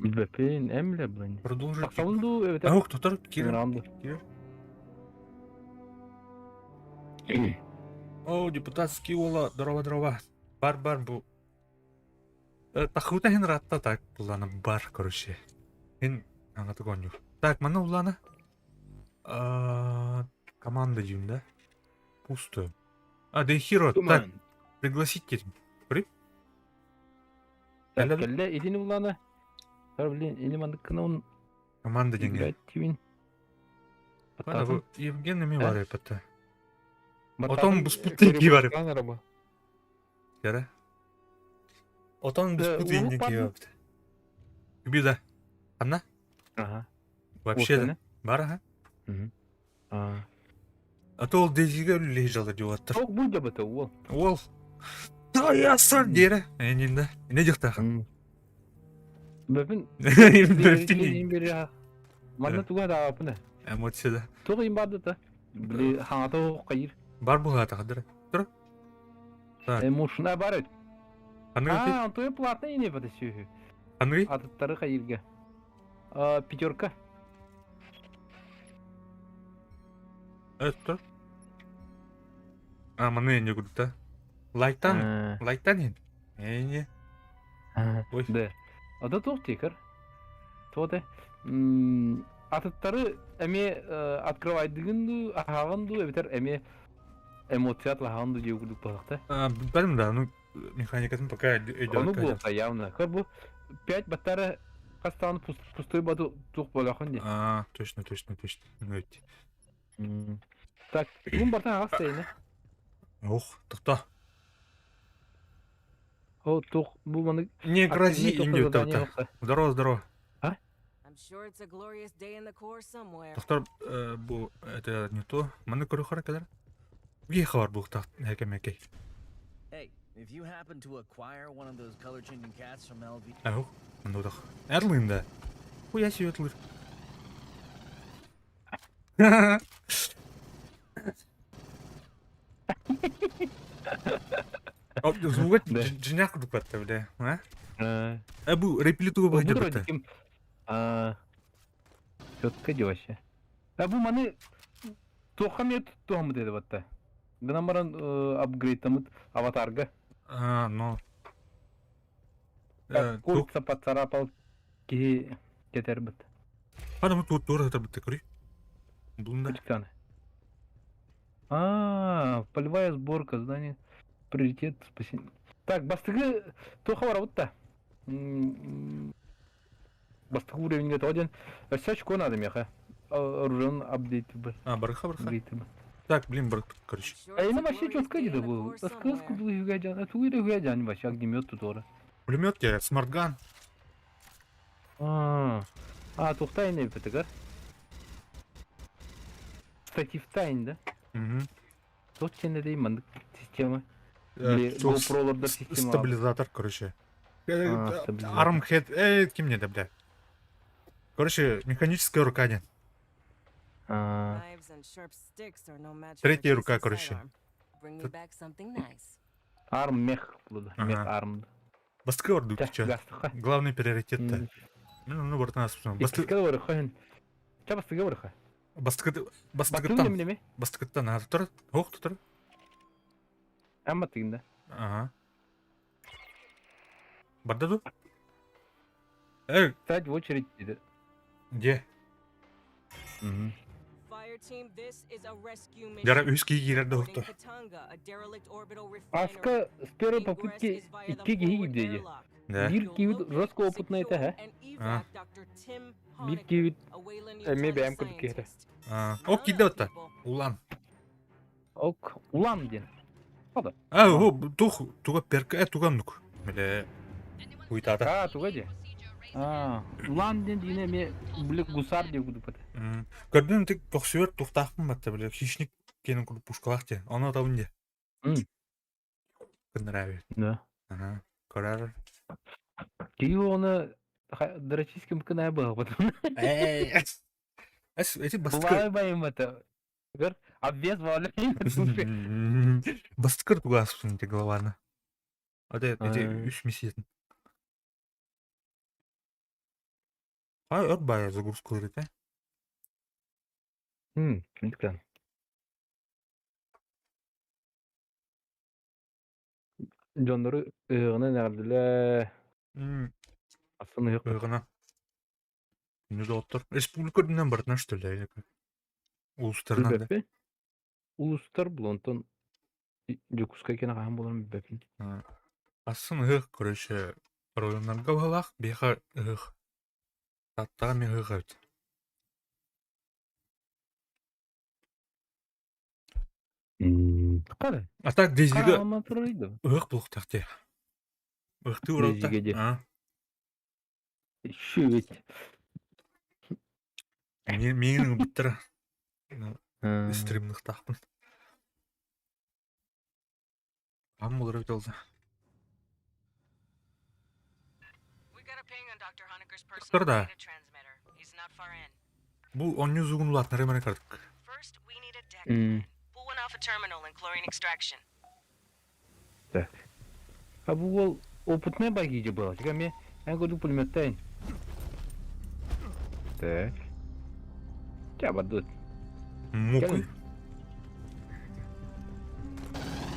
Билбэппин, эн билэр булан. Продолжить. Тахсабын дуу эбэтэр Ох, тотор киирэн. ыҥыраҕын дуу? Киир. О, депутатский уола, здорово, здорово. Бар, бар, бу. Тахыта хин ратта так булана бар, короче. Хин аңаты гоню. Так, мана улана. Команда дьюн, да? Пусто. А, да Хиро, так, пригласить теперь. При? Так, кэллэ, итини улана. Блин, или мандыккына он Команда деньги. играть тивин. Ладно, Евген эми бар эппэтэ. Отон Отон буспут ики бар. Яра. Отон буспут инник киһи Бida. Анна? Ага. Вообще да. Бар аха. А. А то ол дезиге үллей жала диуаттар. Ок бу дебата уол. Уол. Таясан дире. Энинде. Не дихтахан. Бөпүн Бөпүн. Манна туга даапына. Эмоцияда. Туга им барды та. Били хаңата кайыр. Бар булата кадыр. Тур. Так. Эмушна бар. Аныгы А, Антоя платный не бата сүйү. Аныгы? Атыттары кайырга. Пятерка. Это. А, маны не курта. Лайктан, лайктан ин. Эне. Ой. Да. Ада туох тикер. Туоте. Атыттары эме открывайдыгын ду, аһаҕын ду, эбэтэр эме эмоцият лаһаҕын ду диэ курдук буолахта. Бәрім да, ну механикатын пока Ону буолта явно. Көр бу 5 баттары хастаан пустой бату тух буолахын ди. А, точно, точно, точно. Так, бүгүн бартан аҕас тайына. Ох, тоқта. О, тух, бу маны Не грози, инди Здорово, здорово. А? Доктор, бу это не то. Маны көрө хара кэлэр. Бии хабар буухтаах нэкэмэкэй. Ау, мындудах. Эрлин да. Хуя себе тлыр. Звук дьиҥнээх курдук батта бля, а? Э бу реплитуга баһдьа батта. Четко ди вообще. А бу маны туохха эмиэ туһаммыт этэ батта. Гынан баран апгрейдтаммыт аватарга. А, но. Курица поцарапал киһи кэтэрбит. Хана бу туора сатарбыт көрүй. Булунда. А, полевая сборка, здание, приоритет, спасение. Так, бастыгы туха барабыт Бастыгы уровеньге тоҕо диэн өссө очко надо миэхэ. Оружиен апдейт бы. А, барыха барыха. Так, блин, бар, короче. А я вообще четко где был. Сказку был югадян. Это уйда югадян вообще огнемет тут ора. Пулемет я, смартган. А, а тухтайный битигар. Штатив тайн, да? Угу. Тот сенде маннык система. GoPro-ларда система. Стабилизатор, короче. Армхед, э, ким не да, бля. Короче, механическая рука диэн. Третья рука, короче. Арм мех буолла. Мех Ага. арм. Бастакы ордук чё. Гастыха. Главный приоритет-то. Ну, ну, бортан аспын. Басты Иккискэ барыха. Ча бастыга барыха. бастыкы Баттыгын бастыкыттан немнеме? бастыкыттан ага тутар. Ох тутар. Эн баттыгын да. Ага. Барда ду? Эй, Стать в очередь dedi. где? Дара үс киһи киирэр да уһукту. Аска с первой попытки икки киһи киирдэ. Да. Биир киһибит жестко опытный этэ, һэ? А. Биир киһибит эмиэ бэйэм курдук киһитэ. А, О, киирдэ отта. Улан. Ок, улам диэн. А, о, тух, туга перка, э, туга оннук. Биле, уйтата. А, туга дии. А, улам диэн диинэ эмиэ били гусар диэн курдук этэ. Көрдүм тик көхсүбэр тухтаахпын батта биле хищник киэнин курдук пушкалаах диэн. Ону атабын диэ. Кыннарабит. Да. Ага. Көрөр. Киһи ону дрочическим кынаа быһабыт. Эй, эс, эти бастыкы Бывай байым это. Гөр, обвес валя. Бастыкыр тугааспын ити главаны. Ате ити үс миссиятын. Ай, өр бая загрузка ите. Кимдиктен. Дьоннору ыһыаҕынан эҕэрдэлээ. Астын ыһыах. Ыһыаҕына. Күнү доҕоттор. Республика үрдүнэн барытынан что ли или как? Улуустарынан да. Билбэппин. Улуустар бул онтон Дьокуускай кэнэ хаһан буоларын билбэппин. Астын ыһыах, короче, оройуоннарга быһалаах, биһиэхэ ыһыах. Тааттаҕа эмиэ ыһыах эбит. Хара. А так Дейзига Хараама турар да. ыһыах буолуохтаах дии. Ыһыахтыы уралта. Дейзигэ дии. А. Шүбүт. Миигин ылбыттара. Стримныхтаахпын. Аам буолар эбит ол да. Тахтар да. Бу оонньуу зугун улаатыннарыы маны кардык. Так. А бу уол опытный багиджи была. Чека мне я говорю пулеметтайын. Так. Ча бардут. Мукуй.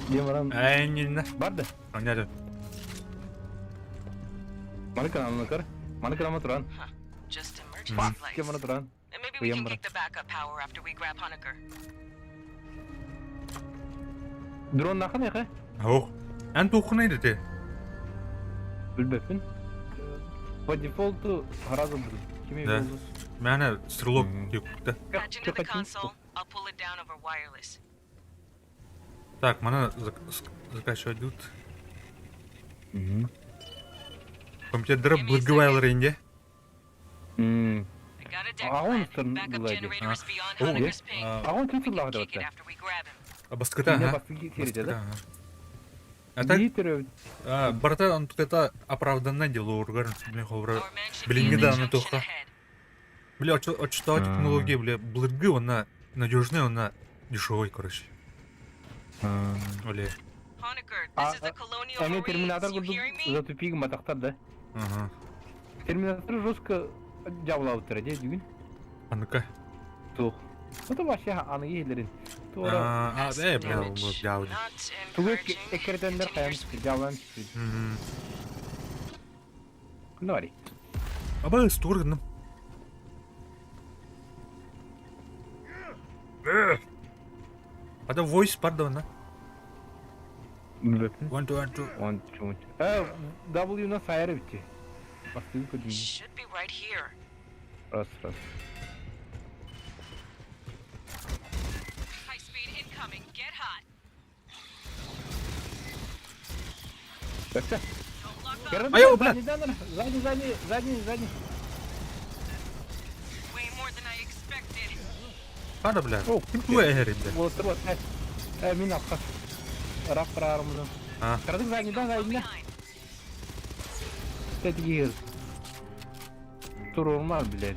Диэн баран Эйниннэ. барды. Аннары. Маны каналына көр. Маны каналыма туран. Кем маны туран. Ыйан баран. Дрон нахан эхэ? Ох. Эн туоххунай дете? Билбэппин. По дефолту сразу буду. Кими Да. болду? Мээнэ стрелок диэккүттэ. Так, маны закачивать идут. Компьютер былыргы инде. Аҕын булайды. Аҕын түн сыллаах дабатта. Бастыкыта, ага. Бастыкыта, А так, барыта онтуката оправданное дело ургар, блин, ховра. Билиҥҥи даҕаны туохха. Бля, оччотооҕу технология, бля, былыргы уонна надежный уонна дешевый, короче. Оле. Аны терминатор курдук затупи гымматахтар да. Ага. Терминатор жестко дьаабылаабыттара дии бүгүн. А ну-ка. Туох. Это вообще аны иһилэрин. Туора А, бля, вот дьаабы. тугу эккирэтэннэр хайан дьаабылаан түспүт. Давай. Аба, стур гынным. Ада voice бар да онна. Билбэппин. One, two, one, two. One, two, one. Э, W-на сайар эбит. Бастыгы көрдүм. Раз, раз. Так, Айо, бля! Задний, задний, задний, задний. Хада, бля. О, Ким туга эһэр бля? Вот, вот, э, э, мин апка. Рап прармыдым. А. Кырдык задний, да, задний, да. Кстати, гир. Туруорма, блядь.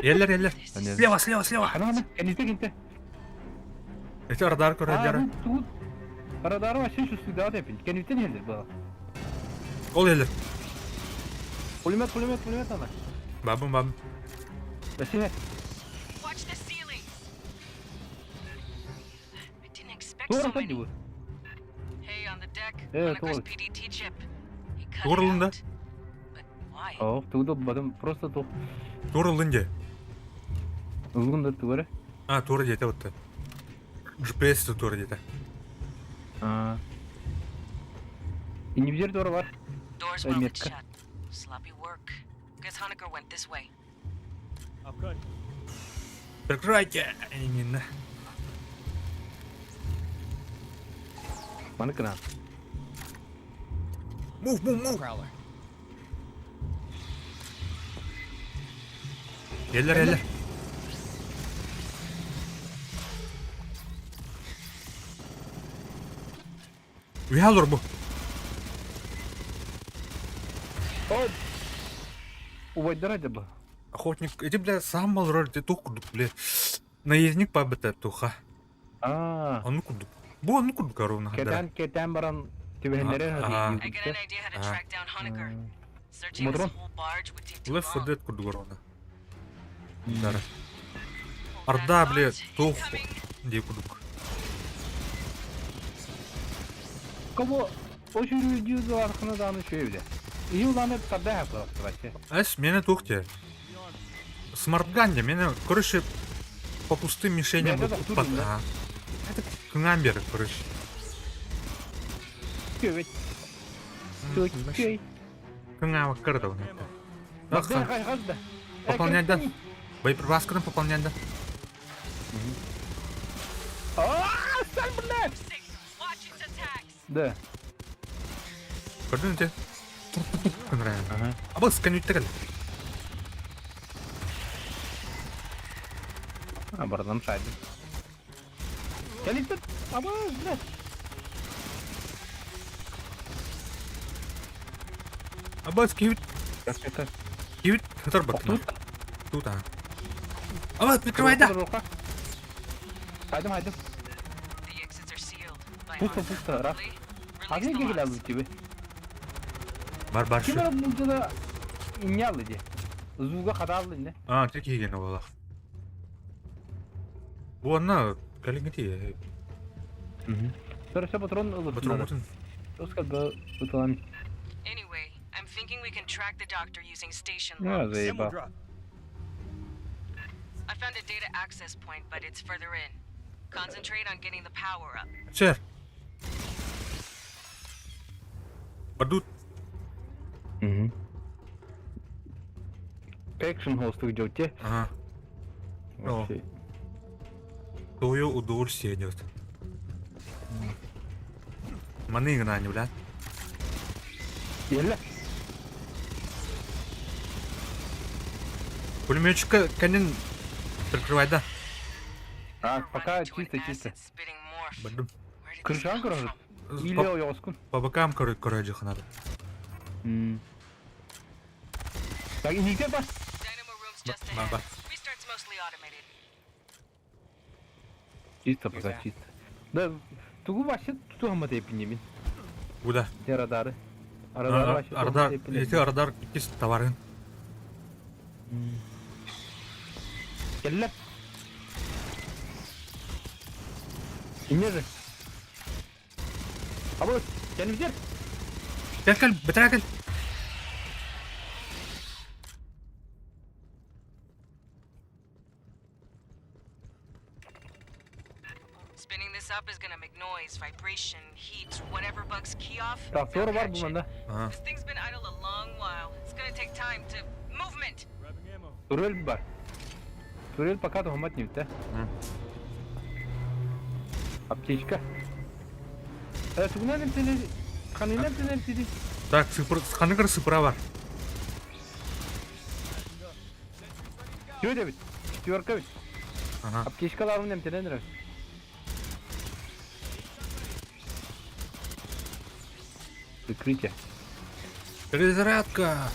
Еллер, еллер. Слева, слева, слева. Ана, ана, кэннитэ, кэннитэ. Эти радар көрөллөр. Тут радар вообще чувствует, да, опять. Кэннитэ еллер было. Ол еллер. Пулемет, пулемет, пулемет ана. Бабым, бабым. Спасибо. Туора сылдьыбыт. Э, туох. Туорулун да? Оо, тугу да булбатым, просто туох. Туорулун дии. Ылгын да тугу эрэ. А, туора диэтэ бутта. GPS туора диэтэ. Аа. Иннибитигэр туора бар. Метка. Прикройте! Именно. Маны гына. Move, move, move. Eller, eller. Үһэ олор бу. Убайдара дьэ бу. Охотник, эти, бля, сам олорор, ты тух курдук, бля. Наездник пабыта туха. Аа. Ону курдук. Бу ону курдук ровно. Кэтээн кэтээн баран түбэһиннэрэ Модрон. Left 4 Dead курдук ровно. Дара. Орда, бля, тух дии курдук. Кого очень архына дааны үчүгэй бile. Июланы тарда вообще. Эс, мене тух те. Смартган де, мене, короче, по пустым мишеням. Да, да, да, под- да. А. Это кыңамбер, короче. Үчүгэй. Үчүгэй. Кыңава кырда оны. Пополнять, да? Боеприпасканы пополнять, да? Аа, сал блядь! Да. Көрдүн те? Күнрән. Ага. Аба сканюттер кел. А, бардан шайды. Кэлиттер. Аба, блядь. Аба скивит, Это. кивит, хатар бакна. Тут. Тут, а. Аба, прикрывай, да. Хайдым, хайдым. Пусто, пусто, раз. А где гелязы тебе? Бар, бар, Ким шу. ара булдыда инялы де. Зуга хаталды не. А, тек киген олақ. Бу анна калингати. Хорошо, патрон ылып. Патрон бутын. Тоска да бутылам. Anyway, I'm thinking we can track the doctor using station Я logs. заебал. I found a data access point, but it's further in. Concentrate on getting the power up. Сэр. Бадут. Экшн хостук жёте. Ага. Вообще. Твое удовольствие идет. Маны гына не, бля. Еле. Пулеметчика канин прикрывай, да. А, Never run пока into an чисто, чисто. acid-spitting morph. Бадум. Where did this Крышан come короче. from? Или По, оскун. по бокам, короче, короче, надо. Так, и нигде ба. Dynamo room's just Ба- ahead. ба. Restart's mostly automated. Чисто пока чисто. Да, тугу вообще тугу тепинемин. Куда? Те радары. Радары вообще Ардар, эти ардар кис товарын. Келле. Инне же. Абы, кәнибитер. Кел, кел, бетре кел. Spinning this up is gonna make noise, vibration, heat, whatever bugs key off. Так, they'll тура бар catch бу it. манда. Ага. This thing's been idle a long while. It's gonna take time to movement. Турель бар. Турель пока тухамат не да? Аптечка. Э, тугунан эмтене ханынан эмтене тиди. Так, сыпыр, ханыгыр сыпыра бар. Чё это ведь? Четверка ведь. Ага. Аптечкаларын эмтенен Прикрытие. Перезарядка.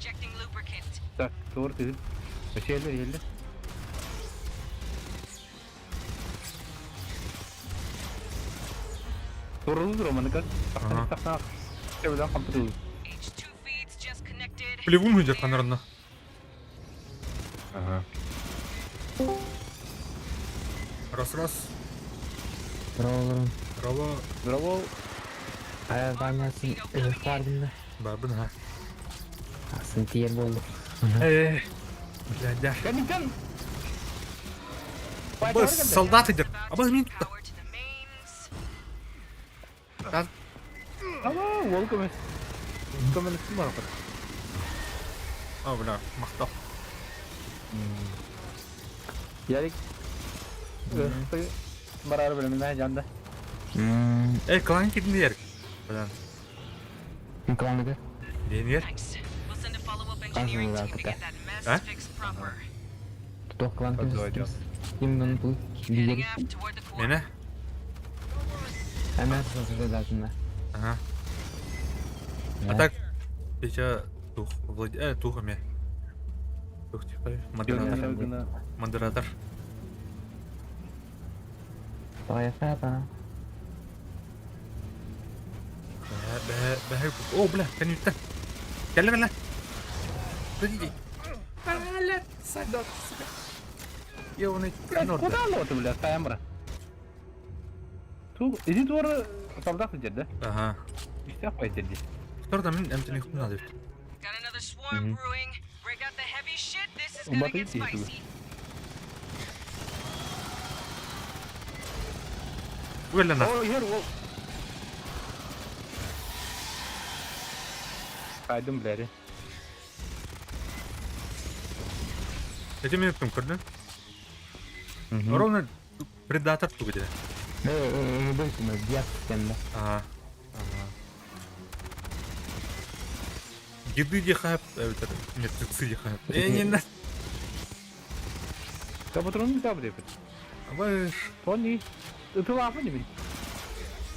Injecting lubricant. Так, туор тыһын. Өсиэллэр иһэллэр. Турулу манныка. Ага. Тахсан Тэбилэн хампытылы. H2 feeds just connected. Плевун выйдет ханарна. Ага. Раз раз. Здорово. Здорово. Здорово. Ая Ваня, сын Бабын ха. Сын тиер болду. Э, бля, да. Кэнниттэн. Абы солдат идет. Абы мин Power to the mains. Ама, уол көмөс. Көмөлөстүм барахат. А, бля, махтал. Ярик. Барар билемин жанда. Эй, клан кидин Бля, Кланыгы. денер. Thanks. We'll send a follow-up engineering team to get that mess А? fixed proper. Тутох клан Подводил. Ким бул Keep heading лидер. aft toward the core. Мене? Әмә сосредоточена. Ага. А так, сейчас тух, Влад... тух ме. Тух, типа, модератор. Модератор. Твоя хата. Бә, бә, бә, о, бля, конюта. Кэллэ, кэллэ. Подожди. Бля, садок, сука. Ёбаный норда. Куда лоты, бля, камера? Ту, иди туор солдат идет, да? Ага. Истя хватит здесь. Кто там эмтини хтуна дают? Got another swarm brewing. Break out the heavy shit. This is gonna get Батый тиһи spicy. Уэллена. О, ер, ол. Кайдым, бля. Эти минуттум көрдүн. Ровно предатор ту где. Э, бөлкүмө диас кенде. Ага. Деды дихап, нет, отцы дихап. Э, не на. Да патрон не табы деп. Абыш. Тони. Ты лапы не бил.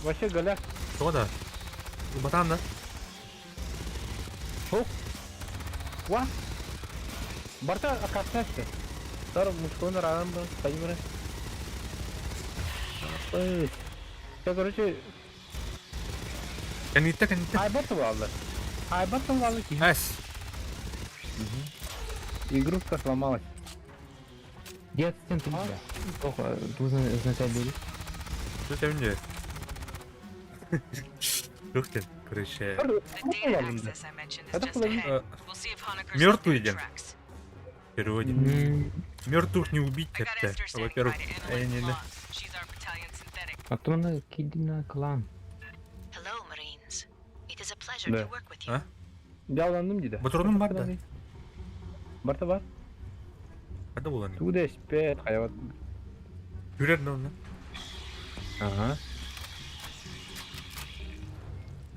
Вообще голяк. Что да? Батан да? О. Ва. Барта акасты. Тар мушкон рарам ба, таймера. Я, короче, Канитта, канитта. айбат алды. Айбат алды ки. Эс. Игрушка сломалась. Диас сен ту. Тох, тузын означает бери. Что тебя не? Ух ты, короче. The data access I mentioned is Это just половина. ahead. We'll see if Honeker's left Мертвый any день. tracks. В переводе. Мертвых не убить I got как-то. Esther standing Во-первых, by to э, analyze не, the не. logs. She's our battalion synthetic. А кто на кидина клан? Hello, Marines. It is a pleasure Да. to work with you. А? Яланным дейді. Патроным бар да? Барта бар. Когда было? Туда спет, хайват. Юрер, ну, ну. Ага.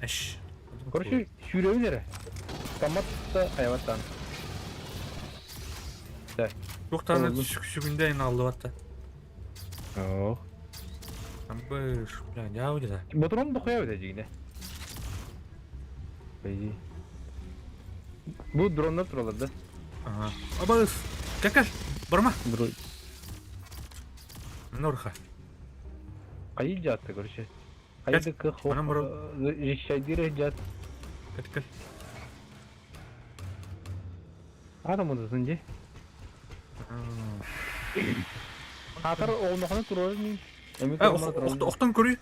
Эш. Короче, сүйреулері. Томат та хайваттан. Çok tane Oldu. сүгүндә ин алды батта. Ох. Абыш, бля, я уйда. Патрон да хуя өте жигіне. Бейди. Бу дроннар туралар да. Ага. Абыш. Какаш, барма. Дрон. Норха. Кайы жатты, короче. Кайы кы хо. Ана мұры- Решайдире жат. Кәткәл. Адам одасын же. Хатар оғнохоны турар мин. Эми Э, охтан көрүй.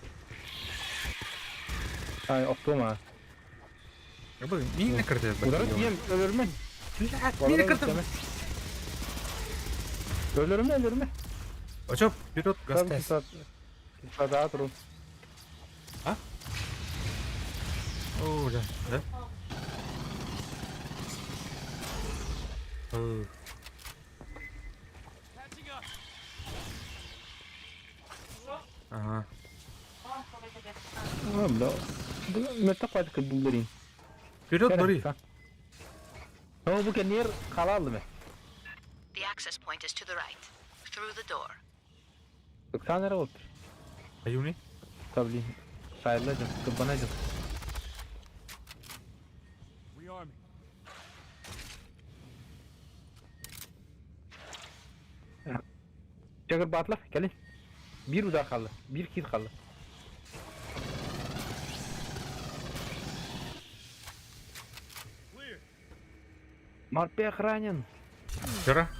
Ай, оқтома. Абы, мин кірді. Удар ем өлөрмөн. Мин кірді. Өлөрмө, өлөрмө. Очоп, вперед, гастес. Кислота туру. О, бля, да? Э, Ага. А, бля. Мөттө кайтып кылдырын. Вперед, бери. О, бу кенер калалды ме. The access point is to the right, through the door. Туксан болуп. Аюни? Табли. Сайылажым, кыбанажым. Чагырбаатылар, кэлин. Биир удар хаалла, биир киир хаалла. Морпех ранен. Вчера?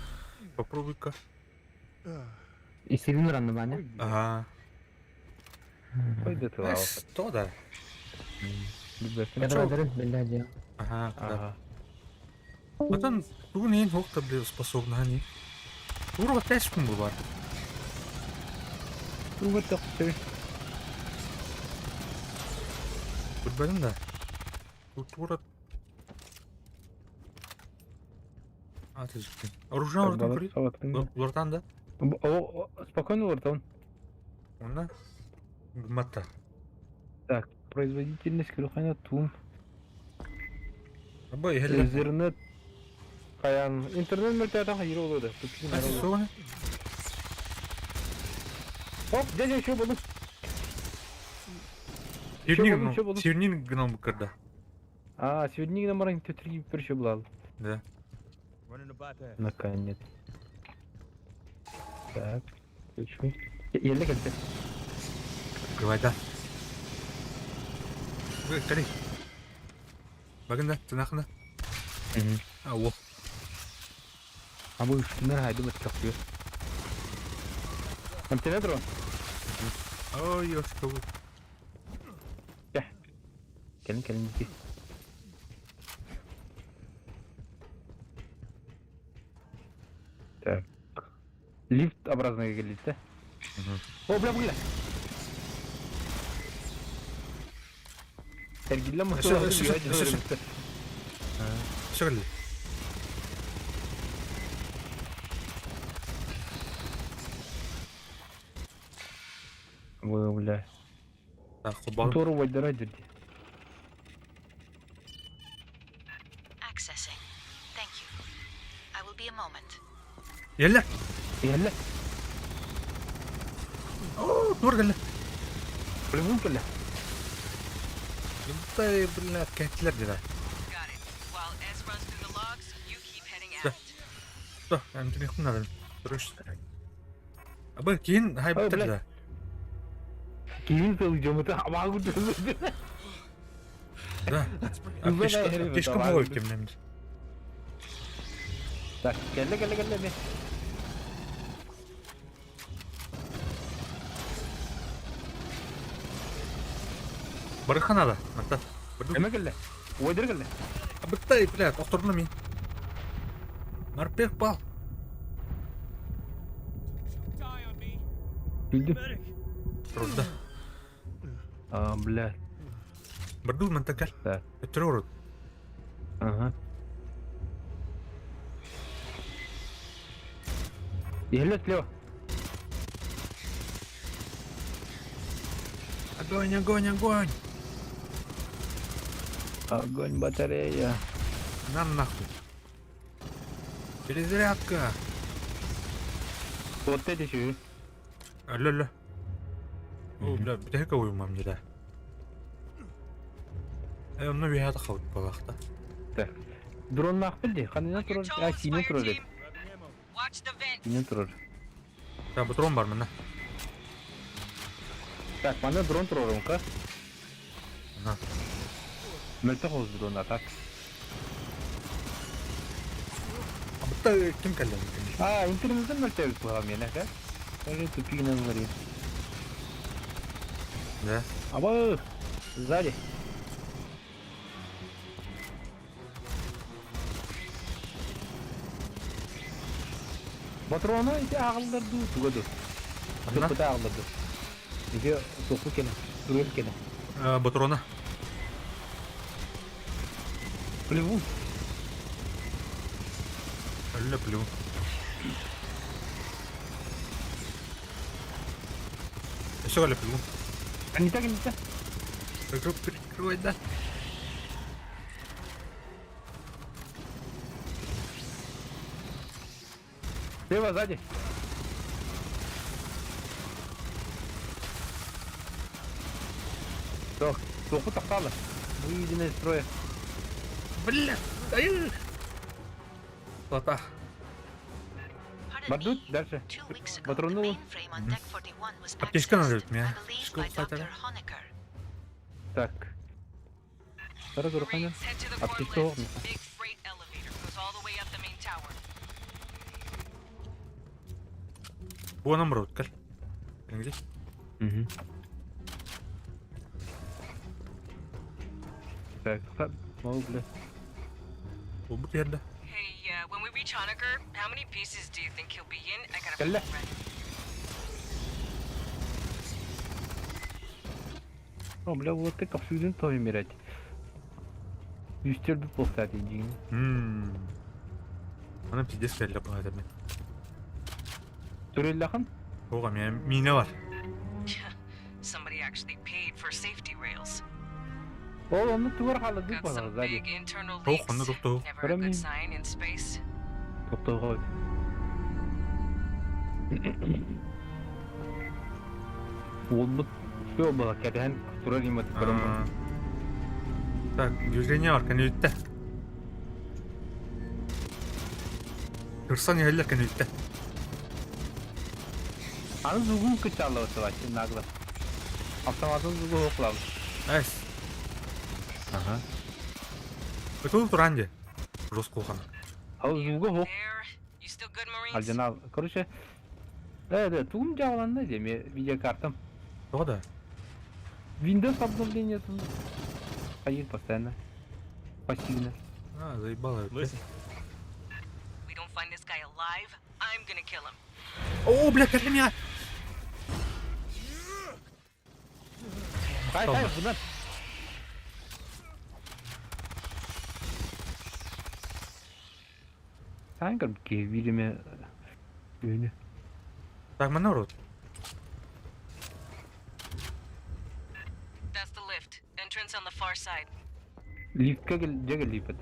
Попробуй-ка. Исилин уранны Ваня. Ага. Ой, да ты лава. Что да? Кадрадарын биллә дия. Ага, да. Потом бүгін ең хоқ та способна не. Тура тәшкін бұл бар. Туга тохты. Көрбәдім да. Тура А, ты Оружие ордан көрей. Улартан да? О, спокойно улартан. Онна? Гмата. Так, производительность күрхана тум. Абай, хелле. Интернет. Каян. Интернет мөлтәтән хайыр олды. Соны? Оп, дядя еще буду. Сирнин, сирнин гном кырда. А, сегодня на маран төтри бір еще булал. Да. Наконец. Так, включи. Еле как-то. Давай, да. Ой, кали. Багында, тынахына. А, о. А bu üstünden haydi bak çok Интернет ро? Ой, ёшка. Келин, келин, ки. Так. Лифт образный келит, да? О, бля, бля. Тергилле ма? Всё, всё, всё, всё. Все кали. Вы, бля. Так, хубал. Тору вайдара дирди. Accessing. Thank you. I will be a moment. Елле. Елле. О, тур кэллэ. Плевун кэллэ. Бля, бля, кәтлер деді. Got it. While Ez runs through the logs, you keep heading Да. aft. Да, әмтін надо. Дұрыс. Абы, кейін хайп Ой, бля. да. Кийин тыл жомута абагы Да. Бля, Пешка давай. болой кемнеміз. Так, кэллэ, кэллэ, кэллэ, ме. Барыханада, мата. Эме кэллэ. Ойдыр кэллэ. Абыттай, бля, тоқтырны мен. Морпех бал. Билдим. Трудда. А, бля. Бірду мента кәл. Так. Өттірі ұрыд. Ага. Елле слева. Огонь, огонь, огонь. Огонь батарея. Нам нахуй. Перезарядка. Вот эти еще. Алло, алло. О, бля, бітәк ойымам деді. Э, онны бияды қалып балақта. Так. Дрон нах билди. Қанынан On your турар. А, toes, синен fire турар. team. Watch the vent. Синен турар. Так, дрон бар мына. Так, мана дрон турар онка. Ага. Мөлтө хоз дрон так. Абытта ким кәллән? А, интернеттен мөлтө була мен, ака. Тоже тупигинен бар. Да. Аба, сзади. Патрона ити ағылдарды тугаду. Ана? Туппута ағылдарды. Ити тоқу кене, турел кене. Батрона. Плеву. Әллә плю. Еще әллә плю. А не так, не так. Прикрывай, да. Слева, сзади. Так, тоқу тақталы. Выведено из строя. Бля, ай. Лата. Бардут дальше. Патрону. Аптечка надо ведь мне. Аптечка хватит. Так. Сара Зурхана. Marines, head to the Аптечка core lift. оҕно. Big freight elevator goes all the way up the main tower. Буонам рот, кэл. Где? Мгм. Так, мол, бля. Убут yerде. Hey, when we reach Honecker, how many pieces do you think he'll be in? I gotta Кэллэ. ready. О, бля, вот ты капсюлин то вымирать. Үстер bir полста дейін. Ммм. Ана пиздец кэллэ баҕайы мен. Түреллахан? Оға мен мина бар. Somebody actually paid for safety rails. Ол оны тугар қалады Got бана some сзади. big internal Ох, leaks. онно тохтоо. Never a Прям good не- sign in space. Тоқтауға. Ол бұт все было, кәдән турар имат А. Так, движение бар, кәнүтте. Кырсан иһэллэр кәнүтте. Аны зугун кычалла отывачы нагло. Автоматын зугу оқлабы. Найс. Ага. Өтөл туран де. Жос кулхан. Ал зугу хоқ. There. You still good, Marines? Алжанал. Короче, да, да, тугум жабыланды деме видеокартам. Тоға да. Windows обновление тут ходит постоянно. Пассивно. А, заебало. Listen, We don't find this guy alive, I'm gonna kill him. О, бля, кәлле меня. Хай, хай, бұдан. Сан кіріп видеме үйіне. Так, мана рот. That's the lift. Entrance on the far side. Лифтке кел, жегел лифт.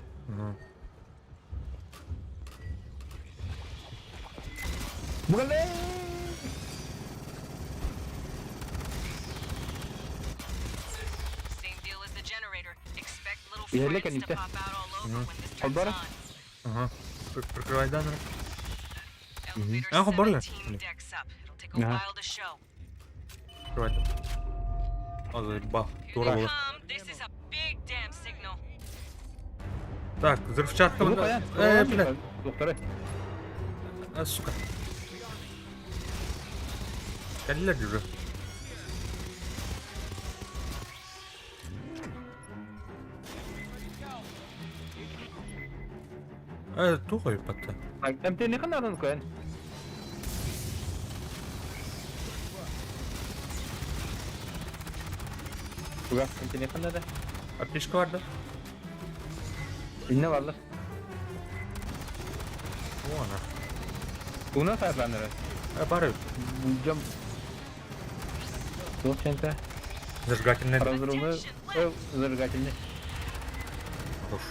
Бұғале! Same deal as the generator. Expect little Yeah, friends look at to it. pop out all over when this turns Alvaro? on. Ага. Прикрывай даннер. Elevator Ah, con Borla. 17 decks up. It'll take a Ajá. while to show. Прикрывай. О, заебал. Here Тура they болар. come. This is a big damn signal. Так, взрывчатка. Бұны мында. қоян. Э, бля. Доктор. А, сука. Кәлле жүрі. Э, туға юпатты. МТ не қанардан қоян? Туга, МТ не қанада? Аптечка бар да? İnne varlar. О, ана. Buna sahiplendiler. Э, бар өт. Bulacağım. Yok çente. Зажигательный. Разрывы. Ö, зажигательный. Хорош.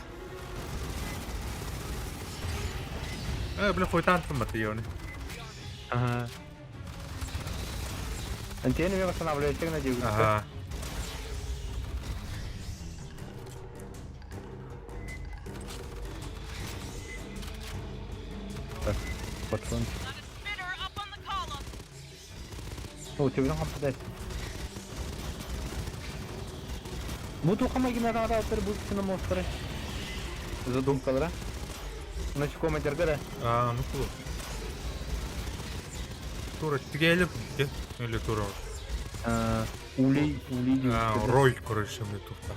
Э, бля, хуй танком это ёны. Ага. Антенны восстанавливается на девять. Ага. Так, патрон. Got a spinner up on the column. О, тебе там попадает. Bu to'qima generator bu kishini monstri. Задумкалара. Насекомые дергара. А, ну куда? Тура, тигелі где? Или тура? Улей, улей. А, рой, короче, мне тут так.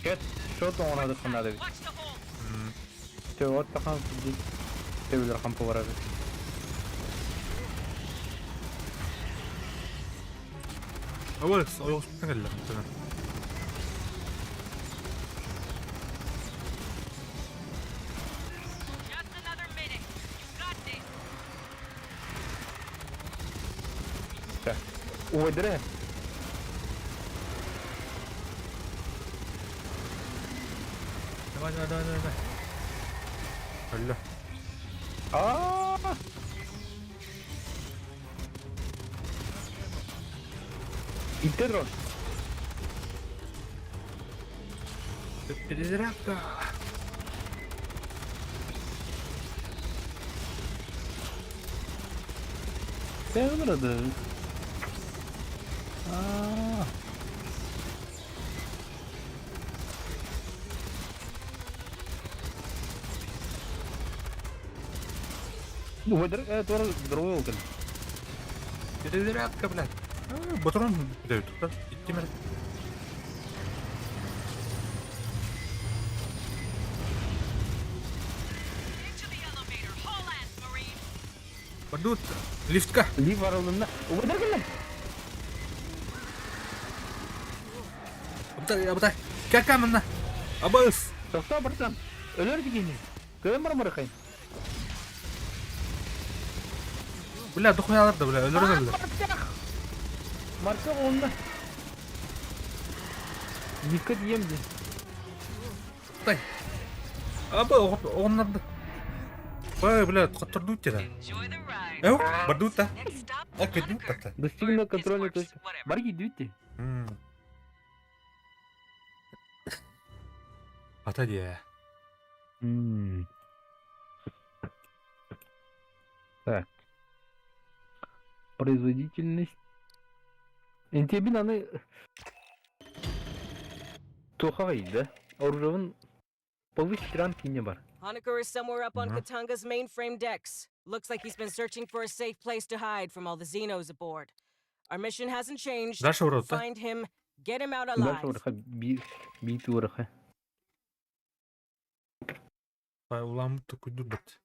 Кет, что то он надо надо. Watch the hole. Те вот тахан Тебелер хампы барады. Ой, ой, кэллэ. Just another minute. You got this. Так. Ой, дре. Давай, давай, давай, давай. Алло. А! Интерро. Перезарядка! Севрады. Аа. Туора дровой кэл. Перезарядка, блядь. Батарон блядь, тут идти мер. Into the elevator. Haul ass, Marine. Бардут лифтка. Лифт арылынна. Убайдар кэллэ. Абытай, абытай. Кака манна? Абыс. Тохтоо братан. Өлөр дигини. Көйөн бар барахай. Бля, дохуялар да, бля, өлөр өлөр. Марка онна. Лифтка тиийэм дии. Абытай. Аба, оҕоннорду. Бай, бля, хоттордуут тира. Enjoy the ride. Эу, бардуут та. Next stop, Э, кэддүүт Honaker. та. Достигна Or his контрольной corpse, точки. whatever. Бар киирдибит. Ата дии. Так. Производительность. Интебин аны Тухай, да? Оружевын повысить ранг не бар. Honaker is somewhere up on Mhm. Katanga's mainframe decks. Looks like he's been searching for a safe place to hide from all the Xenos aboard. Our mission hasn't changed. Дальше урод, да? Find him, get him out Дальше alive. ураха би бит ураха. Бай, улам такой дурбат.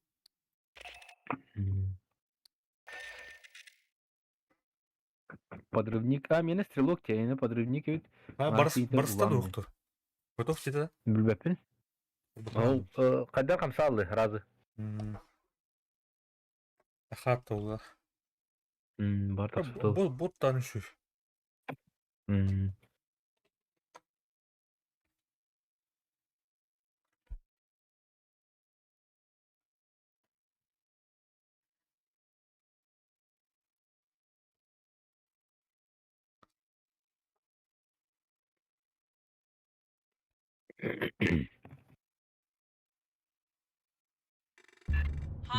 Подрывник. А, меня стрелок тебя, подрывник ведь. А, барс, Маркита барста улам. доктор. Готов тебе, Билбэппин. да? Ол кайда хамсаалды разы. Хата ула. Бар тахсытыл. Бот бот танышы.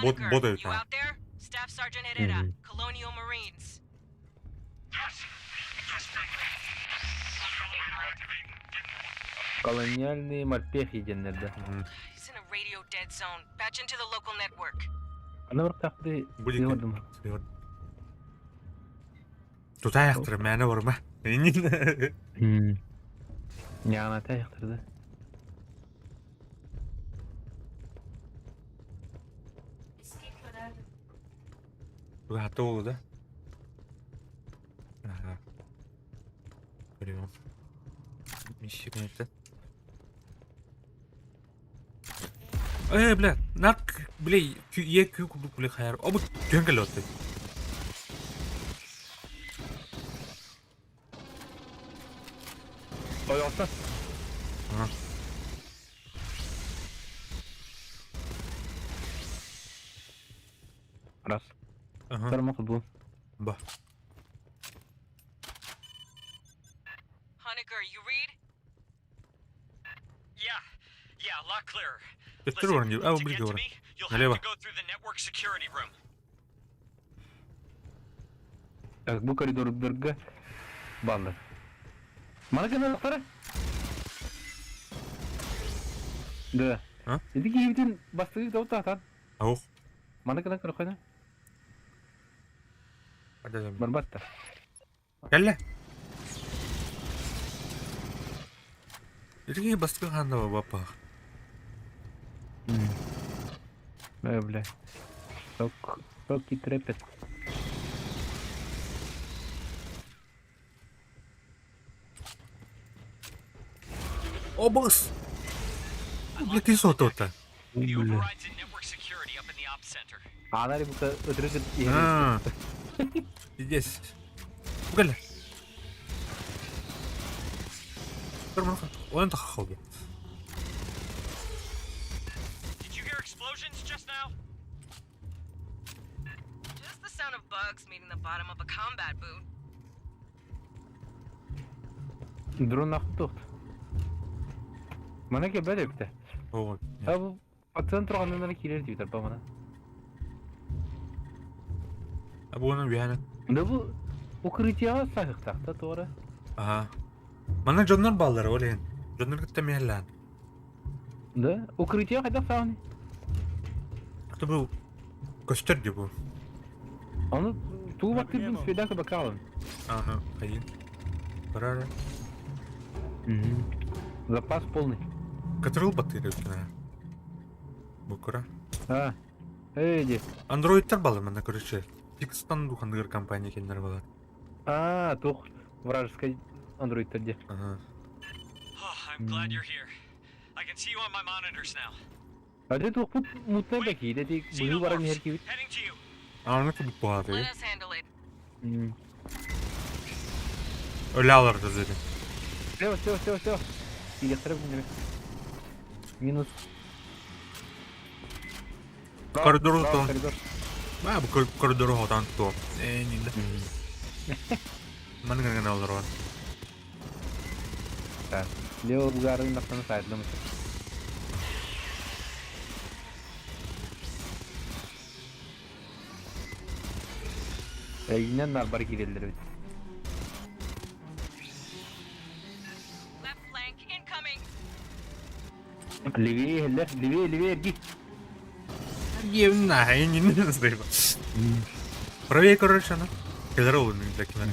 Бот Honaker, бот you это. out there? Staff Sergeant Herrera, Мгм. Colonial Marines. Колониальные морпехи диэннэр да. He's in a radio dead zone. Patch into the local network. Ана бар тахты Будет. сыймадым. Тут аяқтыр, мәні бар ма? Яна таяқтырды. Хата олу да? Ага. Прием. Миссия конечно. Э, бля, нак, бля, е кү курдук, бля, хайар. Обу түн келет. Ойоқта. Ага. Раз. Ага. Тармақ бұл. Ба. Honaker, you read? Yeah, a lot clearer. Төттөр орын, ау, to билге get to орын. me, you'll have Налево. to go through the network security room. Так, бу коридордарга баллар. Мана каналлары? Да. А? Иди киевден бастыгы да утатан. Аух. Мана канал көрөхөнө. Ададам. Барбатта. Кәллә. Ирге баскы ханда бапа. Э, бля. Шок, шок и трепет. Обыс. Бля, ты сото-то. The Бля. override's in network security up in the ops center. Анари бука өтүрүк А. Здесь. Кәллә. Он тахалды. Did you hear explosions just now? Just the sound of bugs meeting the bottom of a combat boot. Дрон нахуй тохт. Мана кэлбэт эбитэ. Оо, А бу пацан турганынан киирэр диибитэр ба мана. А бу оны үһәнэ. Да бу укрытияҕа саһыктахта туора. Аха. Манна дьоннор бааллар ол иһин. Дьоннор кытта миһэллээн. Да, укрытие хайдах саҕаный? Это бу көстөр дии бу. Ону туу баттырдым свидание бакалын. Ага, хайын. Барара. Запас полный. Катырыл баттыыр эбит Бу кура. А, эй, Андроидтар балар манна короче. Пикстан духаныгар компания кеннер балар. А, тух вражеская андроидтар де. Ага. Oh, I'm glad you're here. I can see you on my monitors now. А де тух пут мутная баки, де ти быһыы баран иһэр кибит. Heading to you. Аны кубук буолар. Let us handle it. Өлө алар да dedi. Все, все, все, все. Киирехтэрэ билиннэ. Минус. Коридору Право, то. коридор. А, бу коридору хотан то. Э, не да. Маны гына олорон. Так. Лево бугарын нахтан сайдым. Эйинен нарбар киирэллэр эбит. Left flank incoming. Левее, иһэллэр, левее, левее эргий. Евна, я не знаю. Правее, короче, она. Кэлэр ол для кино.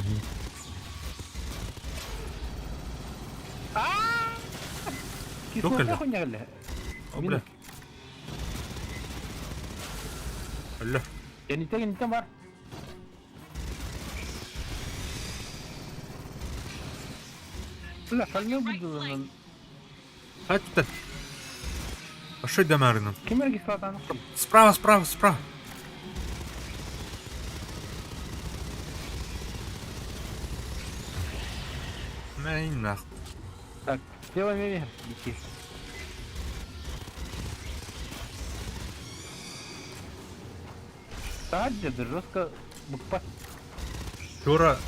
Кислота хуйня О, бля. Алло. Кэнниттэн кэнниттэн бар. Бля, шальня буддуланан. Хатта. А что дамарным? Ким эрэ кислотаны? Справа, справа, справа. Мэй нах. Так, делаем вверх. Идти. Так, деда, жестко букпа. Тура,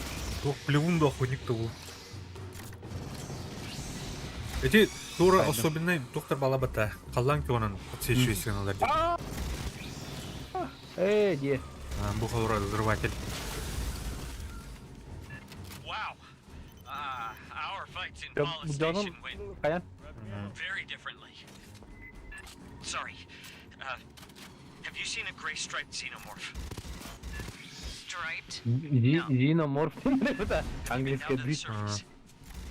туох плевун да охотник того. Эти Тура особенный доктор балабата. Халлан кионан подсвечивайся на ларде. Эй, де. Бухалура взрыватель. Wow. Our fights in Paula Дьонум Station went хайан? very differently. Sorry. Have you seen a gray striped xenomorph? Striped? Зиноморф. Это Down английская to the дверь. surface.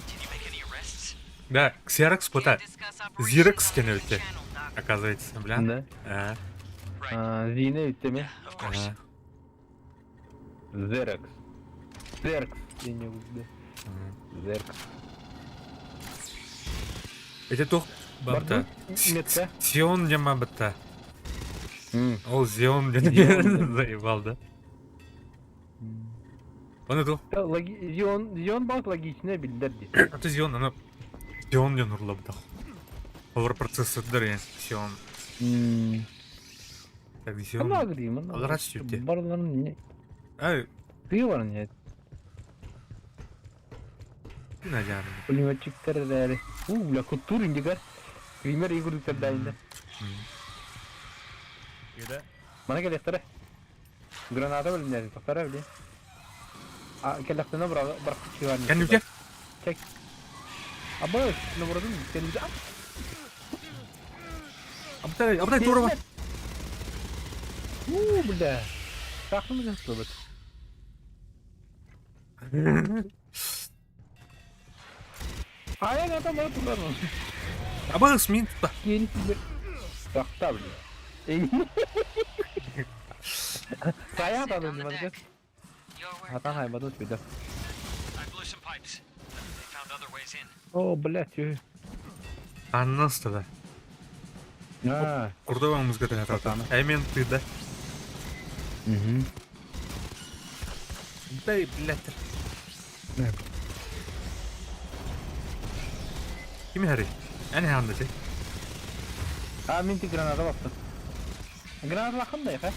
Did you make any arrests? Да, ксерокс Can't пота. discuss operations Зирекс on an open кеневте. channel, Doc. Оказывается, бля. Да. А, Right. А, Зина үттеме. Of course. ага. Зерекс. Зеркс. Я не буду. Зеркс. Эти тух бабта. Метка. Сион нема бата. Ол Зион Зион, заебал, да? Он это Зион, Зион бак логично билдер ди. А ты Зион, она Зион не нурлап да. Олар процессордар я Сион. Так Зион. Ана грим. Алар сүтте. Барларын не? Ай, Тыы бар не? надян. Пулеметчиктер дәри. У, бля, куттур индигар. Пример игры дайында. Мана келехтере. Граната билинер, тоқтара били. А келехтене бара бар чыгар. Кәнүкә? Чек. Абы, номердун кәнүкә. Абтай, абтай тура бар. У, бля. Тахны жаслыбыт. Ая, там бар турар. Аба смин тута. Кени сиздер. Тахта, бля. Сая That's it тады on the ниманга. deck. Your work, Атан Doc. хайбадын сүдө. I blew some pipes. They found other ways in. О, блядь. Аннас тогда. А. Курдова музыка Пацаны. Аймен ты, да? Угу. Дай, блядь. Ким Harry? Әне ханды ти. А, мен тек граната бастым. Граната лақым да, ха?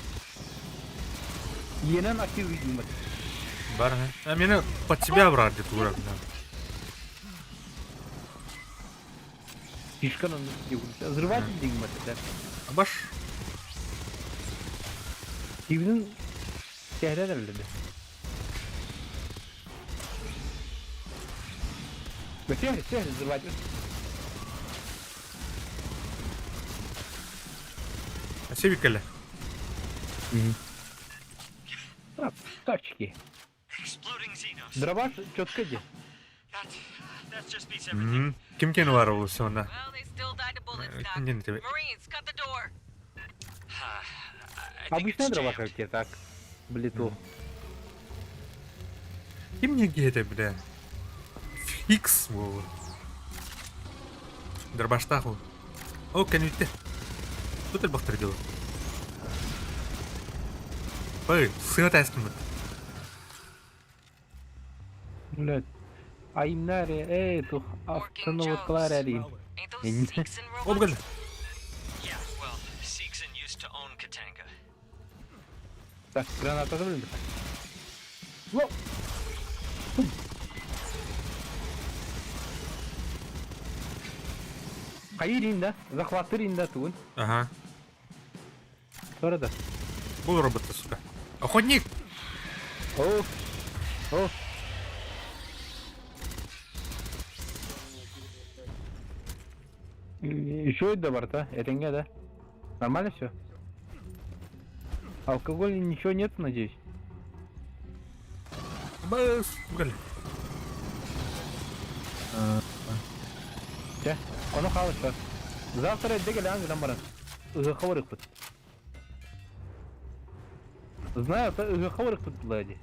Енен актив видим. Бар, ха. А меня под себя брат где-то урак, да. Фишкан оннук диэбит. Взрыватель диэн бат Баш. Тибинин кэһэрэр эллэде. Бэтиэр, бэтиэр, взрыватель. Севик кэллэ. Тачки. Дробаш четко де. Ким кені бар ол сонда? Ким тебе? Обычная дробаш вообще так. Блиту. Ким не киһитэ бля? Фикс буолуо. Дробаштаах ол. Ол кэнниттэн. Тут элбэхтэр дьолу. Ой, сыа тээскиммит. Блядь. Айымнаре, эй, тух, автоноводкалар әрин. Ол кэллэ. Так, граната блин. Ло! Хайыр да, захватыр да тугун. Ага. Sonra да. Был робот сука. Охотник! О! О! Еще это борта, это не да? Нормально все? Алкоголя ничего нет, надеюсь? Бас, кэллэ. Чэ, ону хаалыста. Завтра эрдэ кэлэҕин гынан баран, ыһыахха барыахпыт. Знаю, это ыһыахха барыахпыт буолла дии.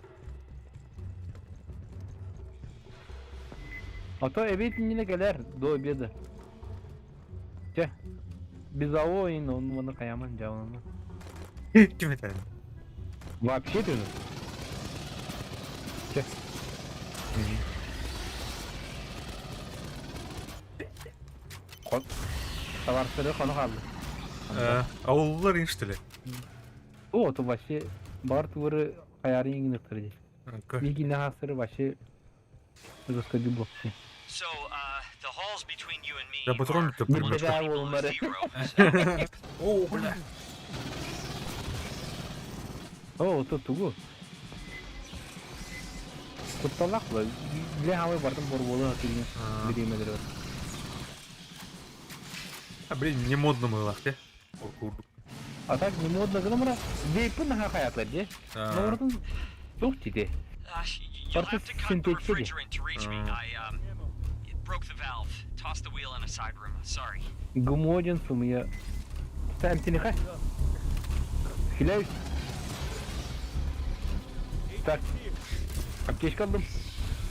А то эбиэт иннинэ кэлээр до обеда. Чэ, без АО и ну манна хайааман дьаалана. Ким этэ? Вообще ты Чэ. Товарстары хоно хаалла. Ауллар инштеле. О, то вообще бар туары хаяры иңиныктыр дии. Мигине хасыры вообще жестко блокты. Да патрон то немножко. О, бля. О, то тугу. Кутталлах була. Биле хавай бардым борболу хатыгын бириэмэлэр бар. А, блин, не модно мылах, те. А так не модно гынамра. Вейпын наха хаятlar де. Новордун тух тиде. Барты синтетика де. Гумодин сумия. Сәмтиниха. Хиляюсь. Так. Аптечка алдым.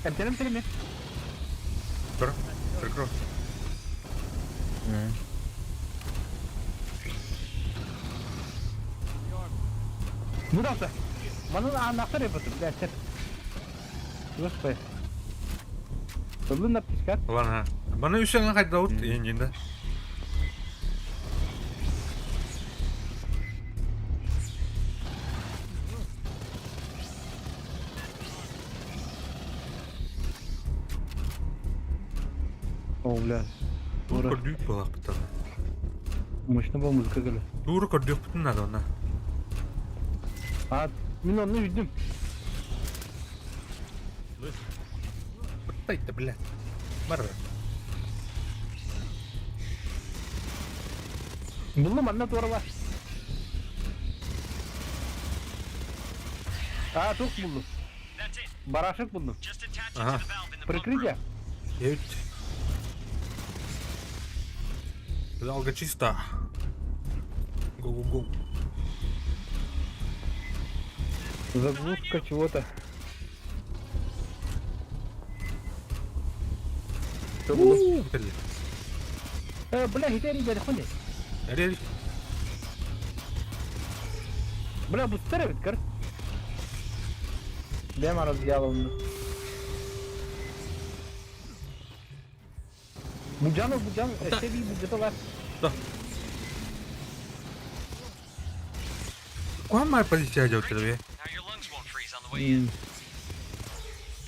Эмтенем сeni Тұр, прикрой. Ну да, Манын аанахтар эпотыр, бля, сеп. Господи. Тылын аптечка. Ладно. Баны үсәңе қайда ут, енді. О, бля. Тур көрдүүк буолахпыт. Мощно была музыка кэлэ. Тур көрдүүкпүтүн надо онна. А, мин онну үдүм. Тайта, бля. Бар. Буллум анна туорала. А, тух буллум. Барашек буллум. Ага. Прикрытие. Еть. Залга чисто. Го-го-го. Заглушка чего-то. Что было? Бля, хитери, бля, хули. Ари, Бля, бустер ведь, кар. Бля, разъял Буджанов, Буджанов, Эсеби, Буджатова. Да. Куамай полиция делает тебе?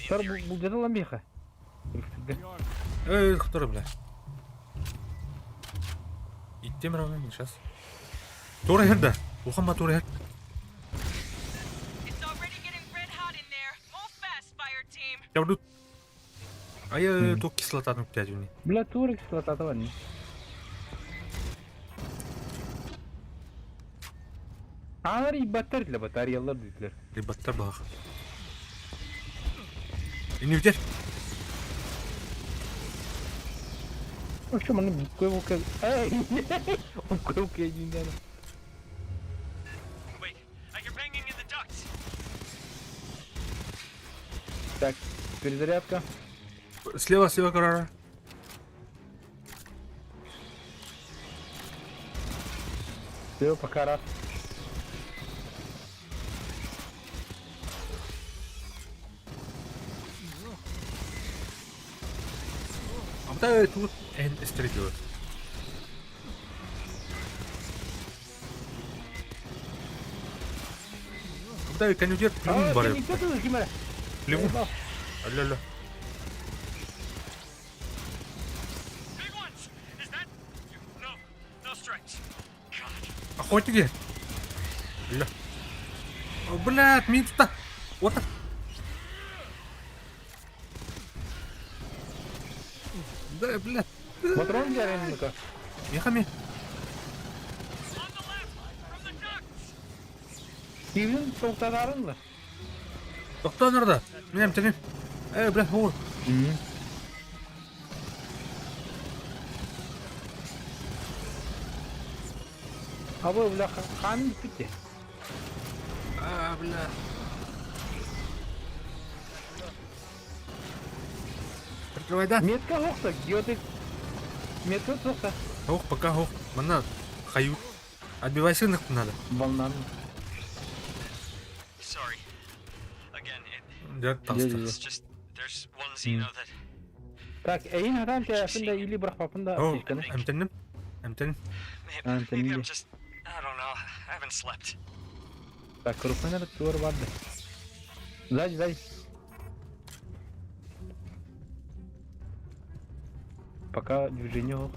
Сар Буджатова меха. Эй, кто бля? Тем равно сейчас. Тура иһэр да? Улахан ба тура иһэр. Я буду... А я туох кислотатын үктээдүнүй? Бля, тура кислотата бар. Аалар ибаттар для батареялар дитлер. Ибаттар баах. Инибитер. Вообще, маны буквы Эй! Буквы дийден. Wait, I hear banging in the ducts. Так, перезарядка. Слева, слева, Карара. Все, пока раз. А тут эн эстердиот. Куда конюдер плевун бар. Плевун. Алло, алло. Охотники! Бля. О, блядь, мин тут. Вот так. Да, блядь. Патрон дяренника. Мехами. Кивин тоқтатарынлы. Тоқтан орда. Мен әмтенем. Э, бля, о. Абы, бля, хан бітті. А, бля. Прикрывай, да? Метка хоқта, геотек. Метка тоқта. Ох, пока ох. Мана, хаю. Отбивайся нахуй надо. Волнан. Sorry. Again, it, Я таста. it's just there's one Xeno that Так, эйин хатан тәсін да или бірақ папын да О, аптечканы. әмтенем. Әмтенем. maybe, А, maybe I'm это just I don't know. I haven't slept. Так, крупный тур барды. Сзади, сзади. Пока движение.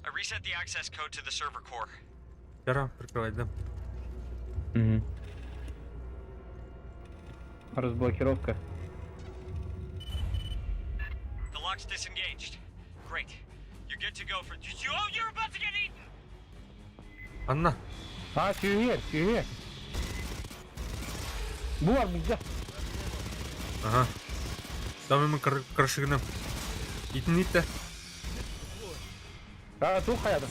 I reset the access code to the server core. Яра, прикрывай, да. Угу. Разблокировка. The lock's disengaged. Great. You're good to go for you. Oh, you're about to get eaten. Анна. А, сүйер, сүйер. Буар бизде. Ага. Там мы крашигнем. Итин итте. А, ту хаядым.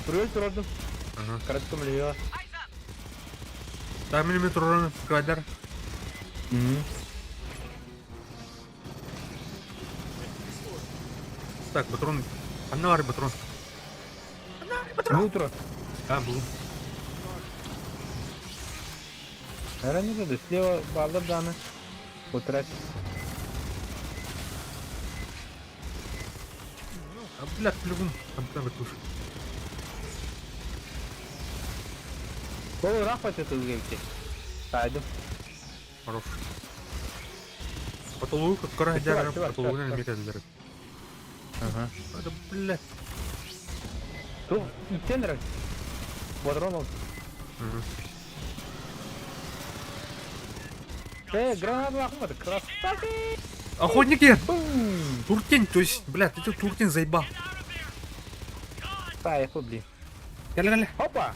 Турел турдум. Ага. Караттым лева. Eyes up. Там миллиметр урона прикрывай, Угу. Так, патрон. Анна бар патрон. Бу тур. А, был. Herhalde de слева балдар даны. Отряд. А, блядь, плювун. Там там туш. Ол рахмат это өзгерте. Сайдым. Хорош. Потолок, кора Чувак, дяра, чувак, потолок чувак, не метеллер. Ага. Это, блядь. Ту иттен Патрон ал. Э, граната лақмады. Красавчик. Охотники! Бум. Туртень, то есть, блядь, ты туртень заебал. Поехал, блин. Галя, галя. Опа!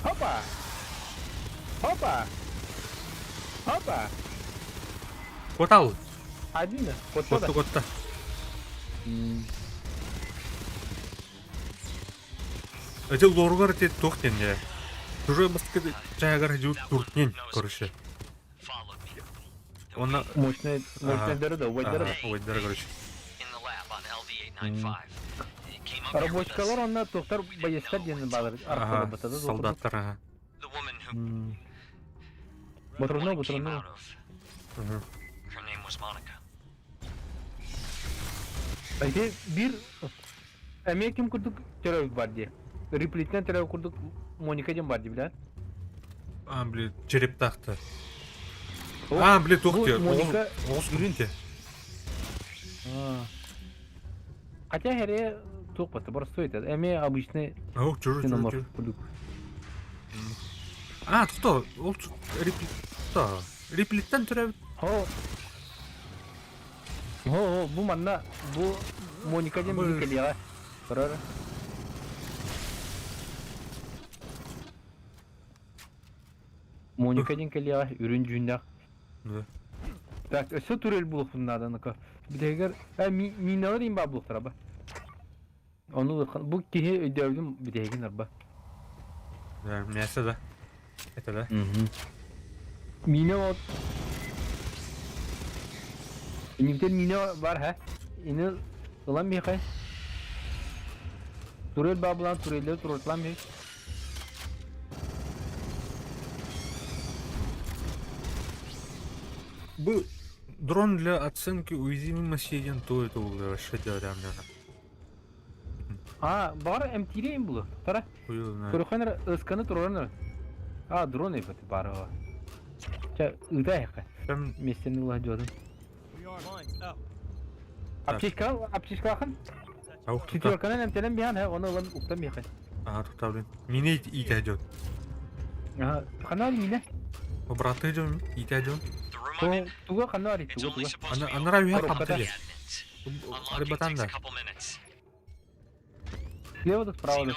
Опа! Опа! Опа! Котал. Один, вот Котта, котта. Эти лоргар те тухтен я. Чужой баскет чайгар жут туртень, короче. Followed me. Он на... Мощная, мощная Ага. дорога, вот Ага, дорога. ой, дорога, короче. In the lab on LV-895. It came up here with us. Рабочкалар онна тоқтар боецтар дені балар. Ага, Арқылы батады. солдаттар, ага. The woman who the Батырны, one it came батырны. out of. Мгм. Her name was Monica. Айте bir Әме ким курдук терәүк бар ди. Репликтен терәүк курдук Моника ден бар ди, бля. А, блин, череп тахты. О, А, блин, тухте. бу Моника Оғыз күнте. А. Хотя хере туох бата простой это. Эми обычный Ох, чужой, чужой, ксеноморф чужой. курдук. А, тохто, ол репликта. Репликтен төрөбүт. Хо. Хо, хо, бу манна бу Моника диэн Бу- биһи кэлиэҕэ. Көрөр. Моника диэн кэлиэҕэ, үрүн дьүннээх. Да. Так, өссө турель булуохпун наада, ну-ка. Бүтэһигэр, э, миналар иин баа булуохтара ба. Ону бу киһи өйдөөбүтүм бүтэһигин арба. Да, мясо да. Это да. Мина вот. Инниктен мина бар ха. Ини ылан миэхэ. Турель баа булан туреллер туруортлаан миэхэ. Бу дрон для оценки уязвимости диэн туой тугула вообще диарамнана. А, баҕар эмтиириэм булу. Тара. Көрөхөн эрэ ысканы тураран эрэ. А, дрон эбит баарыга. Чэ, ыыта эһэхэ. Миэстэни ыла дьуотун. Аптечка, аптечкалаахын? Четверканан эмтэнэн биһан, оны ылан уктан биһэхэ. Ага, тута, блин. Мине иитэ дьон. Ага, ханна мине? Обратный дьон, иитэ дьон. Туга ханна ари, туга туга. Анара үһэ хамтыйа. Арыбатан да. Слева да справа да.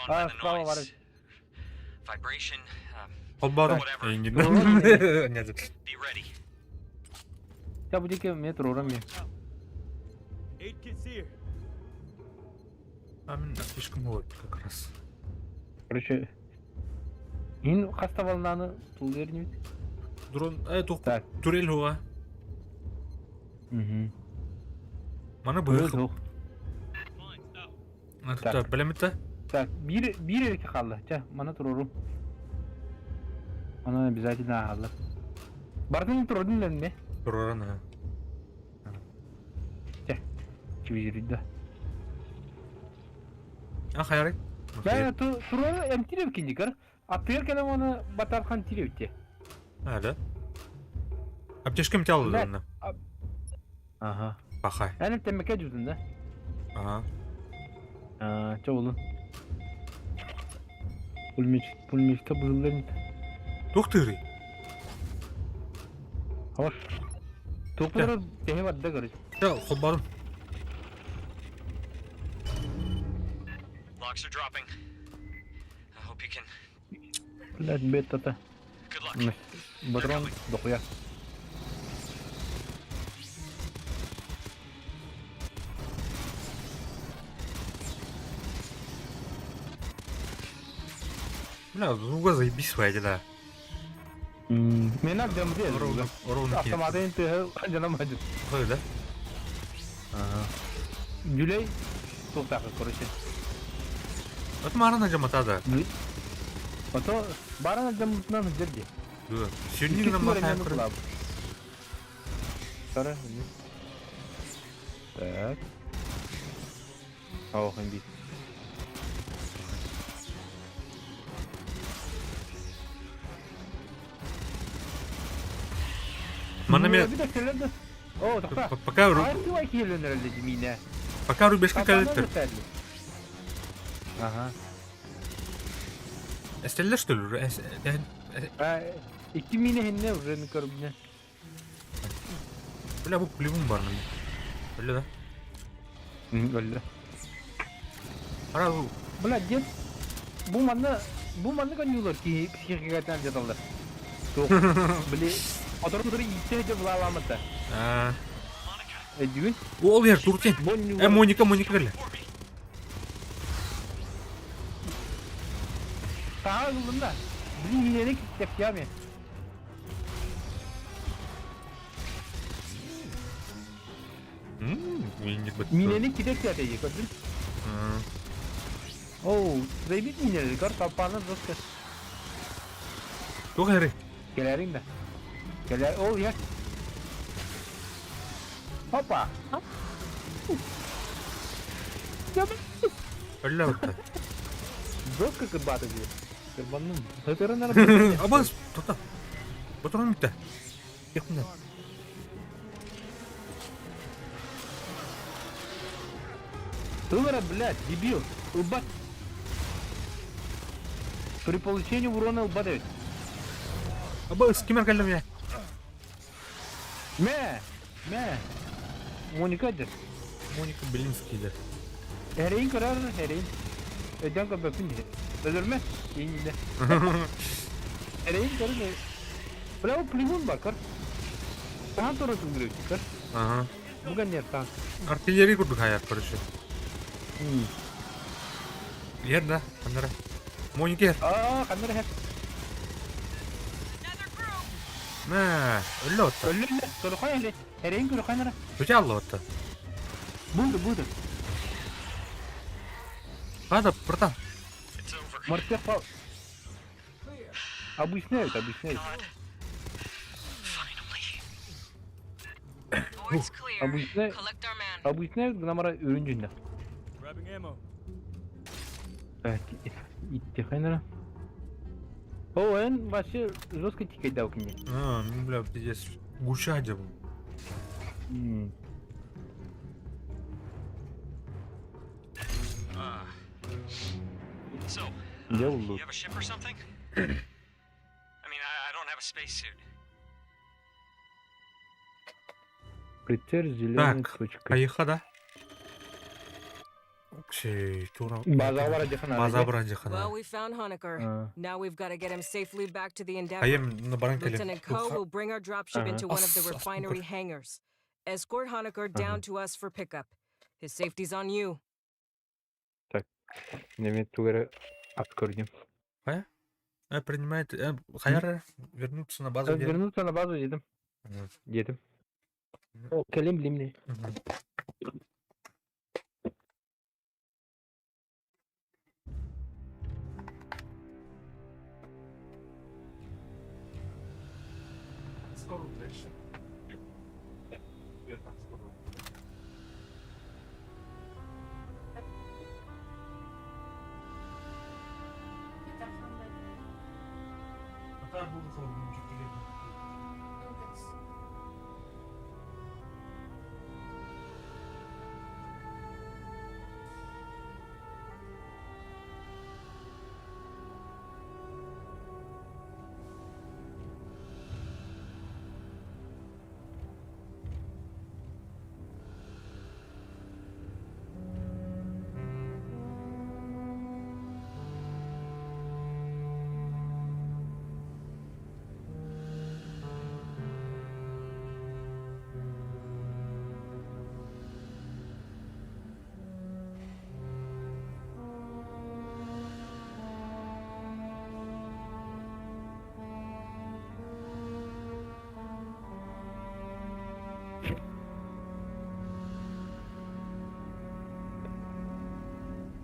А, справа бар. Холбоодум. Нет. Сейчас будет метр уровня. А мен слишком вот как раз. Короче, ин хаста волнаны тулдернибит. Дрон, э, тух, турель хуа. Угу. Маны быһых. Так, бэлэмитэ? Так, биир биир эрки хаалла. Чэ, маны турорум. Аны обязательно хаалла. Бардын турордун дэнне. Туроран, ага. Чэ, чибизиридда. А хайарый? Да, турор эмтире киндикар. Аттыгар кэлэн оны батархан тире А, да? Аптечкам тялы онно. Ага. Пахай. Эн тэммэкэ дьутун да? Ага. Аа, чэ булун. Пулемет, пулеметка быһыллар Туох тыырый? Хош. Туох тэһи барда короче. Чэ, холбоорум. Locks are dropping. I hope you can. Блядь, бета-то. Good luck. Батрон дохуя. Бля, звуга заебись своя да. Мен агдам дел. Ровно, ровно. Автоматын тыһы жанам хадыр. Хой, да? Ага. Дүлей туохтаахы, короче. Вот марана жамата да. Ото барана жамытынан жерде. Да. Сегодня нам махая. Сара. Так. Ох, имби. Мана мен О, тоқта. Пока Пока рубежка калеттер. Ага. Эстеллер что ли? Икки мине хинне уже не көрбүнэ. Бля, бу пулевым бар міне. Бля, да? Өллө. Ара бу. Бля, дед, бу манна, бу манна конюлар ки психикатан жаталдар. Туох, били, отору туру иитте же булааламата. Аа. Өйдүүгүн? Ол ер туртен. Э, Моника, Моника кэллэ. Саҥа ыллым да. Блин, иһиэни кэпсиэм Минени китек тиэтэ көрдүн? Оу, заебись минели, көр, толпаны жестко. Туох эри? Кэлэриҥ да. Кэлэр, ол я. Опа! Өллө бытта. Жестко кырбаата дии. Кырбанным. Хытырын Абас, тота. Ботурун бүтэ. Якында. Ылара, блядь, дебил. Ылбат. При получении урона ылбат эбит. Аба, с кимер кэллим я? Мэ! Мэ! Моника дэр. Моника Белинский дэр. Эрэйин көрөр, эрэйин. Өйдөөн көрбөппүн дии. Өлөрмө, ииннэ. Эрэйин көрүн. Бля, ол плевун бар, көр. Таһан турар түгүрүк, көр. Ага. Буга нет таһан. Артиллерия курдук хайар, короче. Иһэр да, ханнара. Моника иһэр. Аа, ханнара иһэр. Мэ, өллө отта. Өллө, өллө. Көрөхөй эли. Эрэйин көрөхөй нара. Бүтэ алла отта. Буду, буду. Хада, братан. Морпех пал. Объясняют, объясняют. Объясняют, объясняют гнамара үрүн Иттихайнара. О, эн вообще жестко тикает дал мне. А, ну бля, пиздец. Гуча был. So, Делал you лут. have a ship or something? I mean, I don't have a spacesuit. Прицель с зеленой Так, точкой. Поехали, да? Окей, тура. База бар База бар Well, we found Hoenikker. А. Now we've got to get him safely back to the Endeavor. Айым на баран Lieutenant Coe will bring our dropship into one of the Ас- ас- refinery hangars. Escort Hoenikker down to us for pickup. His safety's on you. Неме тугары ат көрдüm. Принимает Хаяр вернуться на базу. Вернуться на базу дедим. Дедим. О, кэлим билимни.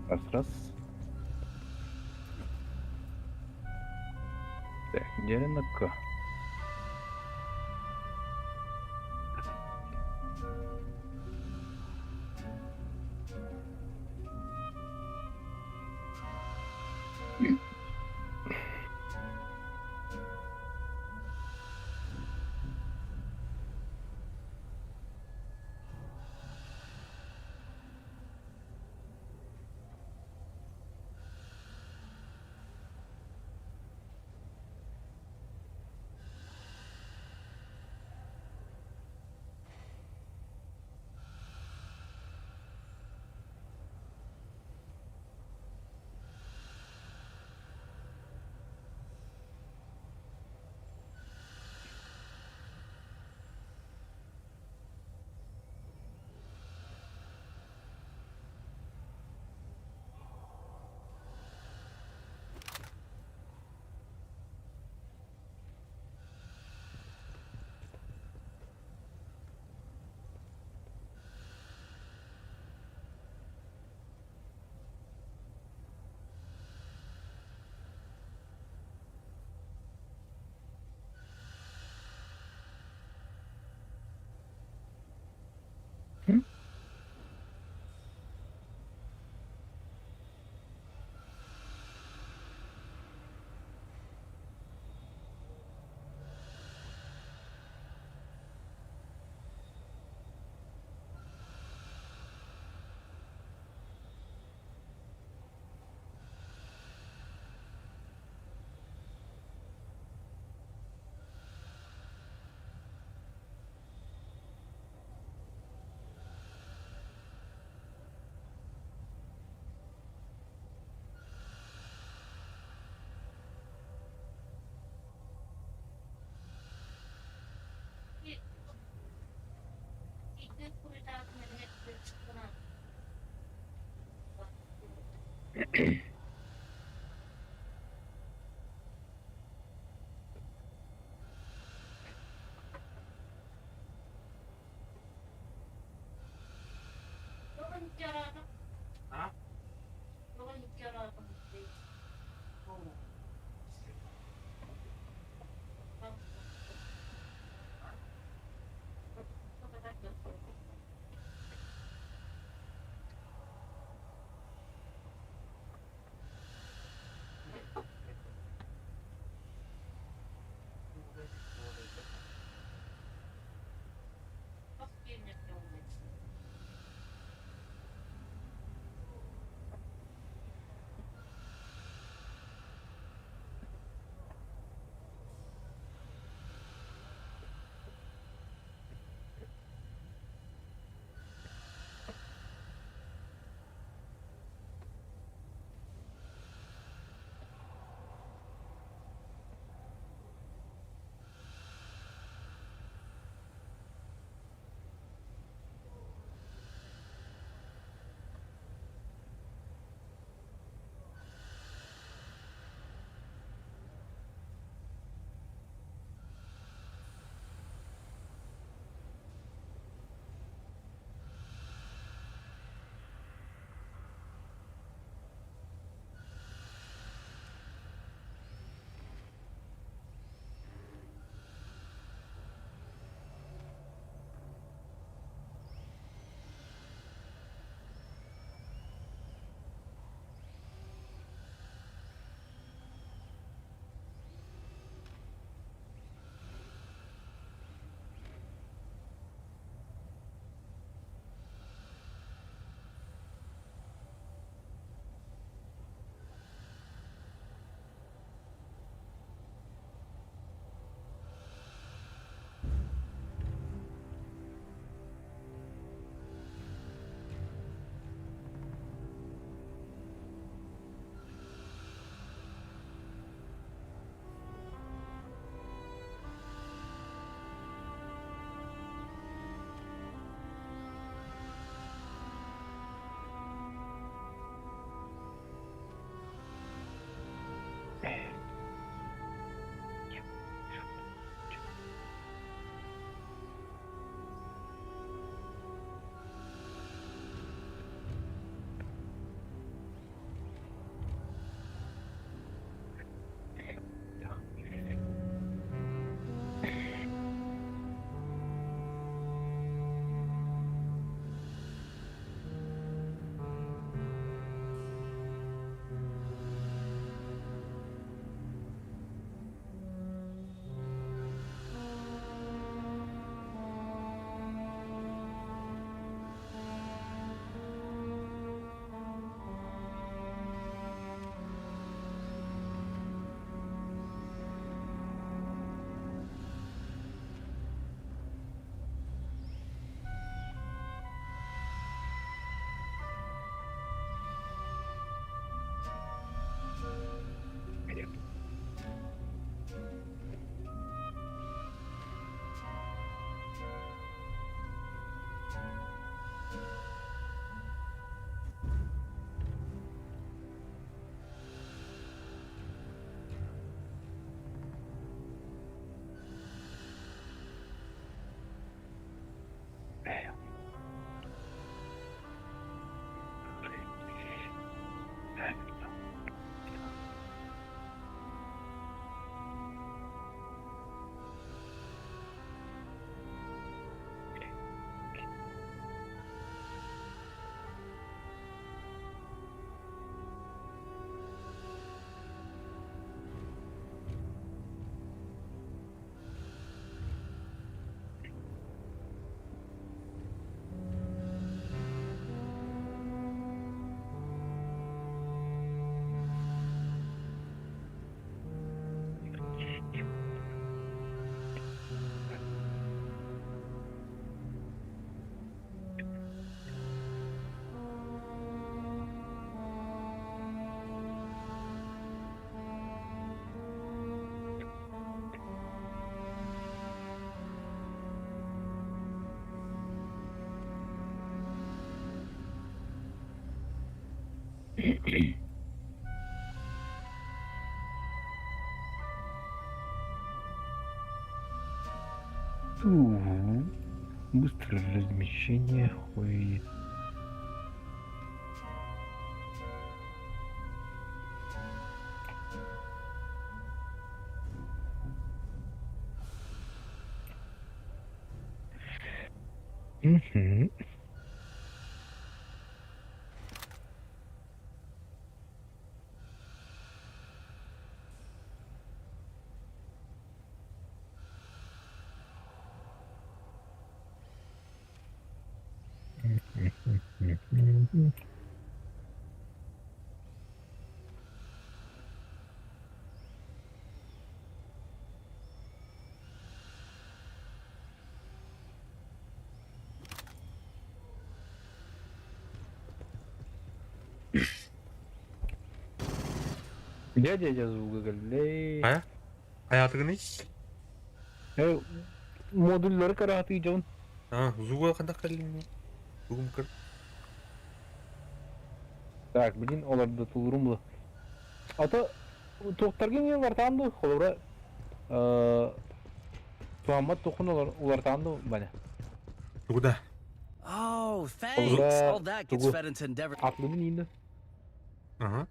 Раз, раз. Так, где на К? Ту. Быстрое размещение хуй. Мгм. Дьэ дьэ звуга кэллэй. Хайа? Хайаатыгыный? Э, модуллары караатыы дьон. А, звуга хайдах кэллиҥ? Тугум көр. Так, блин, олордо тулурум бу. А то туохтаргын иһин улартаан дуу, холобура, туһаммат туоххун улартаан дуу, Ваня? Тугу да? Oh, thanks. Холобура, All that gets тугу? fed into Endeavor. Атлыбын иин да? Ага.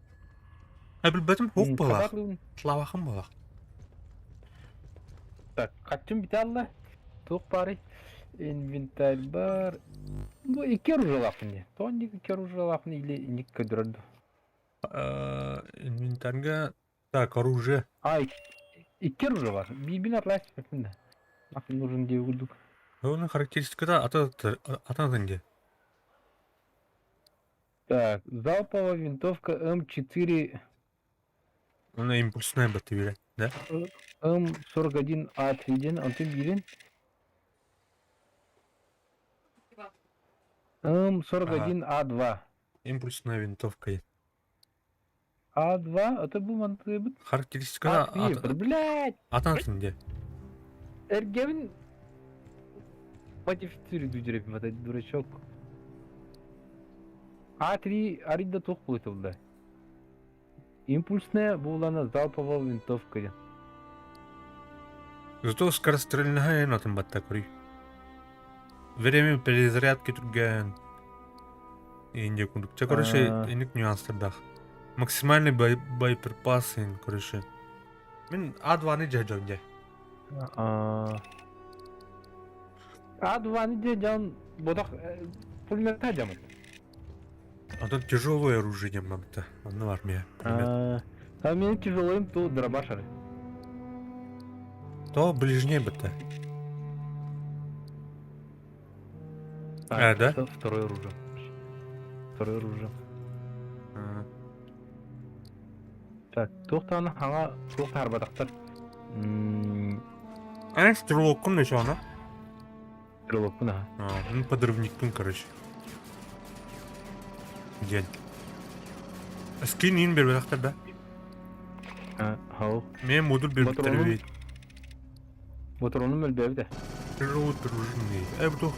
А билбэтим хук Хата буолаах. атлыбын. Славахым буолаах. Так, хаччым бүтэ алла. Туох баарый? Инвентарь бар. Бу икки оружиялаахпын дии. Тоҕо инник икки оружиялаахпын или инник көрдөрөр дуу? Инвентарьга так, оружие. А, икки оружие бар. Биирбин атлаах түспэппин да. Нахуй нужен диye курдук. Оның характеристиката ата дии. Так, залповая винтовка М4 Она импульсная батарея, да? М41А3 диэн онтон биирин М41А2. Импульсная винтовка. А2, это бу мантыыбыт. Характеристиката А3, блядь! атын дии. Эргевин модифицирует дурепим, этот дурачок. А3 арыйда туох буолуй Импульсная буолана залповая винтовка диэн. Зато скорострельная атын батта көрүй. Время перезарядки түргэн. Инде курдук. Чэ, короче, инник нюанстардаах. Максимальный боеприпас, короче. Мин А2-ны дьэ дьэ. А2-ны дьэ дьон бодох пулемета дьамыт. А тут тяжелое оружие дьаммамта. Онно армия. А меня тяжелым ту дробашары. То ближнее быта. А, да? Второе оружие. Второе оружие. Так, туохтааны хаҥа туох харбатахтар. А, стрелоккун еще она? Стрелоккун, ага. А, ну подрывникпын, короче. День. Скин ин бербетахтар да? Хау. Мен модуль бербиттер Ботуруну өлбөбүтэ. Тяжелый дружинный. Э, буду.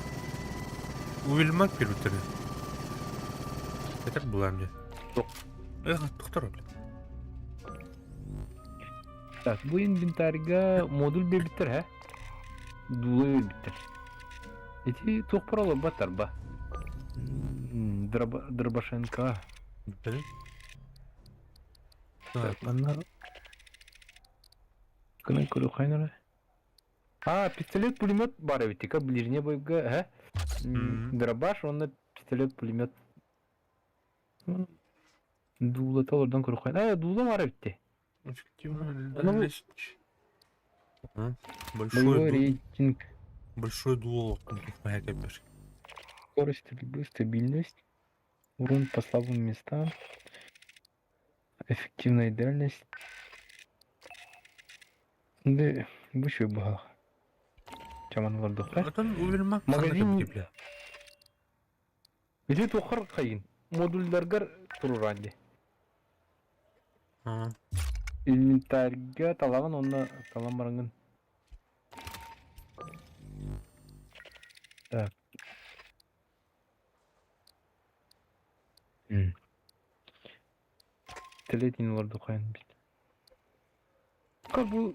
Увельмак бербиттер. Это была мне. Эх, доктор, блин. Так, бу инвентарьга модуль бербиттер, һэ? Дуула бербиттер. Ити туох пароло ба? Дробашенко. Так, манна Кынан көрү хайнара. А, пистолет пулемет бар эбит, ближний бойга, һэ? Дробаш, онно пистолет пулемет. Дуула толордон көрү хайна. А, дуула бар эбит. Эффективно. Большой рейтинг. Большой дуло. Скорость стрельбы, стабильность. Урон по слабым местам. Эффективная дальность. Да, бу баҕа. Чаман олордуха. Отон уверма Магазин. Ити тухар хайын. Модульдаргар туруранди. Инвентарьга талагын онно талан барангын. Так. Пистолет олордуха бит. Как бу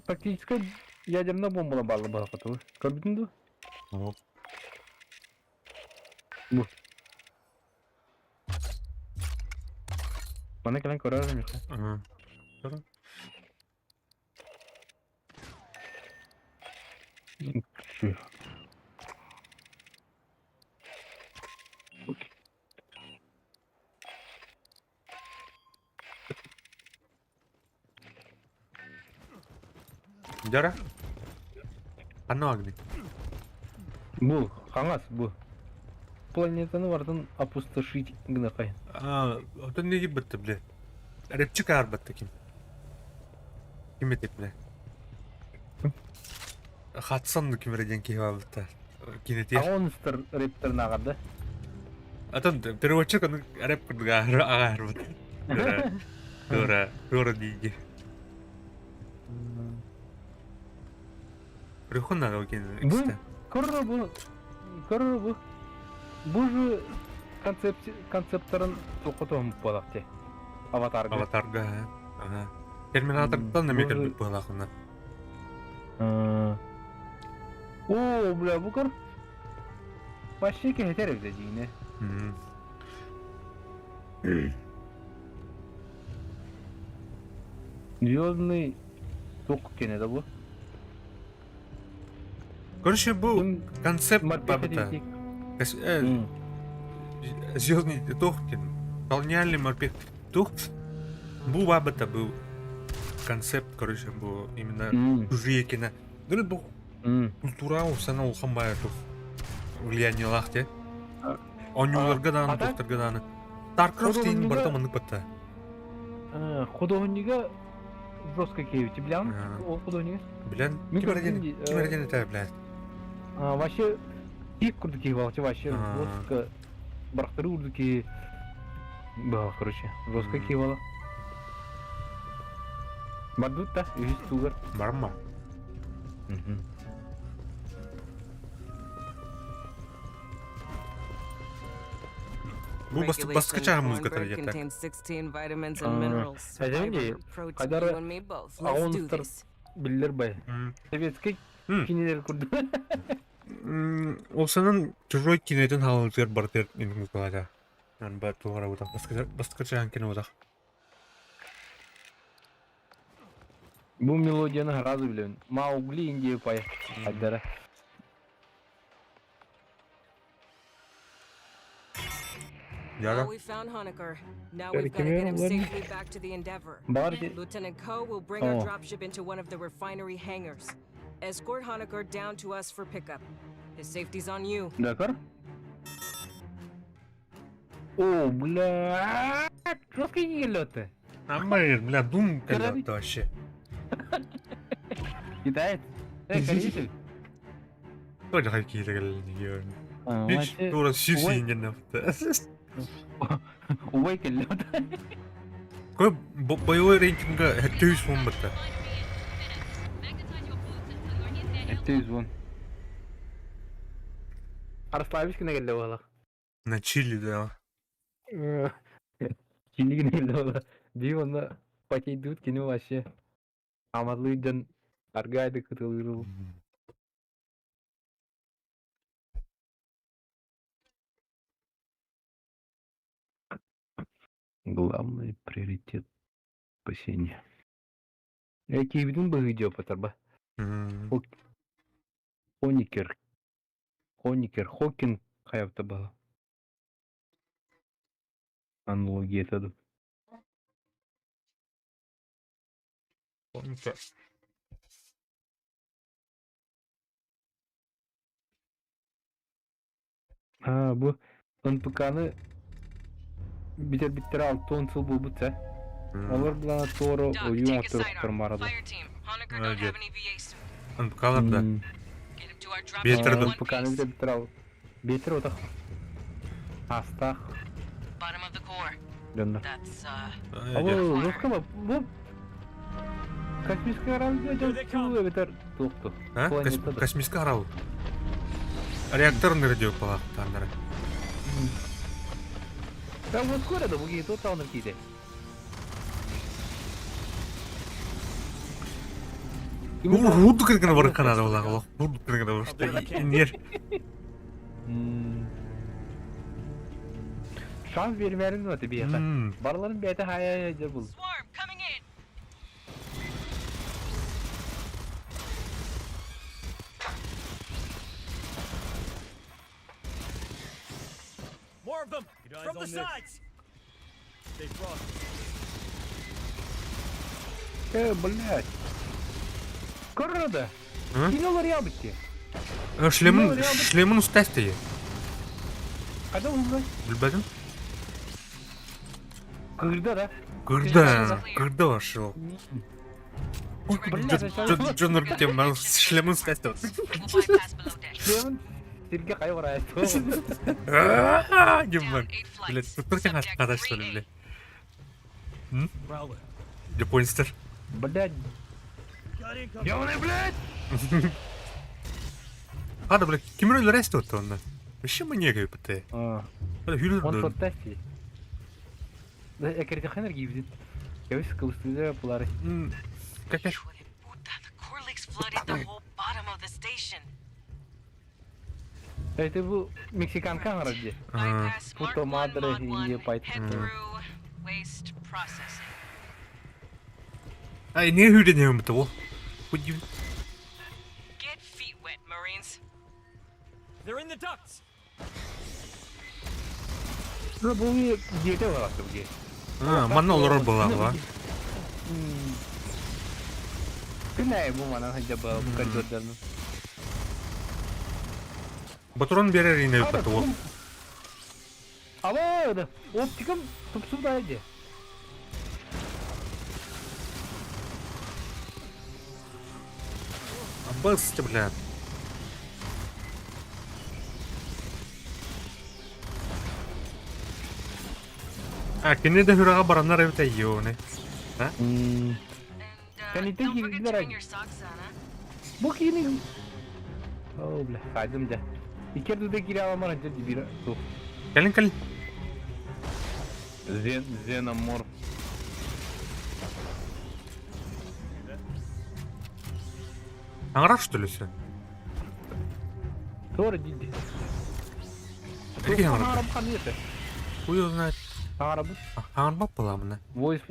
практически Ядерная бомба баалла баһахатыбы. Көрбүтүн дуо? Оп. Бу. Маны кэлэн көрөр миэхэ. Ага. Көрө. Дьара. Ханна агни? Бу, хаҥас бу. Планетаны барытын опустошить гынахай. А, оттон не бытты, бля. Рэпчик аарбатта ким? Ким этip бля? Хатсан ким эрэ диэн киһи баабытта. Кинетиэр. Аҕонстар рэптерин ааҕарда. Атын переводчик аны рэп курдук ааҕарбыт. Тура, тура, тура дииги. Рыхун надо кине. Бу, көрөр бу, көрөр бу. Бу же концепт концепторын тохотоһум буолах те. Аватарга. Аватарга, ага. Терминатортан эмиэ кэлбит быһалаахына. О, бля, бу көр. Вообще кэһэтэр эбит дьиҥнэ. Звездный туох кэнэ да бу? Короче, бу концепт бабыта. Звездный туох диэн колониальный морпех туох бу бабыта был концепт, короче, бу именно чужие кино. Говорит, бу культура сана улахан баайа туох влияниелаах те. Оонньууларга даҕаны, туохтарга даҕаны. Старкрафт диэн барыта маннык батта. Художнига жестко киэбити билэҕин ол художнига? Билэн ким эрэ диэн ким эрэ диэн этэ билэн. Вообще тип курдук киһи вообще вообще жестко барахтары курдук киһи было короче жестко киһи буола. Бардыбыт да үһүс туугар. Барма. Бу баскы чаһы музыка тарыйата. Кадары аҕонстар биллэр бай. Советский кинилер курдук. Ол санан чужой кинетин хаалытыгар барытыгар музыкалата. Ан ба тугара утах баскы чаһын кине утах. Бу мелодияны сразу билэбин. Маугли Индия пай. Айдара. Яра. Well, we found Honecker. Now we've got to get him safely back to the Endeavor. Баар Lieutenant Coe will bring our Oh. dropship into one of the refinery hangars. Escort Honecker down to us for pickup. His safety's on you. Дакар? О, бля, жесткий келлеты. Амай, бля, дум келлеты вообще. Китаец. Э, корейцы. Тоже какие-то кэллини Тура сүүс Убай келлеты. Кой боевой рейтинга 710 бытта. 710. Арславич кine келле буолах. На Чили, да. Чили кine келле буолах. Дии онно потейдут кини вообще. Амадлыы дьон аргайды кытылыырыл. Главный приоритет спасения. Э, киһибитин быһыы диэппэтэр ба. Хоникер. Хоникер. Хокин хайабыта баһа. Аналогията да. Хоникер. Аа, бу НПК-ны бүтэрбиттэрэ 60 сыл буолбут ээ. Олор былаана туора ойуу оҥотторуохтарын баарыда. НПК-лар да. Биэтэр да. НПК-ны бүтэрбиттэрэ биэтэр отах астаах дьоннор. А бу жестко бу космический корабль дьон эбэтэр туохту. А? Космический корабль. Реакторный радиопалаахтааннара. Да вот скоро да буги тут таунер киде. Урдук гына барыкка наада буоллаах урдук гына барышта нер. Шанс бермәрин вот биэхэ. Барыларын бэйэтэ хайа дьэ бул. More of them! From the sides! They frosted. Э, блядь. Көрөрө Кини олорья битти. Шлемин, шлемин устастeye. Қайда уллай? Билбэтим. Кырда да. Кырда, кырда вошел. Джон Рбитем, шлемин устастeye. Шлемин сирге кай барайт. Диман. Блядь, тут только надо что ли, блядь. Японецтер. Блядь. Ёбаный, блядь! Хада, блядь, ким өлөрөстө онно? Вообще маньяк епте. Он фантастик. Экердехенер гибзит. Кебис кылыстыда булары. Какая? Это бу мексиканка гаражы. Puto madre и епайт. Ай, не хүрден юм бит ол. Get feet wet, Marines. They're in the ducts. Бу дете бар бу. А, манна олорор була. Күнәй бу манан хаҗа бу коридордан. Батурон берер ине бит ол. Ава, оптикам тупсуда иде. Бас, бля. А, кини да хүрага бараннар эбит айёны. А? Кани ты кирдилер. Бу кини. О, бля, хайдым да. Икер дуде кире аламар хаҗа дибира. Кэлин кэлин. Зен зеноморф. Аңрак что ли все? Тора диди. Какие аңрак? Араб хан ете. Хуй его знает. Араб. Аңрак была мына. Войс.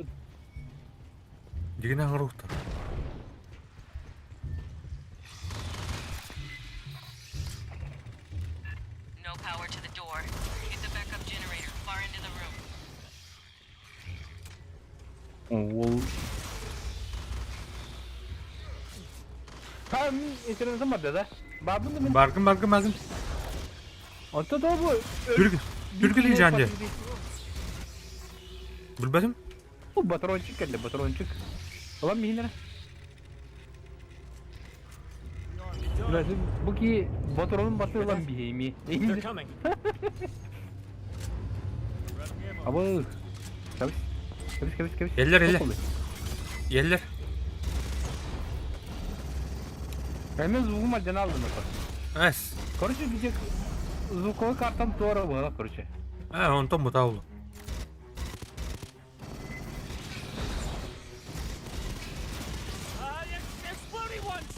Деген аңрукта. No power to the door. Get the backup generator far into the room. Ол. Там интернетим бар да? Бабын да мен. Баргын баргын баргын. Онто да бу. Түргүлі жанды. Билбедим. Бу батрончик келди, батрончик. Улан михинер. Бу ки батронун баты улан бихейми. They're coming. Абы. Кабис. Кабис, кабис, кабис. Эллер, эллер. Еллер. Мен звугум алдан алдым. Эс. Короче, бизек звуковой картам туара була, короче. А, онтон бутаулу. Exploding ones!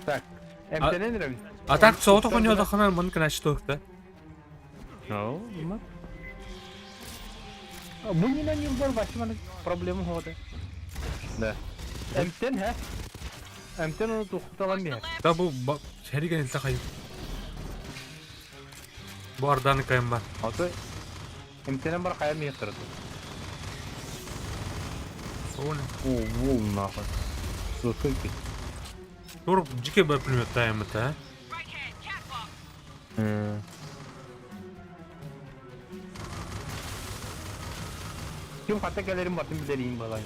Так. МТН нравится. А так соото хоньо хана мын кына что да. Ну, ма. Бу не на ним бар башыманы проблема ходы. Да. МТН ха? МТН оны тухталан бер. Да бу хериген илта хай. Бу арданы кайым бар. Аты МТН бар кая мия тұрды. Оны. О, вол нахуй. Сколько? Тур жике бар пулемет тайым это, Right hand, catwalk. Ким хата келерин батын билерин балай. а?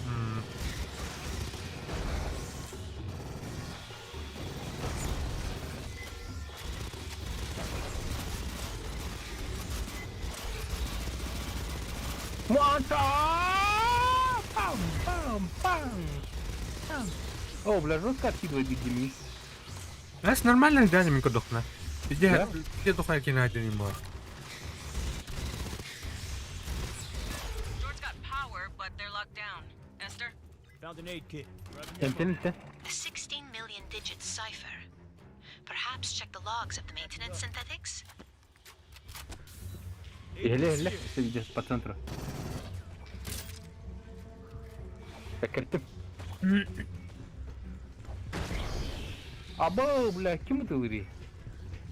Монстр! Пам, пам, пам. Пам. О, бля, жестко откидывает бигдеми. Эс нормально дядя мин кодохна. Иде, Да? иде дохна кине один бар. Found an aid kit. Эмтэн A 16 million digit cipher. Perhaps check the logs of the maintenance synthetics? Иһэлэ иһэлэ видео по центру. Кэртим. Аба, бля, ким это ылырый?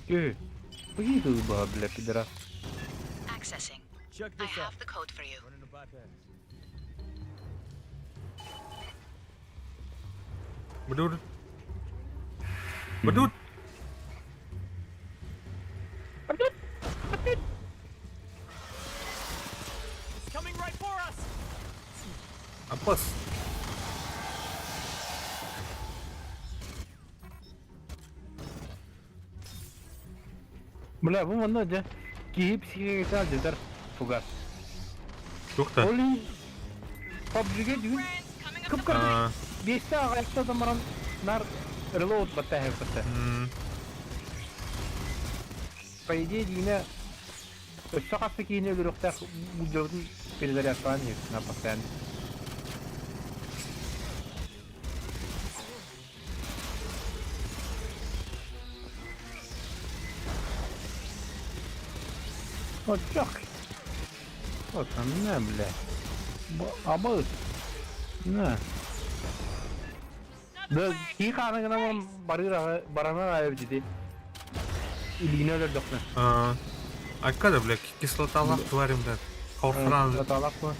Э, Поди ба, бля, пидорас. Accessing. Check I this out. have the code for you. Running the bypass. Бадур. Бадур. It's coming right for us. Апас. Бля, бу манна дьэ киһи психиката алдьатар фугас. Туох та? Ол иһин PUBG-гэ бүгүн Friends, coming up the кып-кырдык Аа, биэстэ аҕайта да баран нар reload баттаһыппыта. м, По идее диинэ өссө хас да киһини өлөрүөхтээх буддьабытын перезарядкалаан иһэр на постоянно. Вот чак. Вот она, бля. Абы. На. Да, кии хаана гына баран барыыр баранар аайы дии. Илиини өлөрдөхпүнэ. аа. Айка да, бля, кислоталаах тварь, бля. Хаурхараан. Кислоталаах буолан.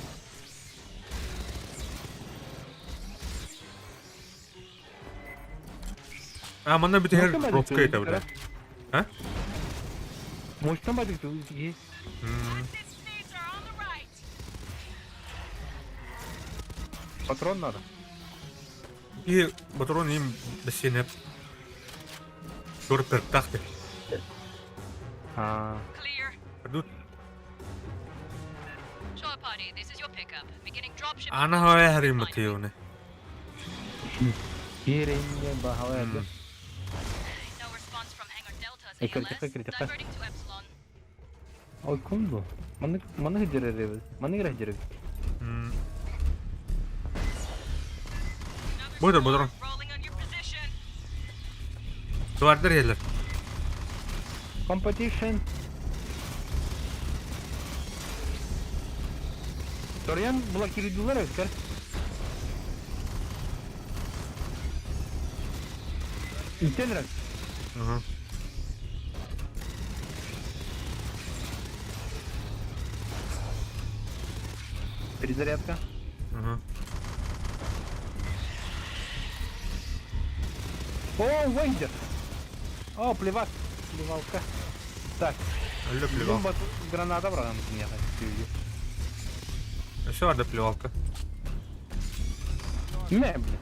А, манна бүтэр Муштан пробка бадык это, бля. А? Муштан бадык кии. М, This stage are on the right. Патрон надо. И батрон им бесенеп. Тур пертахты. Аа. Clear. Бадут. Shore party, this is your pickup. Beginning dropship. Ана хавай харим матиуне. Кииринне баһалай М. No response from Hangar Delta's Эй, кырдьыкка, кырдьыкка. Diverting to Epsilon. Ой, кум бу? Маннык маннык дьэрэребит. Маннык эрэ дьэребит. М. Another Буйдур, storm буйдур. rolling on your position. Твардар елер. Competition. Торьян блокируйдулар эбиттэр. Итен эрэ. Ага. Перезарядка. Ага. О, выйдет. О, плевак. Плевалка. Так, Алло, плевалка. бомба граната брат, мне Все, ада плевалка. Не, блин.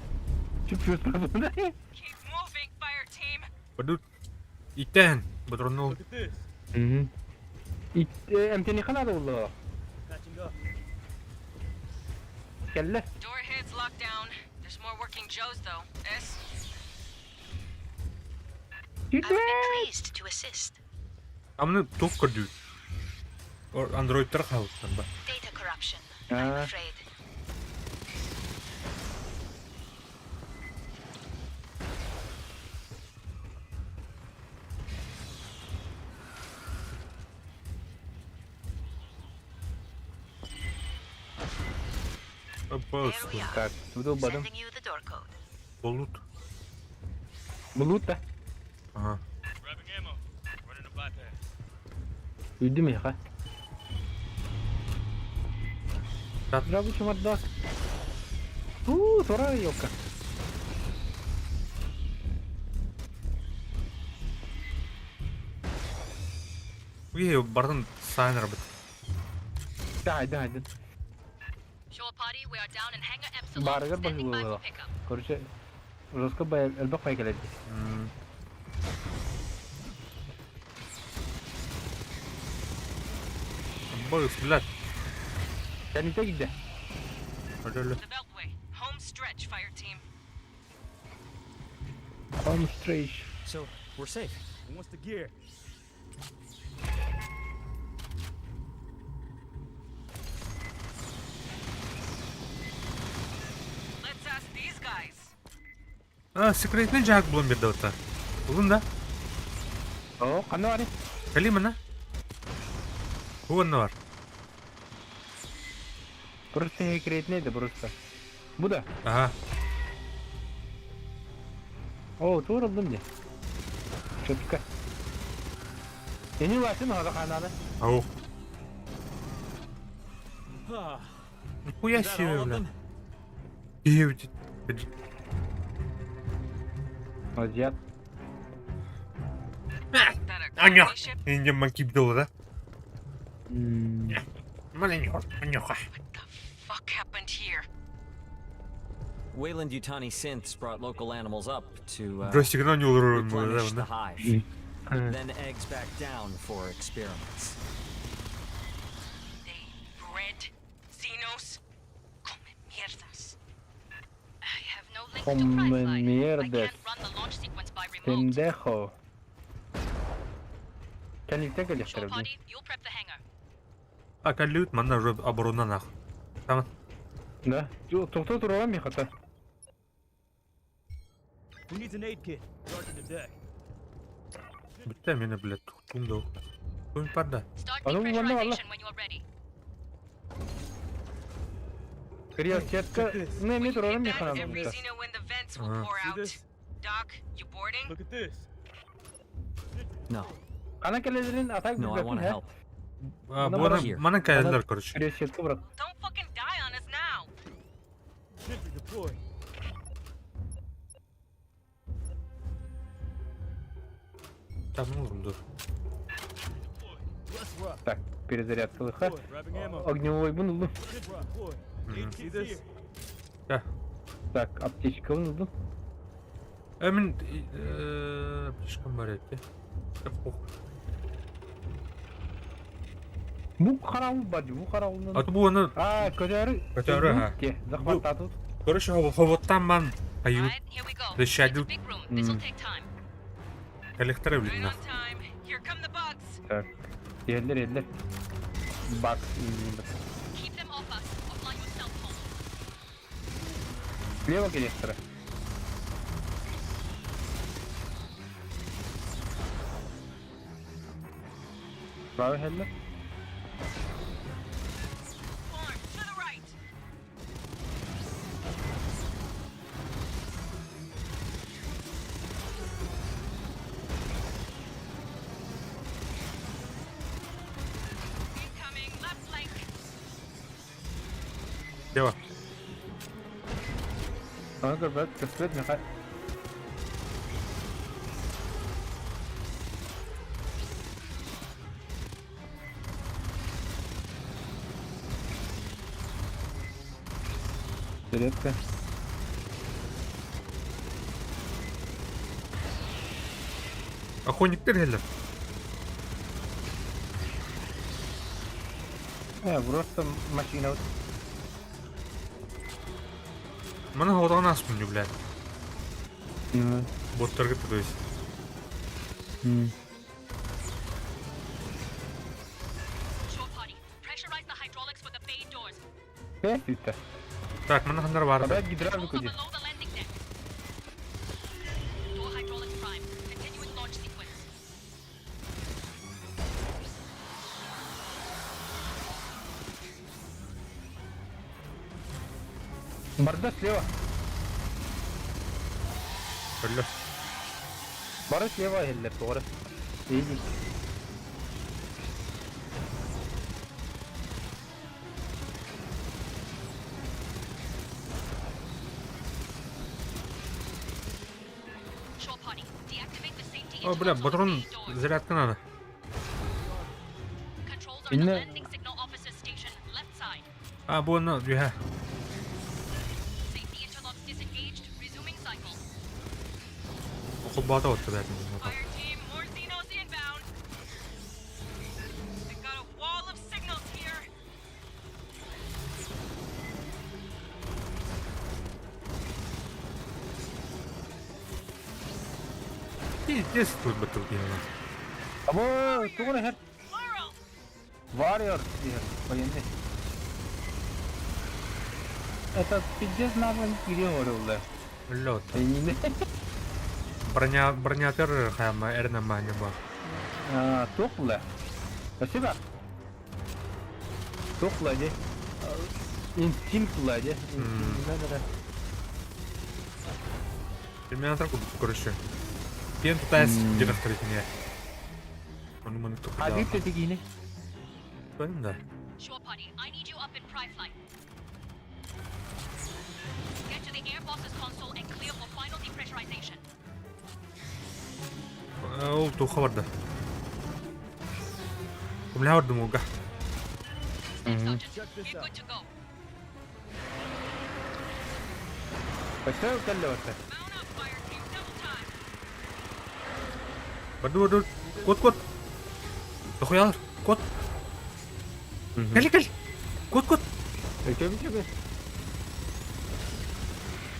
Чуть-чуть правда. Keep moving, fire team. Бадут. Итен. Батронул. Look at this. Угу. Эмтени надо было. Patching up. Кэллэ. Door heads locked down. There's more working Joes though. S. I would be pleased to assist. Амны тук көрдүү. Ор андроидтар хаалсан ба. Data corruption, I'm А. afraid. Апас. There we are. Так, буду бадым. Sending you the door code. Болут. Булут да. Ага. Grabbing ammo. Running a bypass. Үйдүм яха. Так. Здравствуйте, мордак. У, тура елка. Уе бардын сайнер бит. Да, да, да. Shore party, we are down in Hangar Epsilon. Барыгар Standing by for бахы pickup. Короче, жестко бай элбэх байкалер. М. Боюс, блядь. Кәните кидде. Алло. The Beltway. Home stretch, fire team. Home stretch. So we're safe. Who wants the gear? Let's ask А, секретный дьаһак булан биэрдэ ота. Булун да? О, ханна барый? Кэлии манна. Бу онно бар. Просто секретный да просто. Бу да? Ага. О, тур ыллым дии. Четко. Ини латын хада хананы. Ау. Нихуя себе, бля. Киһи Азиат. Аньох. Инде кибдил, да? Маленько. Fuck happened here? Wayland Yutani synths brought local animals up to Джойстигынан yolur replenish the hive. Then eggs back down for experiments. They bred Xenos? Come mierdas. I have no link to Come Prizelight. I mierdas. can't run the launch sequence by remote. Pendejo. Кэнниктэн Shore кэлиэхтэрэ дии. party, you'll prep the hangar. А каллют манна уже оборона нах. Там Да. Тохто туруга михата. Who needs an aid kit? Darken the deck. Бүтэ мені, блядь, тумда. Кум парда. Start А ну, ладно, ладно. depressurization when you're ready. Криосетка. Не, When ми you туруга hit that, михана. every Xeno in the vents will pour See out. this? Doc, you boarding? Look at this. No, Ана кэлэлэрин атак no, I want to help. Буна мана кэллер, короче. Криосетка брат. Don't fucking die on us now. Sentry deployed. Там ну dur. Let's rock. Так, перезарядка лыха. Deployed. Grabbing ammo. Огневой бун Sentry deployed. Aid kit here. Да. Так, аптечка ылдым. Эмин слишком бар эти. Бу караул бар, бу караулдан. А бу аны А, көтөрү. Көтөрү, ха. Захваттатып. Короче, хоботтан ман аю Alright, here we go. The It's a schedule- big room. This'll take time. коллектора Right блин. on time. Here come the bugs. Так. Еллер, еллер. Бак. Keep them off us or fly yourself home. Слева коллектора. Право хеллер. Form to the right. Incoming left flank. Дева. Аны көрбөт, көспөт меха. Зарядка. Охотниктер хеллер. Просто машина. Мана хоботан аспын, блядь. Боттарга то есть. Shore party, pressurize the hydraulics for the bay doors. Пять Так, мана хандар бар. Опять Controls гидравлику are де. below the landing deck. Door hydraulics prime. Continuing launch sequence. Барда слева. Бля. Бары слева хеллер, doğru. İyi. Shore party, deactivate the safety О, бля, interlocks on the патрон bay doors. зарядка надо. Controls are in the Инне- landing signal officer's station, left side. А, бу аны юха. Safety interlocks disengaged. Resuming cycle. Холбата вот блядь. Fire team, more Xenos inbound. They've got a wall of signals here. Пиздец тут бы тут дело. Або, тугуна хер. Plural. Warrior diyor. Военный. Это пиздец нахуй giriyor oraya. Өллө Эйиини. Броня, бронятор хайама эрнаманя ба. А, тухла. Спасибо. Тухла, де. Инстинкт ла, де. Терминатор курдук короче. Пен тутайс директор итине. Ону маны А тухуда. бүт тигини. Понял, да. Shore party, I need you up in pre-flight. Get to the air boss's console and clear for final depressurization. Ол туха барда. Кумля бардым уга. Step Sergeant, Check this you're out. good to go. Спасибо, кэллэ Mount up, fire team, double time. Барды барды. Кот кот. Тохуялар. Кот. Кэл кэл. Кот кот. Өтөбү чөбү.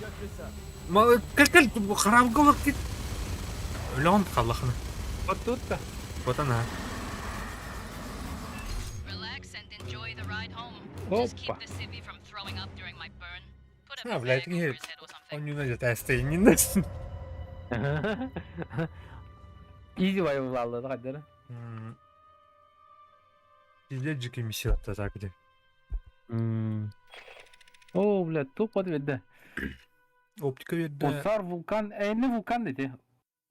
Check this out. Ма кэл кэл харамга олор кит. Өлөөн халлахна. Оттутта. Вот она. Relax and enjoy the ride home. Just keep Опа. the civvy from throwing up during my burn. Put a А, блядь, bag over не. his head or something. Он не найдет астейнин. Изи вайвлалла кадыр. Пиздец жеке миссия так где. О, блядь, тупо ведде. Оптика ведде. Осар вулкан, э, не вулкан дети.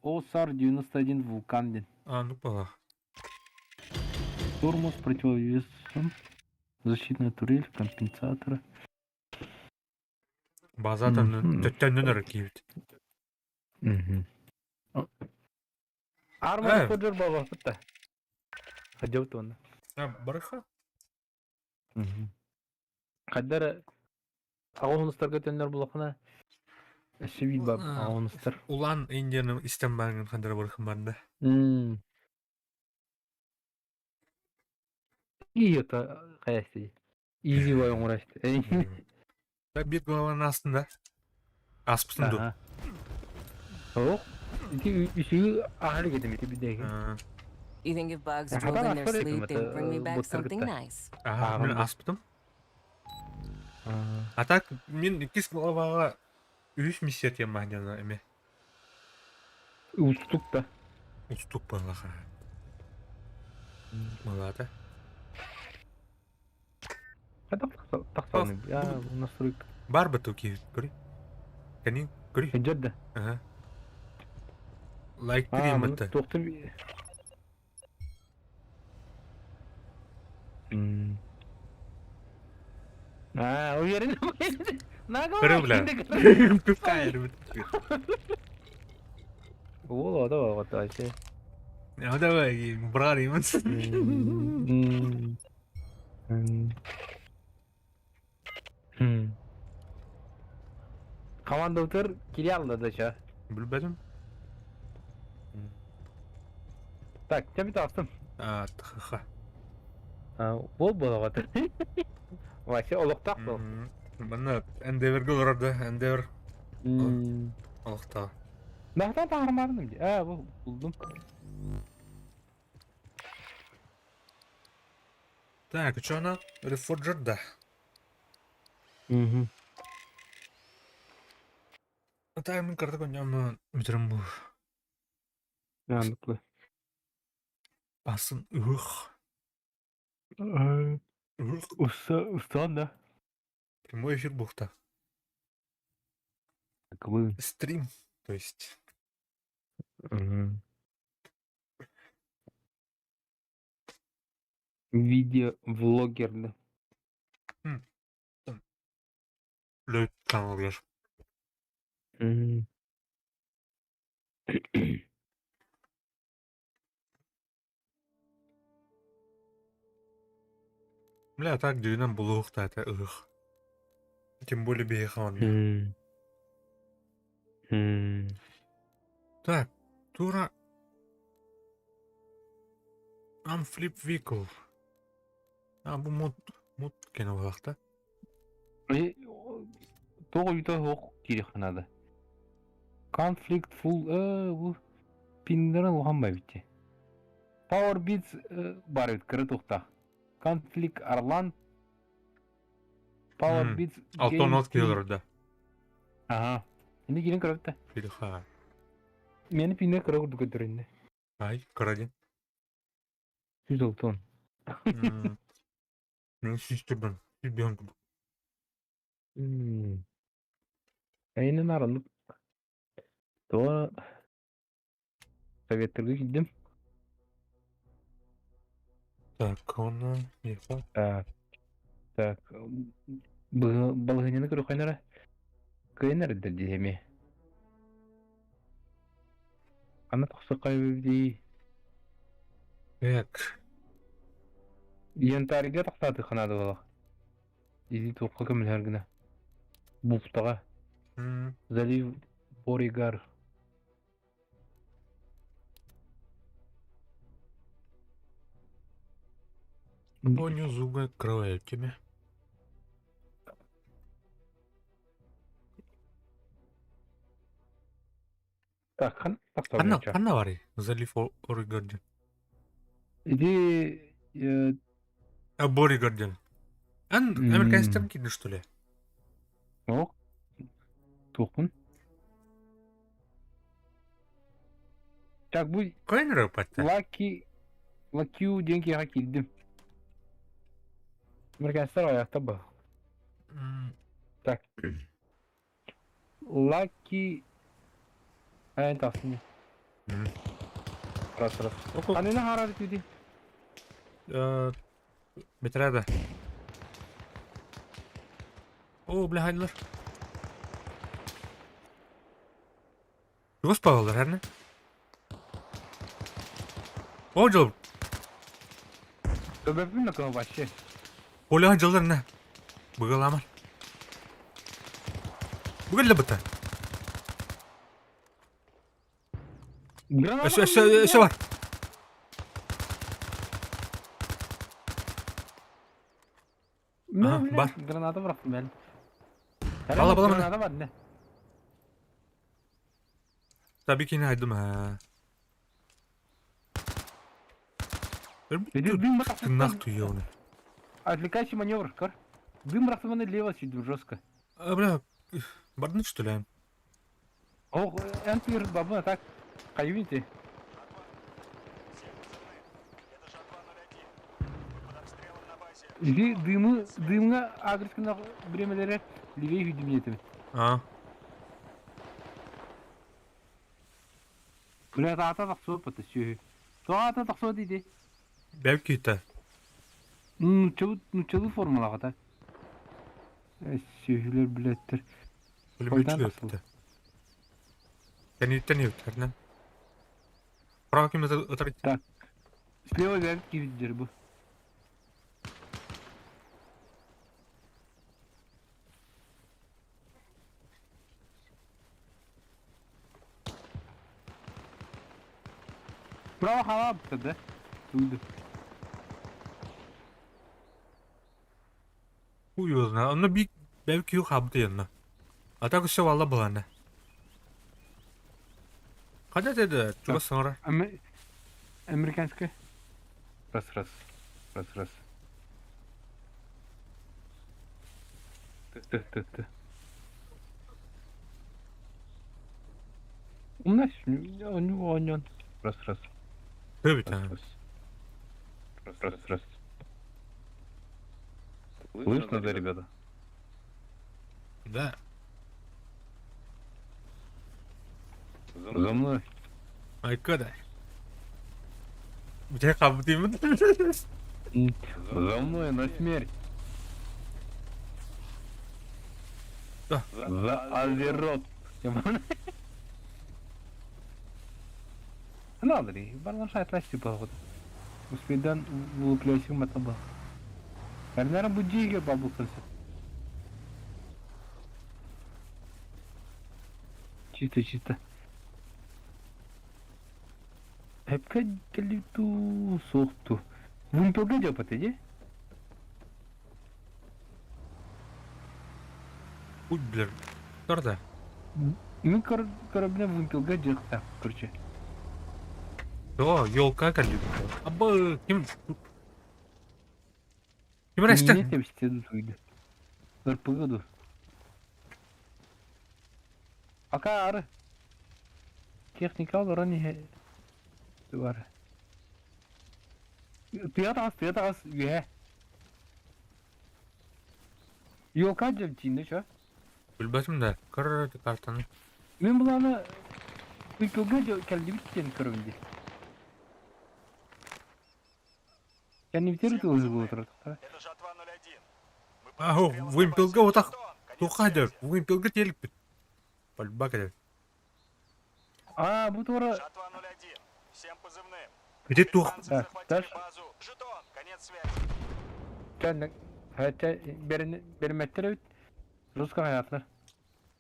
Осар 91 вулкан ден. А, ну пала. Тормоз противовесом. Защитная турель, компенсатора. База төннөн өрө киибит. Армор Э. Фоджер баба фута. Хадёт он. А, барыха? Хаддар агонустарга төннөр булакына. Шибит баб А. агонустар. Улан Индияны истен баргын хандара барыхын барда. И это каясты. Изи вай оңурашты. Так бир главанын астында. Аспытын ду. Ох. Ити үсү ахыр кетем ити бидеги. You think if bugs Я drove in хотела their посмотреть, sleep, это, they'd bring me back вот something только-то. nice? Аха, А, мен мында. аспытым. А так мен иккис главаға үс миссия тем махняна эме. Устук да. Устук балаха. Малата. Кайда тахсаны? Я настройка. Бар быту киит көрі. Кәнин көрі. Жадда. Ага. Лайк А, берейін мына бітті. тоқты. А, уверен. Көрі бля. Пипкайыр бітті. Ол да вот вообще. А давай, брар иман. Команда утыр кире алды да ча. Білбедім. Так, тебе тастым. А, тха. Ол болады. Вообще олықтақ бұл. Мына Endeavor оларды, Endeavor олықта. Нақтан тағырмадым. А, бұл бұлдым. Так, что она? Reforger, да. Так, мен карта коням мүтірім бұл. Андықлы. Асын ұх. Ұх. Уста, устан да. Прямой эфир бухта. Кылы. Стрим, то есть. Видео-влогер, да. Лөт канал yer. Бля, так дүйінен бұлуық та это ұх. Тем более бейхан. Так, тура. Amflip vehicle. А, бұл мод, мод кен олақ та. Тоғы үйті оқ керек қанады. Conflict full, бұл пиндерін оған бай бітте. Power Beats бар бит, кірі тоқта. Conflict Арлан. Power Beats Алтон от Game келер да. Ага. Ини киирэн көрөбүт да. Пиха. Мени пиинэ кыра курдук көрдөрөр иннэ. Ай, кыра диэн. 160. Мен сүүстэрбин, сүүрбэһин курдук. Эйинэн араннык Тоҕо советтарга киирдим. Так, онно миэхэ. Так, так, балаһыанньаны көрүөххэ эрэ. Кыайан эрдэр дии эмиэ. Ханна тахсыахха дии? Так. Янтарьга тахсаатыахха наада буолуох. Или туохха көмөлөһөр гына. Бухтаҕа. Залив Боригар. Понял, зубы открываю тебе. Так, хан Ханна, ханна барый? Залив Оригарден. Иди... А Боригарден. Ан, американецтер киирдэ что ли? Ок. Туохпун? Так, бу Кайын рапатта? Лаки... Лакью диэн киһиэхэ киирдим. Американецтар аҕыйахтар ба. Так. Лаки Эн тахсыны. Раз раз. Анына харар түди. Бетрада. О, бля, хайдылар. Чугас пагалар, әрне? О, жыл. Көбөпүн да вообще. Оля жылдар не? Быгаламар. Бүгін быта. Өссө, өссө, өссө бар. Бар. Граната бырахтым мен. Бала, бала, Граната бар не? Tabii ki haydım ha. Тыннах туйоны. Отвлекающий маневр, кор. Дым бырахтыманы лево сидим жестко. А, бля, бардын что ли? Ох, энтер баба так. Каюните. Иди дымы, дымга агрескина бремелere левее видим А. Бля, аата тахсуо бата сүөһү. Тоҕо аата тахсуо дии Бэп күүтэ. Нууччалыы нууччалыы формалаах Сүөһүлэр билэттэр. Пулеметчик өттө. Тэниттэн өттөрнө. Право ким ытар Так. Слева бэп киирдир бу. Право халапта да? Туйду. Уйозна. Онно би бэп күү хабды янна. А так все валла балана. Қада деді, чугас саңара. Американская. Раз, раз. Раз, раз. Т, т, т. У нас у него он раз, раз. Төбіт. Раз, раз. Раз, раз. Слышно, да, ребята? Да. За мной. Айкада. Бите қабдимын. За мной на смерть. Да. За Азерот. Надо Барнашай отласти походу. Успедан вылупляйся матаба. Карнара будиге бабулсался. Чисто, чисто. Эпка калиту сохту. Вумпелга дёпаты, де? Уй, блин. Торда. Ну, корабля вымпелга дёпта, короче. О, елка калит. Аба, ким... Ким рәстен? Не тебсте дуйды. РПГ ду. Акаары. Техника олорон иһэ бар. Тыа таҕыс, тыа таҕыс үөһэ. Елка дьэбдьииннэ чё? Билбэтим да, көр картаны. Мин былааны Уйкылга кэллибит диэн көрөбүн дии. Кэннибитигэр ытыалаһыы буола турар. Аһо, вымпелга утах туохха дьэр, вымпелга тиэлиппит. Пальба кэлэр. А, бу туора... Ити туох... Так, дальше. Чэ, хотя берметтер эбит. Русского хаятlar.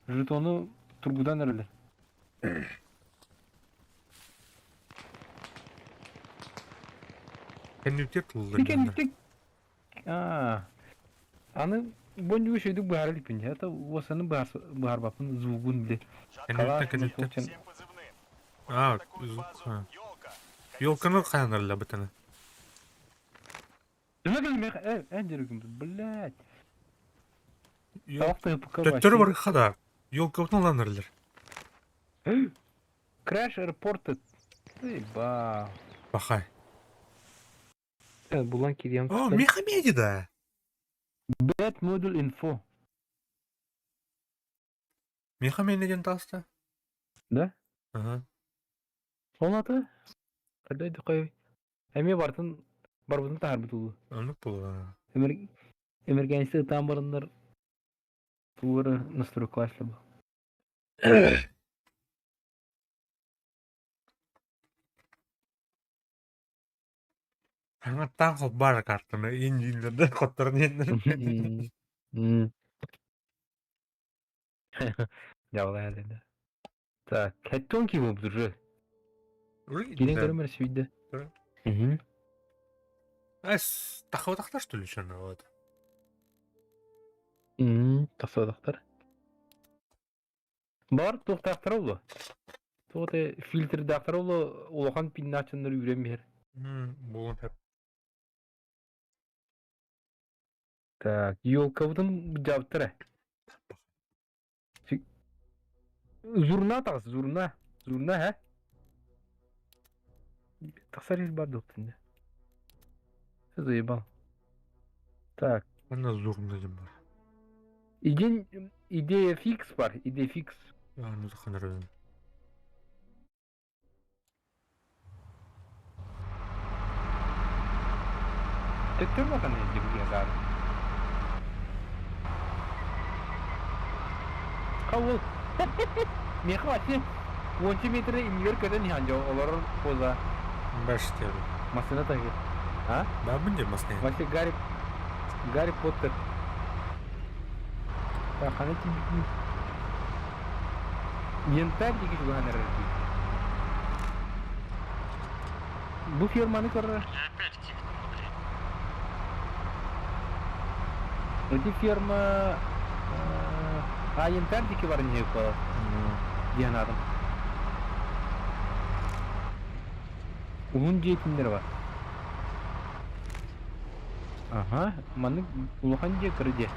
Жетону тургудан эрэлэр. Кэннибитигэр тыллар. Кэнниттик Аа, аны бонньугу үчүгэйдик быһаара иликпин дии, это уосаны быһаарбаппын звугун били. Кэнниттэн кэнниттэн. Аа, Елканы хаанарла бытаны. Блядь. Төттөрү барыха да. Елкабытын ыланарлар. Crash reported. Ба. Бахай. Булан кириэн О, Мехамеди да. Bad module info. Мехамеди диэн тааста. Да? Ага. Ол аты? Қандай қой? Эмиэ бартын барбытын таһаарбыт улуу. Оннук буолла. Эмэргэнси ытаан бараннар тугу настройкалашлы бу. Хаҥаттаан холбоор картаны индииллэрдэн хотторон иһиннэр. Дьаҕалаһа да. Так, хэттон ким уже? Кирен көрөмөр сүүйдэ. Мгм. Эс, тахабатахтар что ли что вот. Тахсыбатахтар. Бар туохтаахтара оло. Туох фильтрдаахтара оло улахан пиннааччыннар үүрэн биһэр. Буолун сөп. Так, елкабытын быдьаабыттара. Зурна таҕыс, зурна. Зурна, һэ? Тахсар ис бар дуоптун Заебал. Так. Манна зурна диэн бар. Идень, идея фикс бар, идея фикс. А, ну ханарын. Төттөр бахан дибиге Кабыл. Меха вообще 10 метр иннигэр көтөн иһэн дьон олорор поза. Баштер. Машина таһы. А? Бабын де машина. Вообще Гарри Гарри Поттер. Хана тиийбитин Янтарь диэки чугаһан эрэр дии. Бу ферманы көрөр. Эти ферма а янтарь диэки баран иһэ буолар диэн аатым. Уһун дьиэтиннэр бар. Аха, маннык улахан дьиэ кыра дьиэ.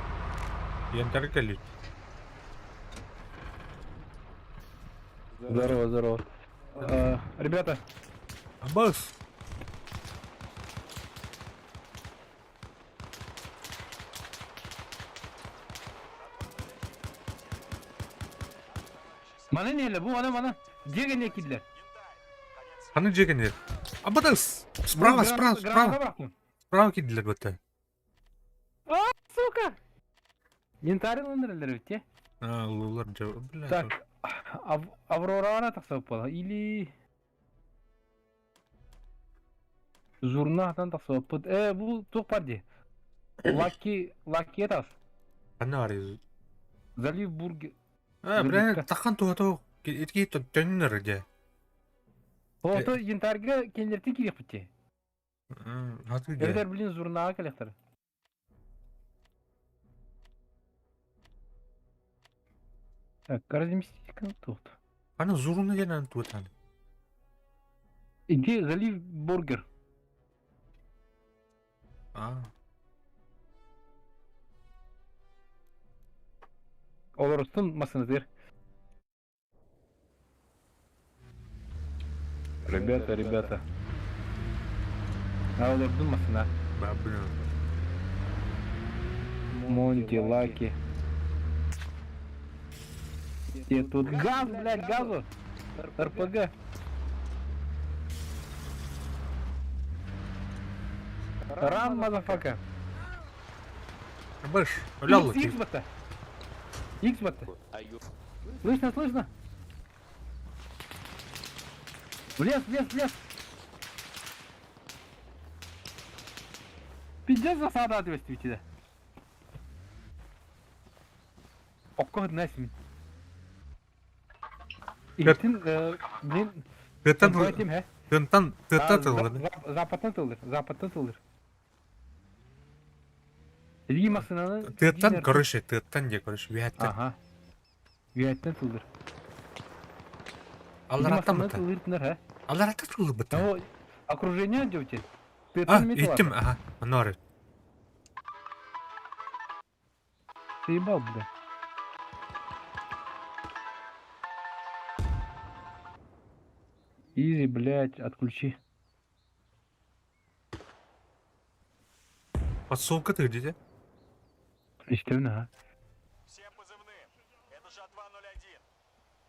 Янтарь кэлит. Здорово, здорово. Ребята. Аббас! Маны неле, бу мана мана. Дьиэ киирдилэр. Ханнык дьиэ кэннигэр? Аббатас! Справа, справа, справа. Справа киирдилэр бытта. А, сука! Янтарь ылыннараллар эбит те. А, ыллылар дьэ, бля. Так, Аврораны тахсыбыт или Зурна тахсыбыппыт. Э, бу туох бар дии? Лаки, Лаки тас. Ханна барый? Залив Бургер. А, бля, тахан туһа итки төннөр дьэ. Ото янтарьга кеннертин кириэхпит дии. Эбэтэр, блин, зурнаҕа кэлиэхтэрэ. Так, разместить тут. Аны зурна диэн туотан. Иди залив бургер. А. Олорустун массыынатыгар. Ребята, ребята. А олордун массына. Монти, Лаки. Где тут газ, блядь, газу! РПГ. Run, motherfucker. Быш, өлө X батта. X батта. Слышно, слышно? В лес, в лес, в лес. Пиздец засада отвести тебя. Окко днесмин. Иһитин, блин, Тыаттан этим, he? тыантан тыаттан тыллар. Западтан тыллыр, западтан тыллыр. Илии массыынаны... Тыаттан, короче, тыаттан дии, короче, үөһэттэн. Ага. Үөһэттэн тыллыр. Аллараттан быта. Тыллыр he? Аллараттан тыллыр быта. Того окружение идете? А, иттим, ага, онно Ты ебал, бля. Изи, блядь, отключи. Подсолка ты где? Истинно, а. Всем позывным. Это Жатва 01.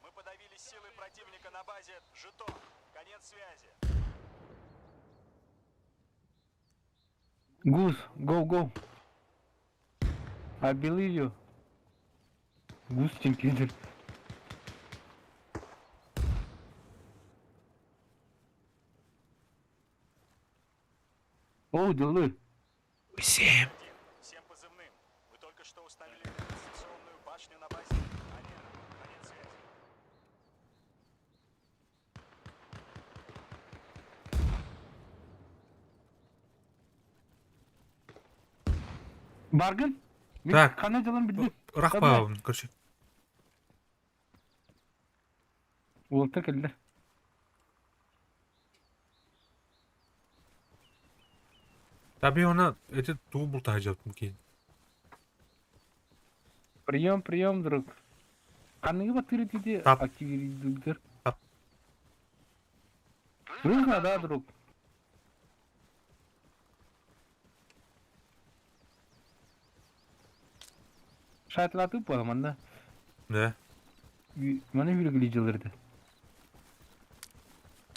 Мы подавили силы противника на базе Жетон. Конец связи. Гуз, go, go. I believe you. Гуз чемпионер. О, дылы. Всем. Всем позывным. Мы только что установили дистанционную башню на базе Арена. Конец связи. Баргын? Так. Хана дьалан билдим. Рахпа, короче. Уолаттар кэллилэр. Таби она эти туу бултаһа дьалбым Прием, прием, друг. Ханныгы баттыыр диди Тап. активируйдур. Тап. Слышно, да, друг? Шайтлаты буолла манна. Да. Маны хүргүлүү жылырды.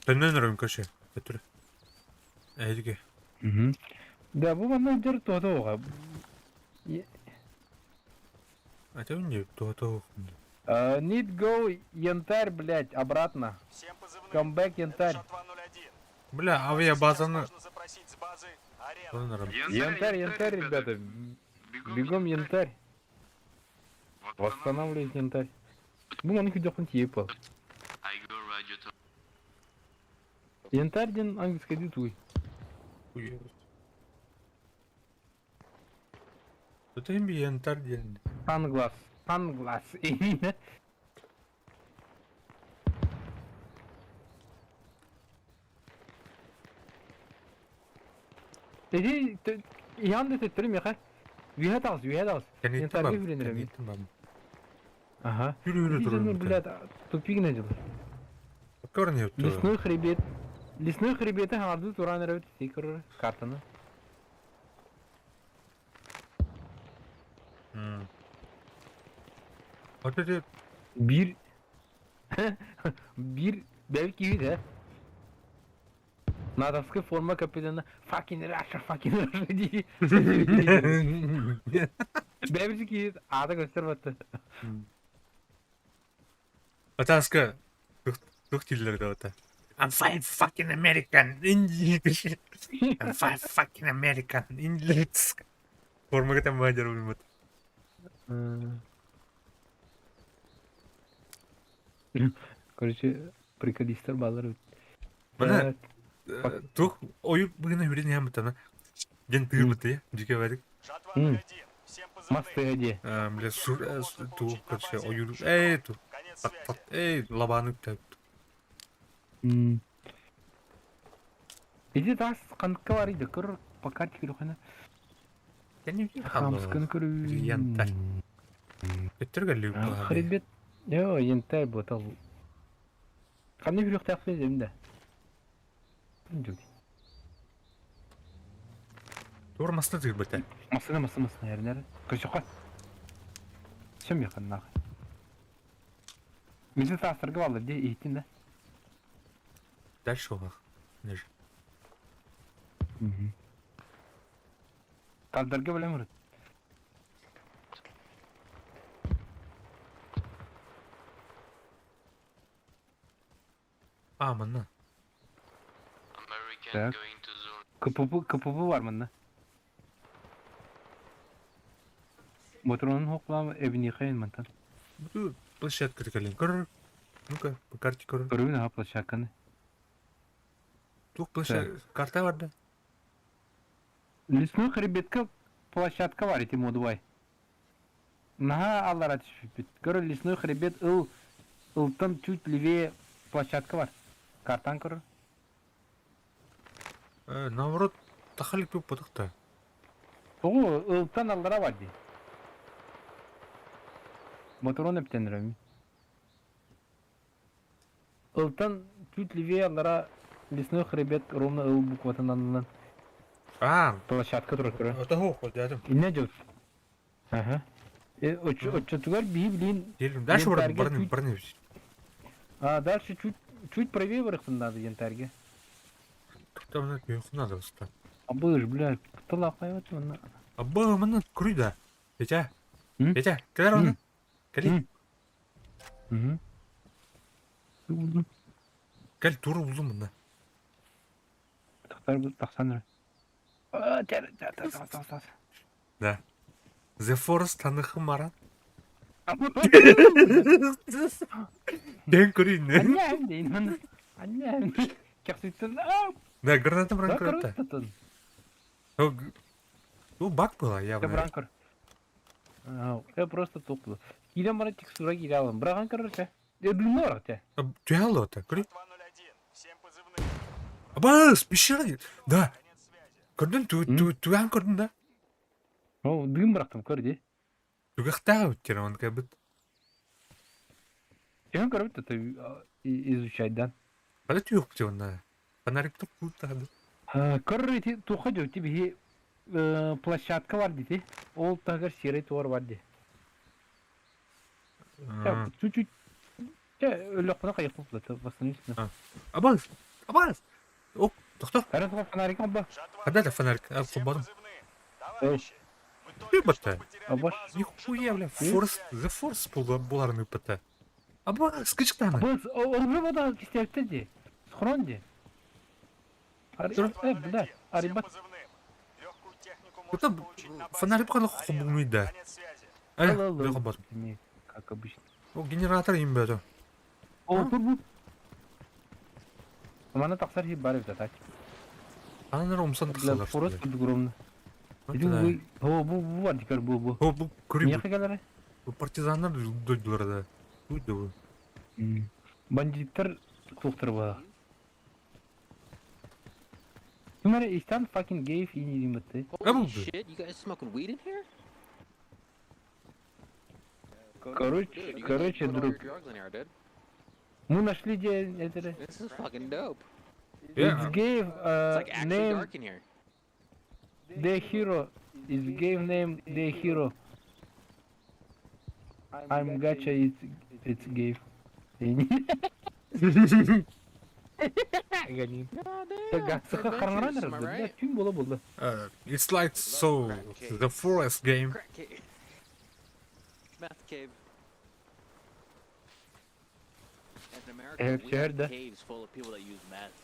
Төннөн өрөм короче. Өтүр. Эйдиге. Да, бу манна жер туота оға. Ата үнне туото. Need go янтарь, блядь, обратно. Всем позывным. Come back, Это янтарь. Жатва 01. Бля, авиабазаны. Сейчас можно запросить с базы Арена. Янтарь, янтарь, ребята. Бегом янтарь. Восстанавливать янтарь. Бу маны күдөхүн тиеп ал. Янтарь диэн английский дии туй. Это им янтарь диэн. Sunglass. Sunglass. Иди, иһан да төттөрү миэхэ. Үөһэ таҕыс, үөһэ таҕыс. Янтарьга үрэнэр эми. Ага. Үрү Иди, ну, блядь, тупигинэ дьылар. Лесной хребет. Лесной хребети хаҥардыы тураан эрэбит ити көрөр картаны. Вот это Биир биир бэл киһи ээ. Натовская форма капитана fucking Russia, fucking Russia дии. Бэбит киһи аата көстөр батта. Атаска тух дииллэр да I'm fine fucking American. I'm fine fucking American. Форма там бадер билбит. Короче, приколистер баалар. Мана тух ойу бүгүн хүрен ямытана. Ден тыырбыты, дьике барик. Жатва 01. Всем позывным. Масты где? Бля, сур ту, короче, ойу эй ту. Конец связи. Эй, лабаны үктәп. Иди тас ханыкка бар иди көр по карте көрөхөнө. Хамсканы көрүү. Янтарь. Өттөргөлүк Хребет. Йо, янтарь ботал. Ханны хүрүөхтээхпин дем да. Дьүл. Тур маста тыырбыта. Массыына, массыына, массыына, эрнэр. Көсөхө. Сөм якыннаах. Мизин саастарга баллар дии иһиттин да. Дальше олох. Даже. Тардарга билем урут. А, манна. Так. КПП, КПП бар манна. Ботуруонун хоклаам эбиниэхэйин мантан. Бу площадка кэлин көр. Ну-ка, по карте көр. Көрүбүн аха площадканы. Туох площадка? Карта бар да? Лесной хребетка площадка бар ити модубай. Наһаа аллара түспүппүт. Көр лесной хребет ыл ылтан чуть левее площадка бар. Картан көрөр. Наоборот, тахалик пуппатах-то. Тоҕу ылтан аллара бар дии. Моторон эптенерем. Ылтан чуть левее аллара лесной хребет ровно ыл букватын аннынан А, площадка турар көрө. это хох, дядям. Инне дьыл. Аха. Оччотугар биһи билин Делим. Дальше Янтарьга барны, чуть- барны. А дальше чуть чуть правее барыхтын надо янтарьга. Там на күйөх надо вста. Абыш, бля, талакайбат онна. Абба, манна куры да. Петя. М? Петя, кэлэр оны. Кэли. М. Мгм. Кэл туру булдум мында. Тахтар тахсан эрэ. А, тер, тер, тер, тер, тер, тер. Да. The Forest таныхы маран. Дэн көрейін. Анням дейін оны. Анням. Кәқсіттен. А, Да, граната бран граната. көрөттөн. Ну, баг была явно. Бран көр. Я просто туплы. Киден бара текстура кире алам. Браган көрөрчө. Э, дымы бар те. Түйәлі ота, көрей. 201. Всем позывным. Абас, пещера. Да. Конец связи. Көрдүн, түгән көрдүн да. О, дым бырактым көр ди. Түгәхтәгә үткән он кебек. Кем көрөп это изучать, да? Када түйөк те онна. Фонарик тук култады. Көр ити туха жөти биһи площадка бар дити. Ол тагыр серый туар бар ди. Чуть-чуть өлөкпүнө кайык болуп восстановить. Абас, абас. Оп, тохто. Кара фонарик алба. Жатва Када да фонарик? Всем Кубадым. позывным. Товарищи, мы Ты только что бата. потеряли Абаш. базу Нихуя, бля, Жетон. Force, The Force буларны пыта. Абас, кычтаны. Быз ол бода кистерти ди. Схрон ди. Тур. Э, бля, Всем арибат. позывным. Легкую технику Это можно получить на базе. фонарик кана Арена. хубумый да. Конец связи. Э, бля, кубадым. Как обычно. О, генератор им бәді. О, тур бу. Мана тахсар хи бар эбит так. Анар умсан Бля, тахсалар. Форест огромный. Иди бу, о, бу, бу бар дикер бу, бу. О, бу күри Не хәгәләре? бу партизаннар дойдулар да. Дойду бу. Бандиттар туктыр ба. Кимәре истан fucking gay и не димбетте. А бу. Holy shit, you guys smoking weed in here? Короче, Dude, you can короче, put all your друг. drugs in here, dude. Мы нашли где это. This is fucking dope. It's gave It's like actually name dark in here. the hero. It's gave name the hero. I'm gacha it's gave. Ганин. Саха Adventures, am I right? Тюм бола болды. It's like so the forest game. Crack cave. Meth cave. In America, Eh, we have şehirde. caves full of people that use meth.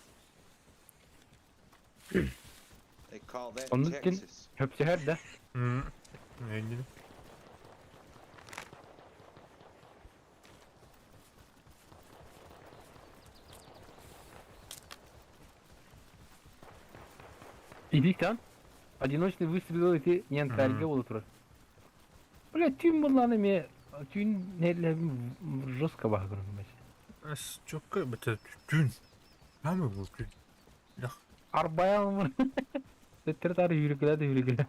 They call that Onun için Texas. höpse de. Ne? Идиктан. Одиночный выстрел эти янтарьга болу турар. Бля, тюм булланы ме тюн неле жестко багырым мен. Чөккө бите түн. Хамы бу түн. Арбаям. Теттер тары yürükledi yürükledi.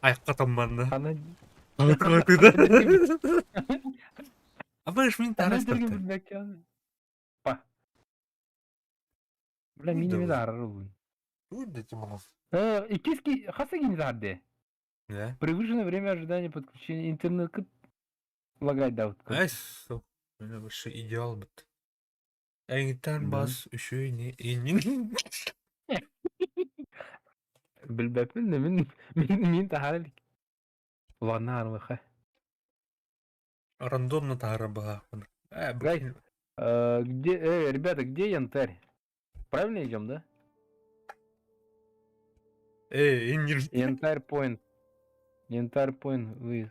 Аяққа тамманды. Ана Абаш мин ана тарас дерген тартты. bir mekan. Па. Бля, мин эмиэ таарар ылбын. Иккис хас кини таарды? Да. Превышено время ожидания подключения интернет лагайдаут. Ай, сук. Менә вообще идеал бит. Әйтән бас үшөй не инин. Билбэппин да мин мин мин таһаар илик. Ладно, армыха. Рандомно таһара баһаахпын. Гай, где, ребята, где янтарь? Правильно идем, да? Эй, иннир. Янтарь point. Янтарь point, вы.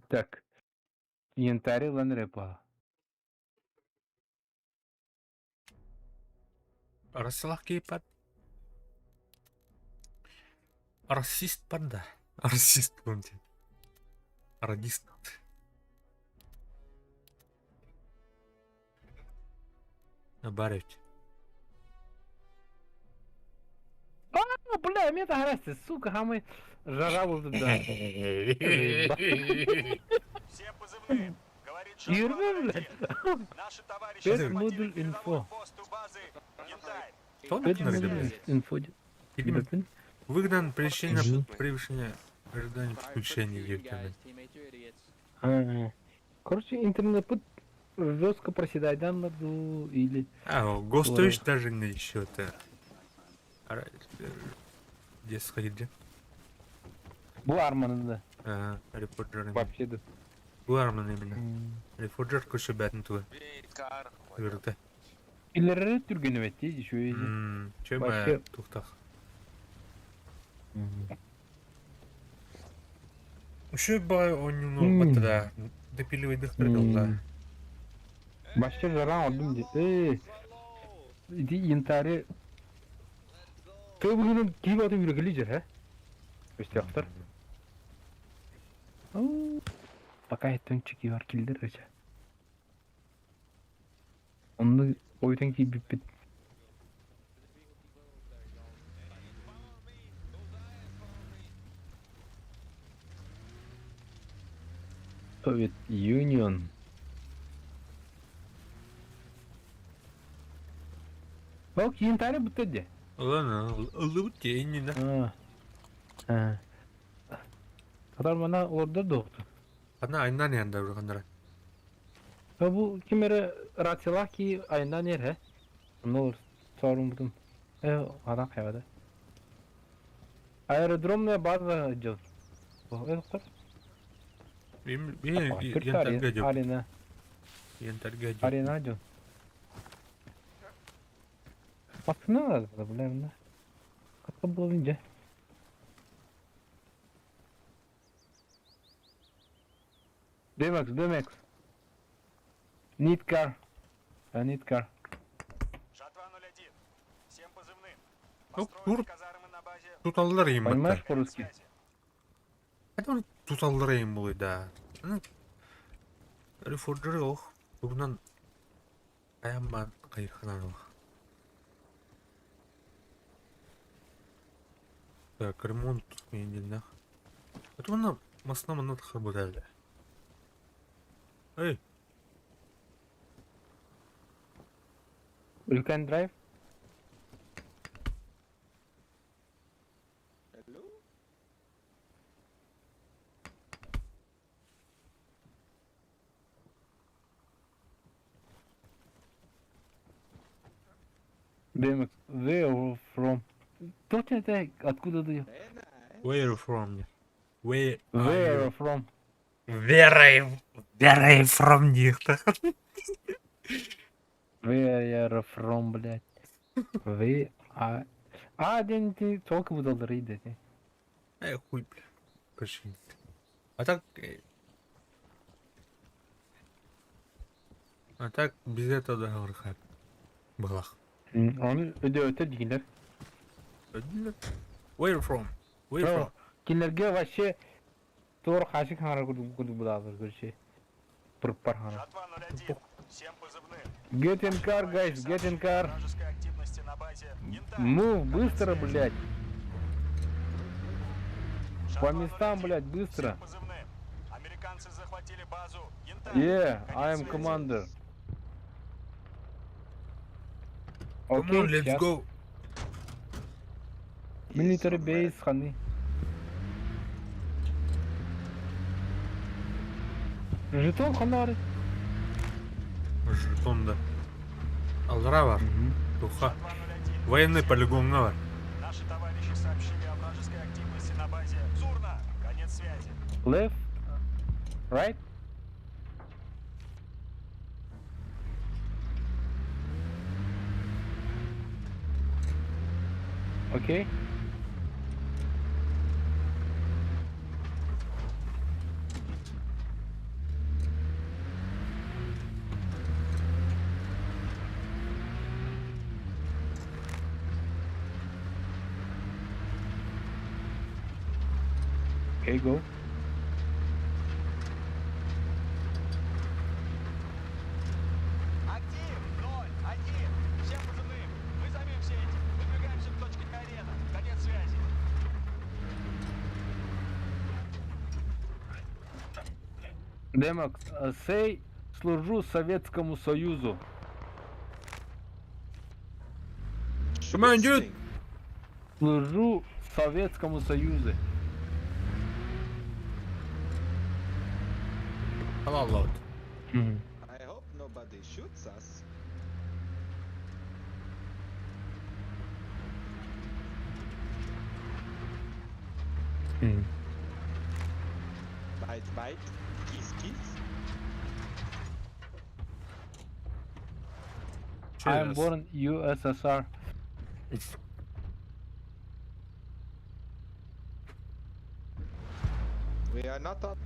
Так. Янтарь ланрепа. Расылах кейпат. Расист панда. Расист помните. Радист. Баревич. А, бля, мне это сука, а мы жара был да. Все позывные. Говорит Юрбе, блядь. Наши товарищи Пять модуль инфо. Пять модуль инфо. Выгнан причина превышения ожидания подключения ертең. Короче, интернет жестко проседает, да, или... А, Гостович даже не еще это. Где сходить, где? Бу арманы, да. Рефорджер. Вообще, да. Бу арманы именно. Рефорджер көшө бәтін туы. Үрді. Илері түрген өтті, еще и... Че бә тухтах. Еще бай онюну батыда. Допиливай дыхтырдылда. Башча жаран одум де. Эй, иди янтаре. Ты бүгін киіп атып үйрекелі жер, ә? Өстеқтір. Пока еттен чеки бар килдер өче. Оны ойдан кийip бит. Soviet Union. Ол янтарь бітті. Ладно, ылыбыт не да. Татар мана оларда доқты. Ана айнан янда ургандара. Бу кимере рациялах ки айнан ер, he? Оны сорун бутун. Адам хайвада. Аэродромная база идет. Доктор. Арена. Янтарь Арена идет. Басына да, бля, Как было инде. Демекс, Демекс. Need car. I need car. Жатва 01. Всем позывным. Ну, Построили казармы на базе. Туталлар им Понимаешь по-русски? Это туталлар им был, да. Рефорджер ох. Тугнан аямман кайханан ох. Так, ремонт тут не Это она масна манат харбудалда. Эй. You can drive? Hello? Демекс, where from? Точно это откуда ты? Where you from? Where Where from? Where are you from них? Where you from, блядь? We are... А, день ты только выдал рейды. Эй, хуй, бля. Короче. А так... А так без этого да Балах. Оны өде өтер дегендер. Where from? Where from? Кинлерге вообще тур хашик хара курдук булабыр короче. Пыр хара. Жатва 01. Всем позывным. Get in car, guys, get in car. Вражеской активности на базе. Янтарь. Move быстро, блядь. По местам, блядь, быстро. Всем позывным. Американцы захватили базу Янтарь. Yeah, I Конец am связи. commander. Come on, Окей, let's сейчас. go. He is Military from base, ханы. Жетон ханары. Жетон да. Алра бар. Туха. 201. Военный полигон бар. Наши товарищи сообщили о вражеской активности на базе Сурна. Конец связи. Left, right. Окей. Okay, go. Актив 0, 1. Всем позывным. Мы займемся этим. Выдвигаемся к точке арена. Конец связи. Демокс, сей служу Советскому Союзу. Come on, dude. Shooting. Служу Советскому Союзу. Halal I hope nobody shoots us. Bite, bite. Kiss, kiss. I am born USSR. We are not on.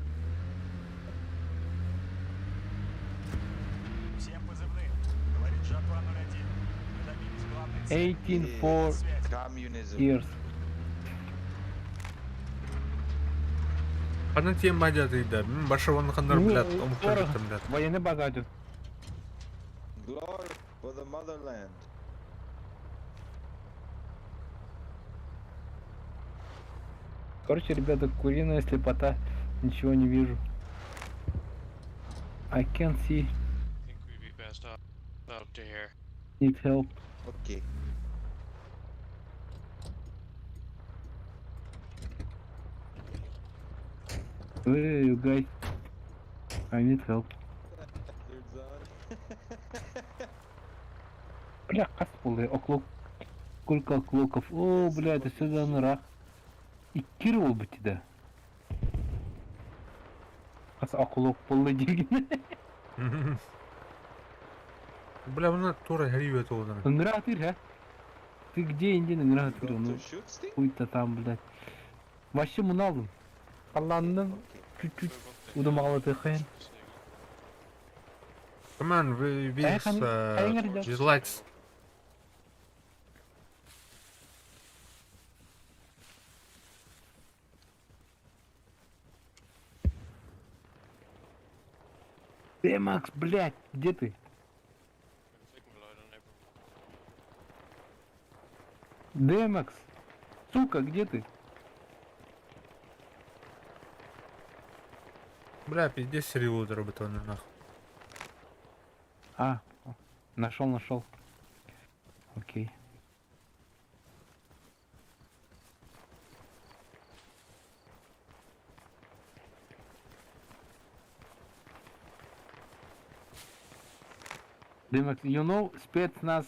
Всем позывным. Говорит Жатва 01. Мы добились главной цели. 18 Связь. Communism. years. Ханна тем бадя да. Баша вон ханнар, Ну, блядь, омуктар скоро бит, блядь. Военный база идет. Glory for the motherland. Короче, ребята, куриная слепота. Ничего не вижу. I can't see. think we'd be best off up to here. Need help. Okay. Where are you guys? I need help. Third zone. Бля, кас полы, оклок. Сколько оклоков. О, бля, это сюда нырах. И кирол бы тебя. Кас оклок полы деген. Бля, мына тура хәрибет олар. Нырах тыр, а? Ты где индин нырах You тыр? want Ну, to shoot stick? хуй-то там, блядь. Вообще муналдым. Алланным Okay. чуть-чуть удумалы тыхын. Come on, we Эх, они- with lights. Ты, Макс, блядь, где ты? Демакс, сука, где ты? Бля, пиздец сериал работал нахуй. А, нашел, нашел. Окей. Демакс, you know, спецназ,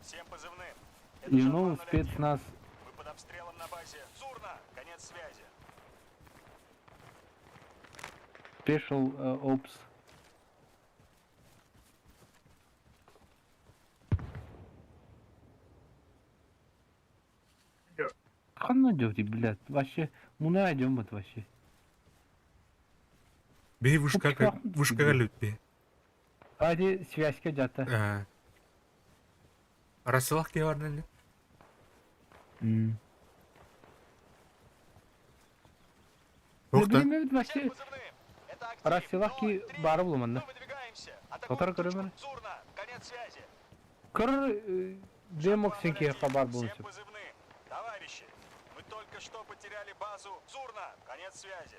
Всем позывным. Это you know, Жатва 01. спецназ. Мы под обстрелом на базе Сурна. Конец связи. Special Ops. Ханна идете, блядь, вообще, муна идем вот вообще. Бей вышка, вышка лютби. Hadi связька где-то. Расылах ке бар нәле? Ne Ухта. bileyim evet Всем вообще позывным. Это актив Расылах ки 03. бары булманды. Мы выдвигаемся. Татар Атакуем точку көрөмөр. Сурна. Конец связи. Кыр Демок син киһиэхэ баар буолуон Всем сөп. позывным. Товарищи, мы только что потеряли базу Зурна. Конец связи.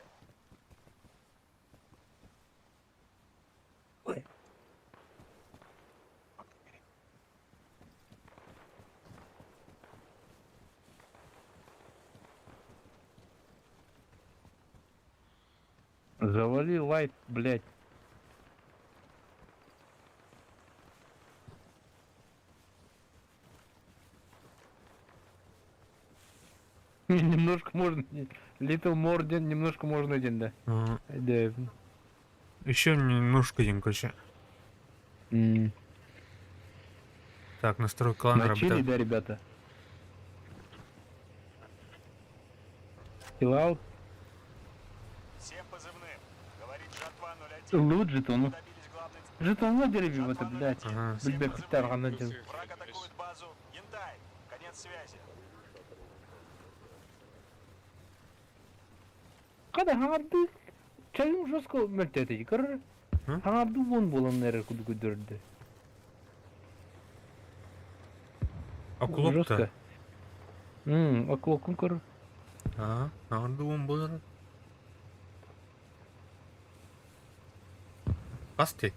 Завали лайт, блядь. Немножко можно, Little more ден, немножко можно один, да. Да. Еще немножко один, короче. Так, настрой клан Начали, работает. да, ребята? Chill out. Всем позывным. Говорит Жатва 01. Лут жетону. Добились главной цели. Жетон деревьев это, блядь. Ага. Блядь, хоть один. Враг атакует базу Янтай. Конец связи. Когда харды чайым жестко мөлтөтө көр. Харды вон болон нere куду көдөрдү. Околопта. Жестко. Оклокун көр. А, харды вон болар. Асты.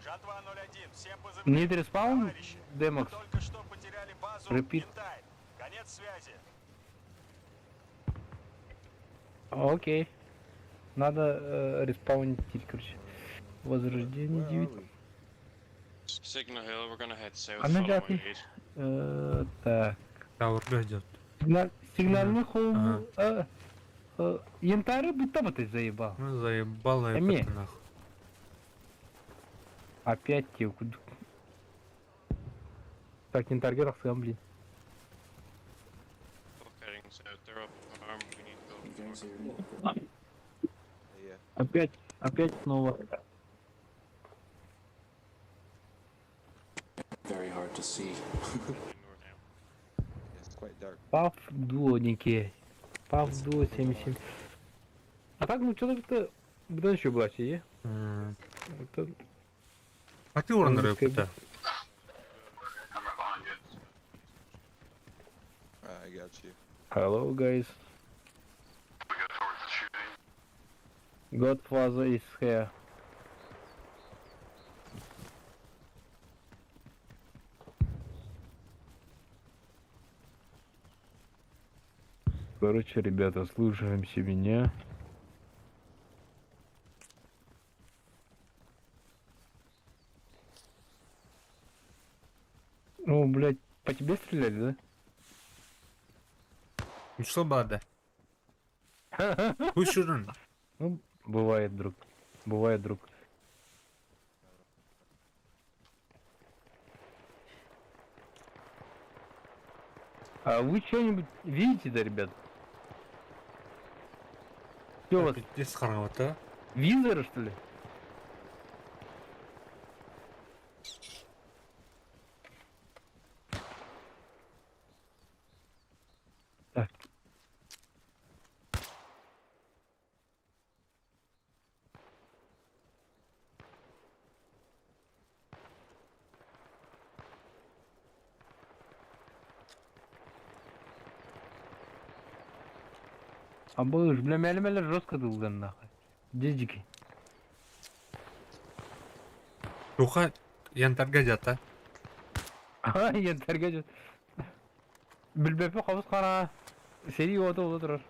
Жатва 01. Всем позывным. Не респаун, Товарищи, мы Демокс. только что потеряли базу Repeat. Янтай. Конец связи. Окей. Надо респаунить, короче. Возрождение 9. Signal Hill, we're gonna head south. Она follow my дяты. lead. Так. Тауэрга идет. Сигнальный холм. Янтары будто бы ты заебал. Ну заебало Эми. это нахуй. Опять те куду. Так, янтарга тахсыган, блин. Heading south, they're up arm, we need to go. Yeah. Опять, опять снова. Very hard to see. It's quite dark. Пав дуо некие. Пав дуо 77. А так, ну, человек-то будан еще плачет, е? Это... А ты уран рыпта. I got you. Hello, guys. Godfather is here. Короче, ребята, слушаемся меня. О, блядь, по тебе стреляли, да? Ну что, бада? Пусть уран. Ну, бывает, друг. Бывает, друг. А вы что-нибудь видите, да, ребят? Что у вас? Пиздец харавата. Визоры, что ли? Так. А был бля, мяли-мяли жестко дылдан нахуй. Дедики. Руха янтарга жата. А, янтарга жат. Билбеппи хобус хара. Сери ота отырар.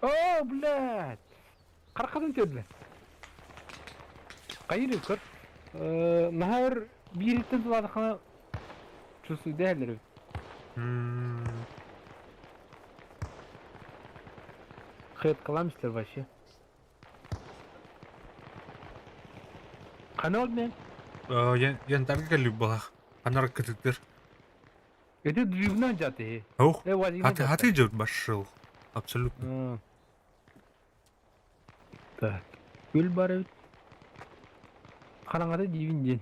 О, блядь! Қарқадан теді. Қайыр көр. Нахар бириттен туладықана чувствую дәлір. Хэт каламстер вообще. Қана мен? Янтарга любалах. Анар кытыктыр. Это двигна жаты. Ох, а ты идет башил. Абсолютно. Так. Гүл бар эбит. Қараңғыда дейін ден.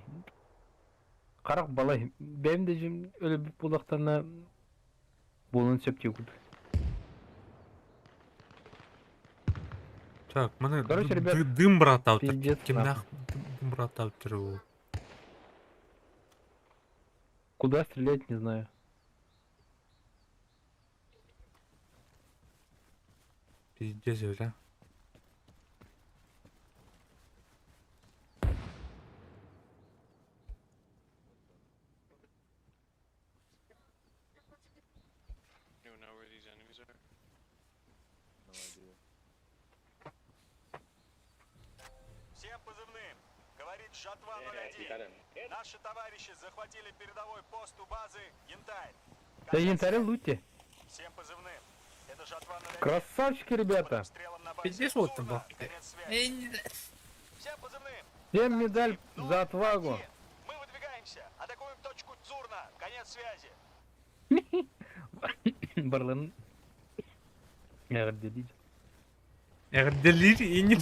Қарақ балай. Бәм де жем өлі булақтарына болын сөп теугуд. Так, маны Короче, ребят, дым братал. Пиздец, Кимнах нахуй. дым братал ол. Куда стрелять, не знаю. Пиздец, да? Anyone know where these enemies are? No idea. Всем позывным. Говорит Жатва 01. Наши товарищи захватили передовой пост у базы Янтарь. Да Конец янтаря связи. лути. Всем позывным. Это Жатва 01. Красавчики, Под ребята. обстрелом на базе Пиздец, вот там Зурна. был. Конец связи. Всем позывным. Всем медаль за отвагу. Один. Мы выдвигаемся. Атакуем точку Цурна. Конец связи. Барлын. Эҕэрдэлиир. Эҕэрдэлиир инни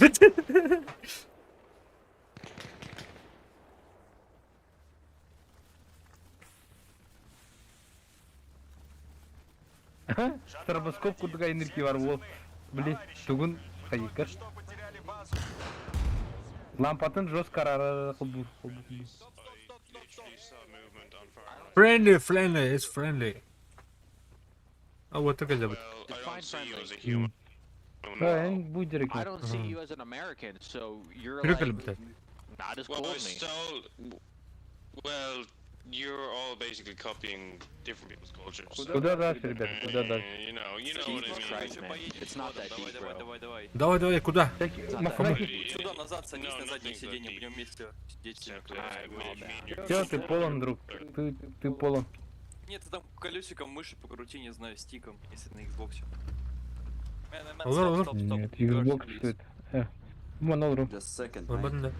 Стробоскоп курдук айныр бар ол. Били, тугун хайыкар. Что потеряли базу. Лампатын жестко арара кылбу. I literally saw movement on far right. Friendly, friendly, it's friendly. А вот так это Well, I Define don't see you as a friendly. human. Да, будь I директор. don't see you as an American, so you're Трюкали, like блядь. not as Well, cool I as me. stole. Well, you're all basically copying different people's cultures. so- Куда дальше, ребята, куда дальше? You know what I Jesus mean. Christ, man. It's not that deep, Давай, bro. давай, давай. Давай, давай, куда? Всякие Кому? махнаки. Сюда назад садись No, на заднее nothing's that сиденье, deep. будем вместе сидеть. Except I would mean you're Все, ты полон, друг. Ты, ты полон. Нет, ты там колесиком мыши покрути, не знаю, стиком, если на Xbox. Man, man, man, Алло, стоп, алло. стоп, стоп. Нет, Xbox что это? Монолру. Just second, Ладно, да.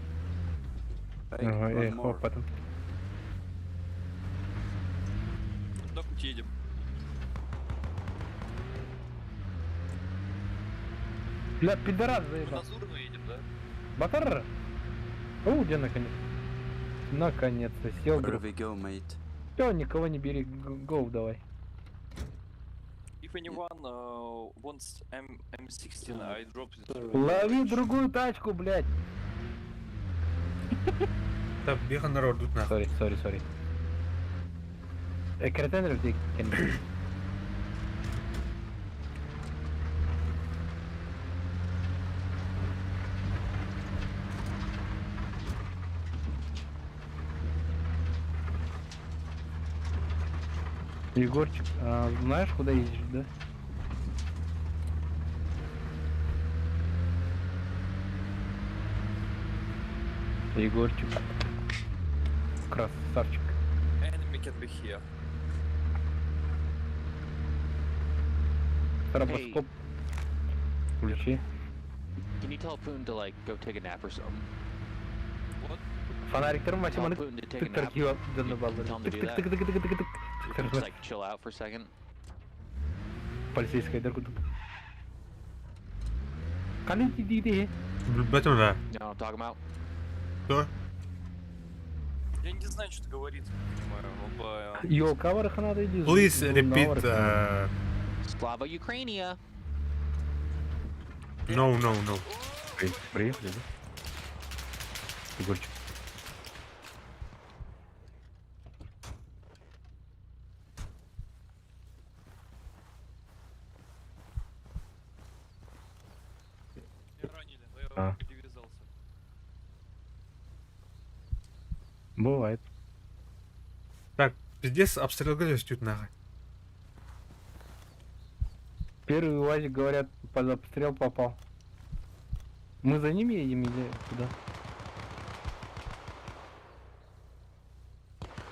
Ага, эй, хоп, потом. Куда путь едем? Бля, пидорас Мы заебал. на Зурну едем, да? Батар! О, где наконец? Наконец-то сел, друг. we go, mate? Все, никого не бери, гоу давай. If anyone wants M16, I dropped it. Лови другую тачку, блядь. Так, бега народ тут нахуй. Сори, сори, сори. Кретенер Егорчик, а знаешь, куда едешь, да? Егорчик. Красавчик. Enemy can be here. Стробоскоп. Включи. Can you tell Putin to like go take a nap or something? What? Фонарик Tell машина Putin to take a тык nap. тыркио дыны баллар. Tell him to Тык do тык that. тык тык тык тык тык. Just like chill out for a second. Полицейская дырку. Калити диди. Бэтмен, да. You know what I'm talking about? Что? Я не знаю, что говорит, не понимаю. Он по... Ёлка надо иди. Please repeat. Slava Ukrainia. No, no, no. Приехали, да? Егорчик. Меня ранили, но я А. перевязался. Бывает. Так, пиздец, обстрел тут нахуй. Первый УАЗик, говорят, под обстрел попал. Мы за ними едем или куда?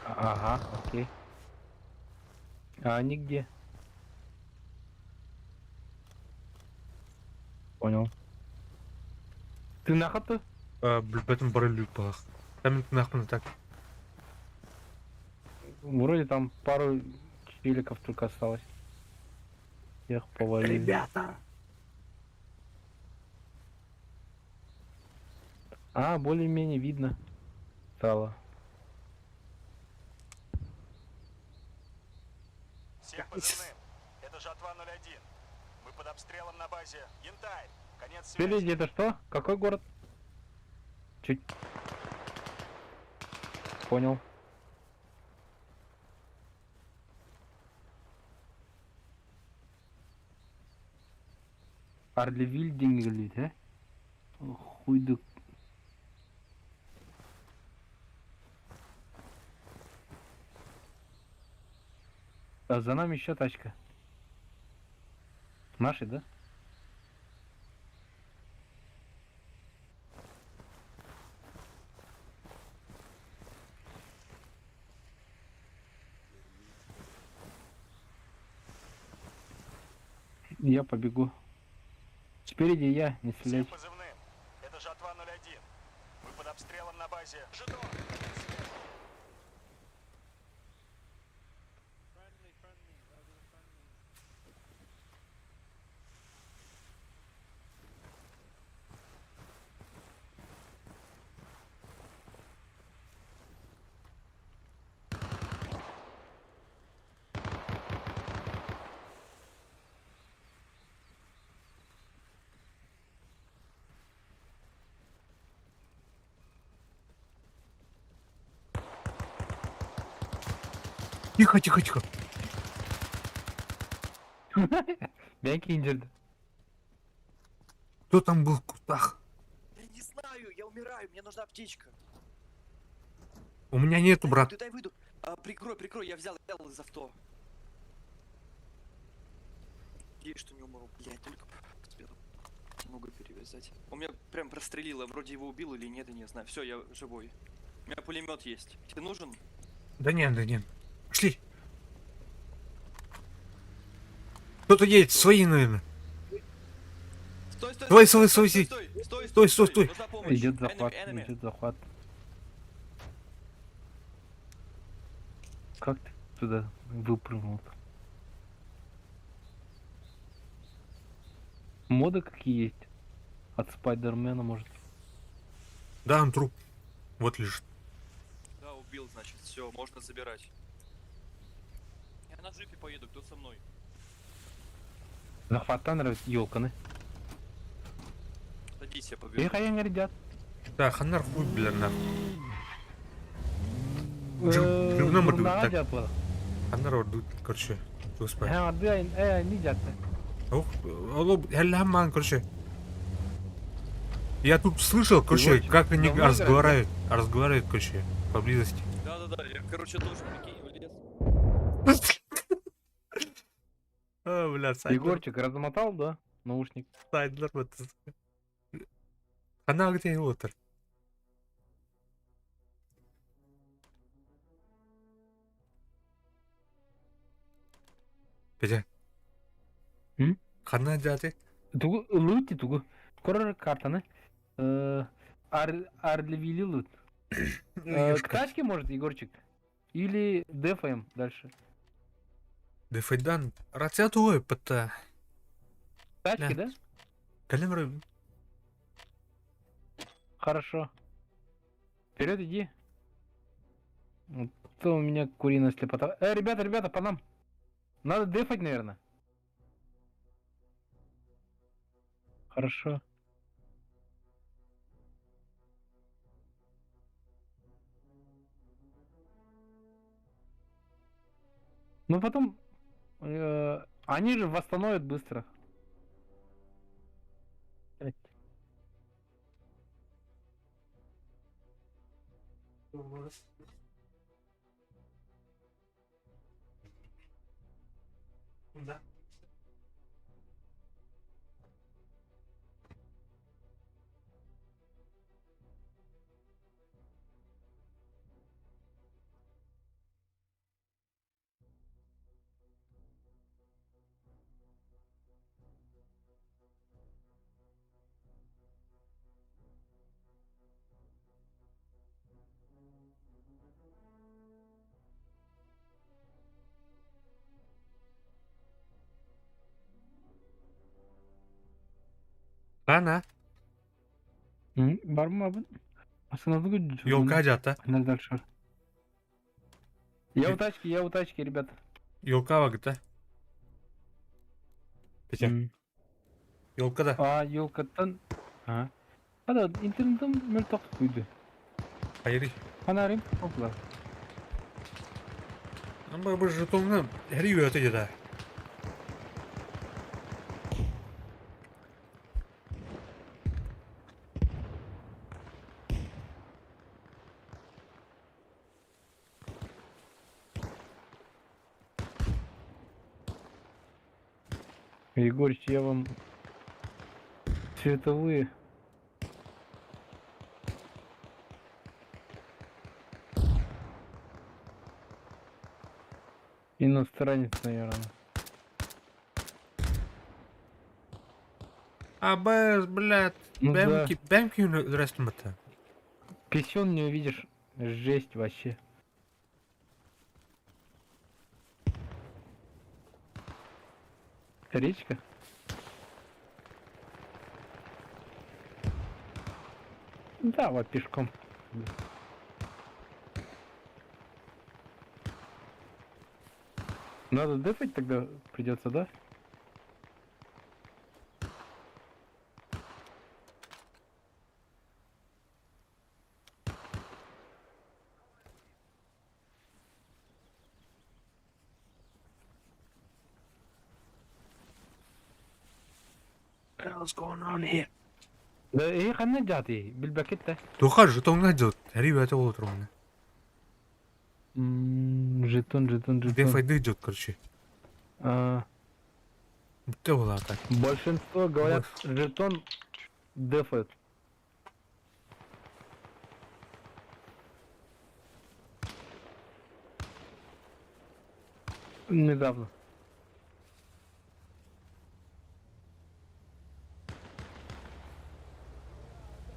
Ага, окей. А они где? Понял. Ты на хату? Бэтмен барылю пах. Там нахуй так. Вроде там пару челиков только осталось. Всех повалили. Ребята! А, более-менее видно стало. Всем позывным. Это Жатва 01. Мы под обстрелом на базе Янтарь. Конец связи. Впереди это что? Какой город? Чуть. Понял. Арлевиль дингелит, э? Хуйдык. А за нами еще тачка. Наши, да? Я побегу. Спереди я, не Всем стрелять. позывным. Это Жатва 01. Мы под обстрелом на базе. Жетон. Конец связи. Тихо, тихо, тихо. Бянки injured. Кто там был в кустах? Я не знаю, я умираю, мне нужна аптечка. У меня нету, Дай брат. выйду, дай выйду. А, прикрой, прикрой, я взял Л из авто. Надеюсь, что не умру, блядь, только успел ногу перевязать. Он меня прям прострелило, вроде его убил или нет, я не знаю. Все, я живой. У меня пулемет есть. Тебе нужен? Да нет, да нет. Пошли. Кто-то едет, свои, наверное. Стой, стой, Стой, стой, стой, стой, стой, стой, стой, стой, стой, стой. Нужна помощь. Идет Enemy, захват, enemy. идет захват. Как ты туда выпрыгнул-то? Моды какие есть? От Спайдермена, может. Да, он труп. Вот лежит. Да, убил, значит, все, можно забирать. Я на джипе поеду, кто со мной? Захват нравится, елканы. Садись, я повезу. Эх, они ребят. Да, ханар хуй, бля, нахуй. Дживном Журнала так. дятлы. Ханар ордут, короче. Господи. Ха, да, не дятлы. Ох, алло, хелляман, короче. Я тут слышал, короче, Егорчик, как они давно играть, разговаривают, разговаривают, короче, поблизости. Да-да-да, я, короче, тоже, прикинь, влез. А, бля, Сайдлер, Егорчик размотал, да? Наушник. Сайдлер, вот. Она где отр? Петя. М? Хана дяти? Тугу, лути тугу. Корор картаны. Арлевили лут. К тачке, может, Егорчик? Или дефаем дальше? Дефайдан. Рация туой, пата. Тачки, да? Калимры. Хорошо. Вперед иди. Вот то у меня куриная слепота. Ребята, ребята, по нам. Надо дефать, наверное. Хорошо. Ну потом... они же восстановят быстро. Блядь. Да. Хана. Бар mı abi? Aslında Елка дята. Дальше. Я у тачки, я у тачки, ребята. Елка вагта. Петя. Елка да. А, елкаттан. А. Ада интернетым мөлтөх күйді. Хайырый. Фонарим опла. Ама бу жетонны һәр үйәте деді. Егорыч, я вам световые. Иностранец, наверное. Абыз, блядь. Ну да. Бәмки, бәмки рәсемете. Писюн не увидишь. Жесть вообще. Речка? Да, вот пешком. Надо дефать тогда придется, да? What's going on here? Да и ханна жати, билбакетте. Туха жетонга дет. Һәр үйәте булып торманы. Жетон, жетон, жетон. Дефайды идет, короче. А, Бітті була так. большинство говорят, жетон дефает. Недавно.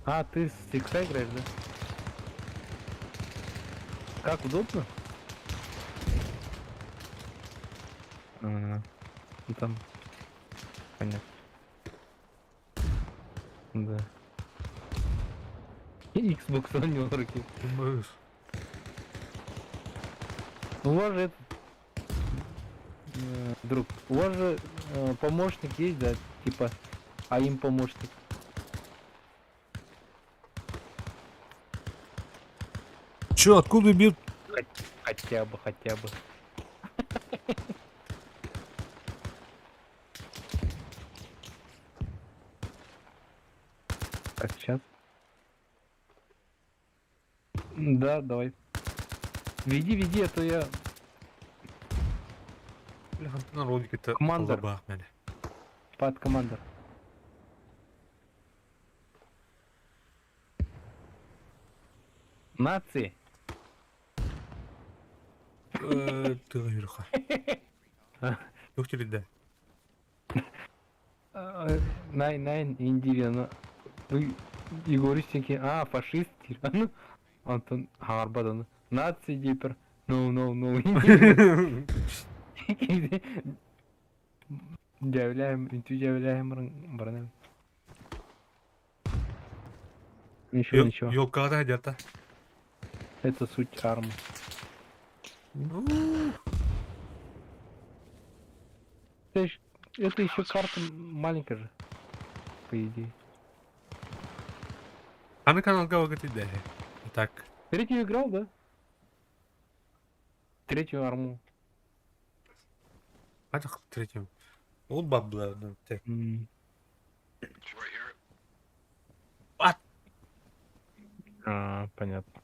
А, ты с икса играешь, да? Как, удобно? А, ну там, понятно. Да. И Xbox One в руке. Быз. Ну, у вас же этот, друг, у вас же помощник есть, да? Типа, а им помощник. Че, откуда бьют? Хотя бы, хотя бы. Так, сейчас. Да, давай. Веди, веди, а то я... Бля, народ это Командор. Под командор. Нации. Тыгырха. Доктор, да. Най, най, индивина. Егоричники, а, фашист, тиран. Антон Харбадан. Нации дипер. No, no, no. Удивляем, удивляем, баранем. Ничего, ничего. Елка где-то. Это суть армы. Это еще карта маленькая же, по идее. А на канал говорит, да. Так. Третью играл, да? Третью арму. А так третью. Ол бабла, ну, так. А! А, понятно.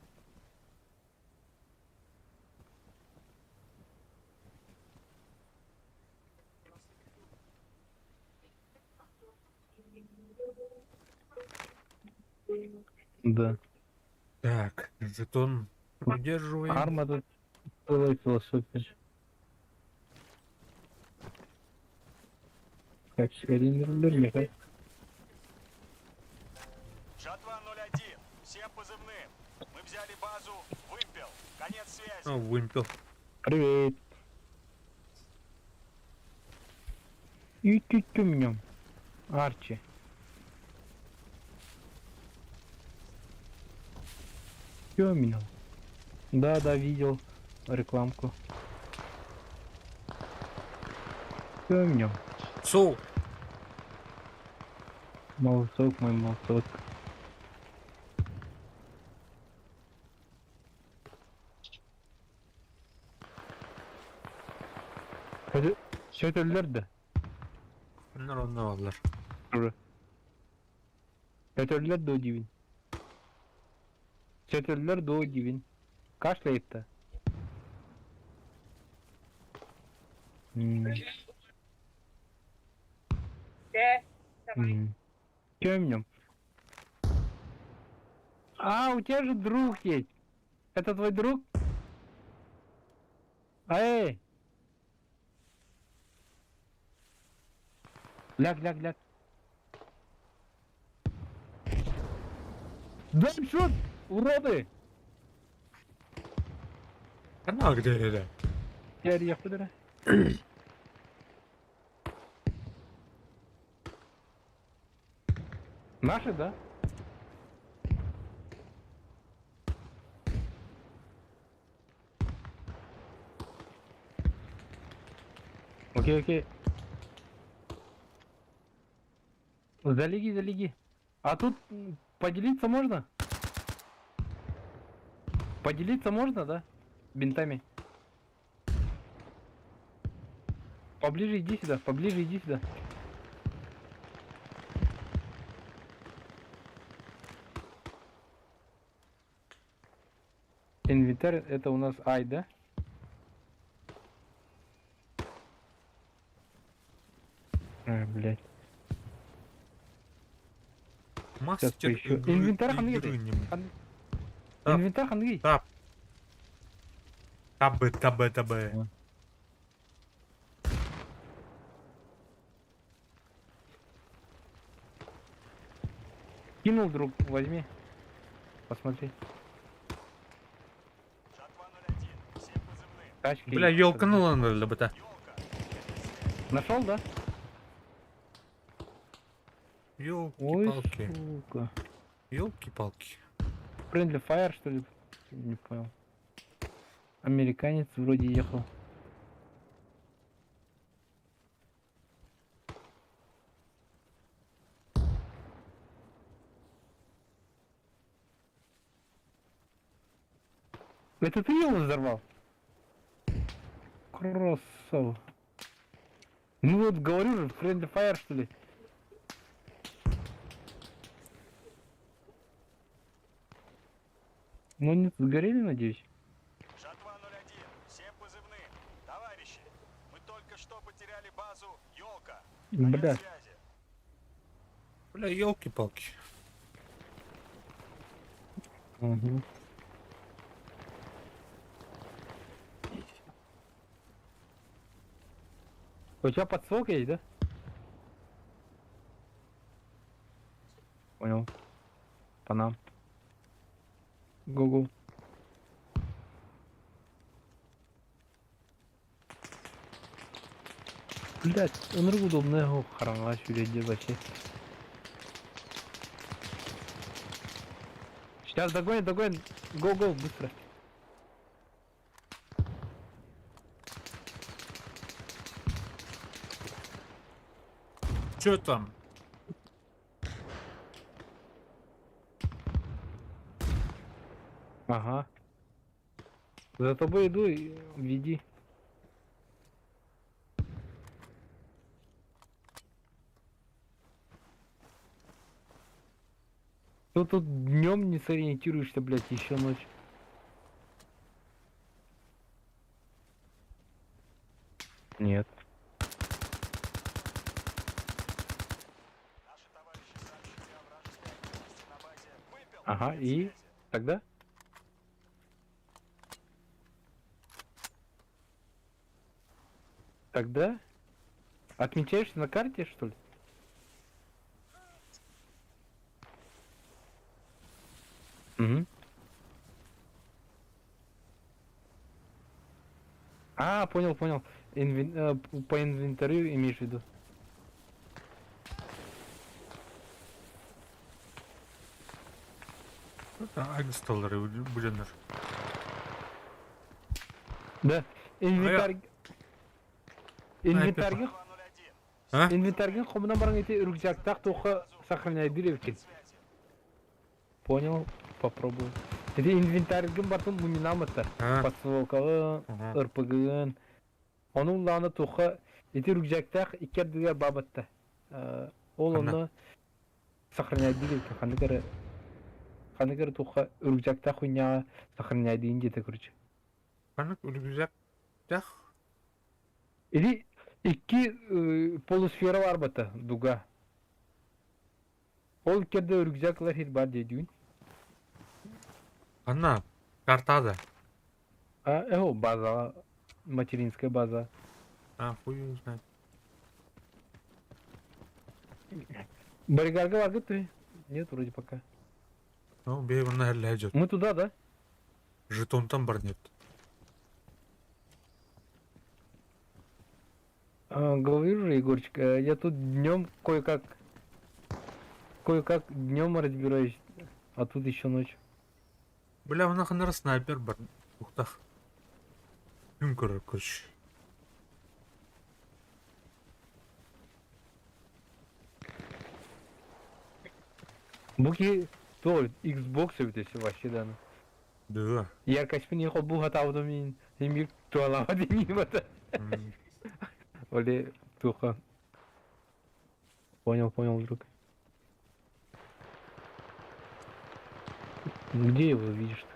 Да. Так, жетон удерживаем. Арма тут целая философия. Так, Жатва 01. Всем позывным. Мы взяли базу Вымпел. Конец связи. О, вымпел. Привет. И тю Арчи. Терминал. Да, да, видел рекламку. Терминал. Сол. Молоток мой, молоток. Сөтөллөр да? Өннөр онно баллар. Сөтөллөр дуо диибин. Сөтөллөр дуо диибин. Кашляет-то. Чем в нем? А, у тебя же друг есть. Это твой друг? Эй! Ляг, ляг, ляг. Ганшот! Уроды! Канал где это? Я куда? Наши, да? Окей, окей. Залеги, залеги. А тут поделиться можно? Поделиться можно, да? Бинтами. Поближе иди сюда, поближе иди сюда. Инвентарь это у нас ай, да? А, блядь. Мастер поищу. Инвентарь ханги. Инвентарь ханги. Тап. Табы, табы, табы. Кинул друг, возьми. Посмотри. Тачки. Бля, елканула надо бы-то. Нашел, да? Елки-палки. сука. Елки-палки. Friendly Fire, что ли? Не понял. Американец вроде ехал. Это ты его взорвал? Красава. Ну вот говорю же, Friendly Fire что ли? Ну не сгорели, надеюсь? Жатва-01, всем позывным. Товарищи, мы только что потеряли базу Елка. Бля. Бля, елки-палки. Угу. У тебя подсолка есть, да? Понял. По нам. Гугл. Блять, он удобно харама сюда вообще. Сейчас догонит, догонит. Го, го, быстро. Чё там? Ага. За тобой иду и веди. Ну тут днем не сориентируешься, блядь, еще ночь. Нет. Ага, и тогда? Тогда? Отмечаешься на карте, что ли? Угу. А, понял, понял. По инвентарю имеешь в виду? Агсталлары бүленер. Да. Инвентарь... Инвентарьга... А? Инвентарьга хомуна баран ити рюкзактаах туохха Сохраняй эбиккин. Понял, попробую. Ити инвентарьгын бартын мунньунаамыттар. Подстволкаҕын, РПГ-гын. Ону улаана туохха ити рюкзактаах икки ардыгар баабатта. Ол онно сохраняйдыыр эбиккин. Ханнык эрэ ханнык эрэ туохха рюкзактаах хуйняҕа сохраняйдыын диэтэ короче. Ханнык рюкзактаах? Ити икки полусфера баар бата дуга. Ол кэрдэ рюкзак ылар сир баар диэдүүн. Анна, картада. А, эго, база, материнская база. А, хуй его знает. Боригарга баргыт ты? Нет, вроде пока. Ну, бей, он Мы туда, да? Жетон там бар нет. А, говорю же, Егорчик, я тут днем кое-как кое-как днем разбираюсь, а тут еще ночь. Бля, у нас снайпер бар. Ухтах. Күн көрөр короче. Буки то Xbox эбит вообще да. Да. Яркость холбуу хатаабытым мин эмир туалаба диниим это. Оле туха. Понял, понял, друг. Где его видишь-то?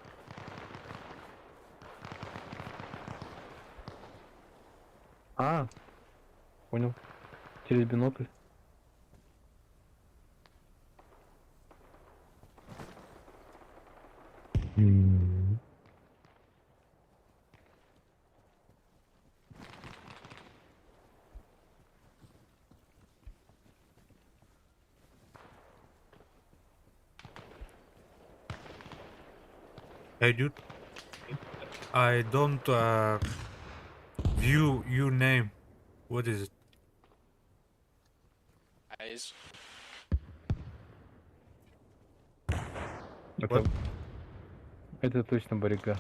А, понял. Через бинокль. Hey dude, I don't view your name. What is it? Eyes. Это точно барига.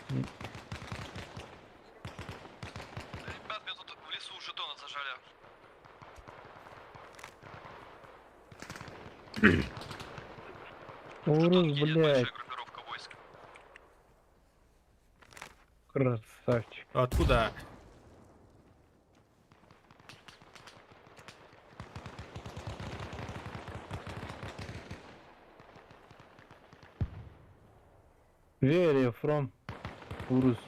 Ребят, меня тут в лесу жетона зажали. Урус, блядь. Группировка войск. Красавчик. Откуда? Where are you from? Урус.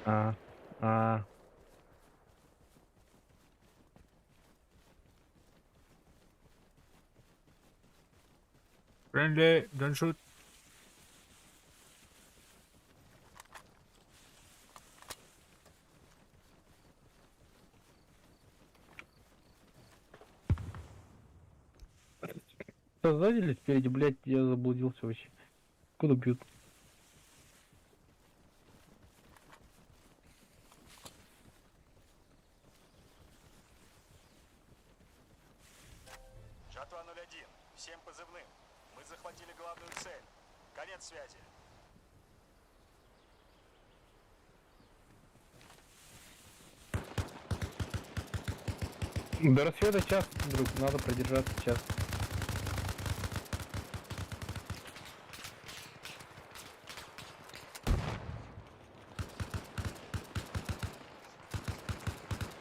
А, а. Friendly, don't shoot. Сзади спереди, блядь, я заблудился вообще. Куда бьют? Жатва 01. Всем позывным. Мы захватили главную цель. Конец связи. До рассвета час, друг, надо продержаться час.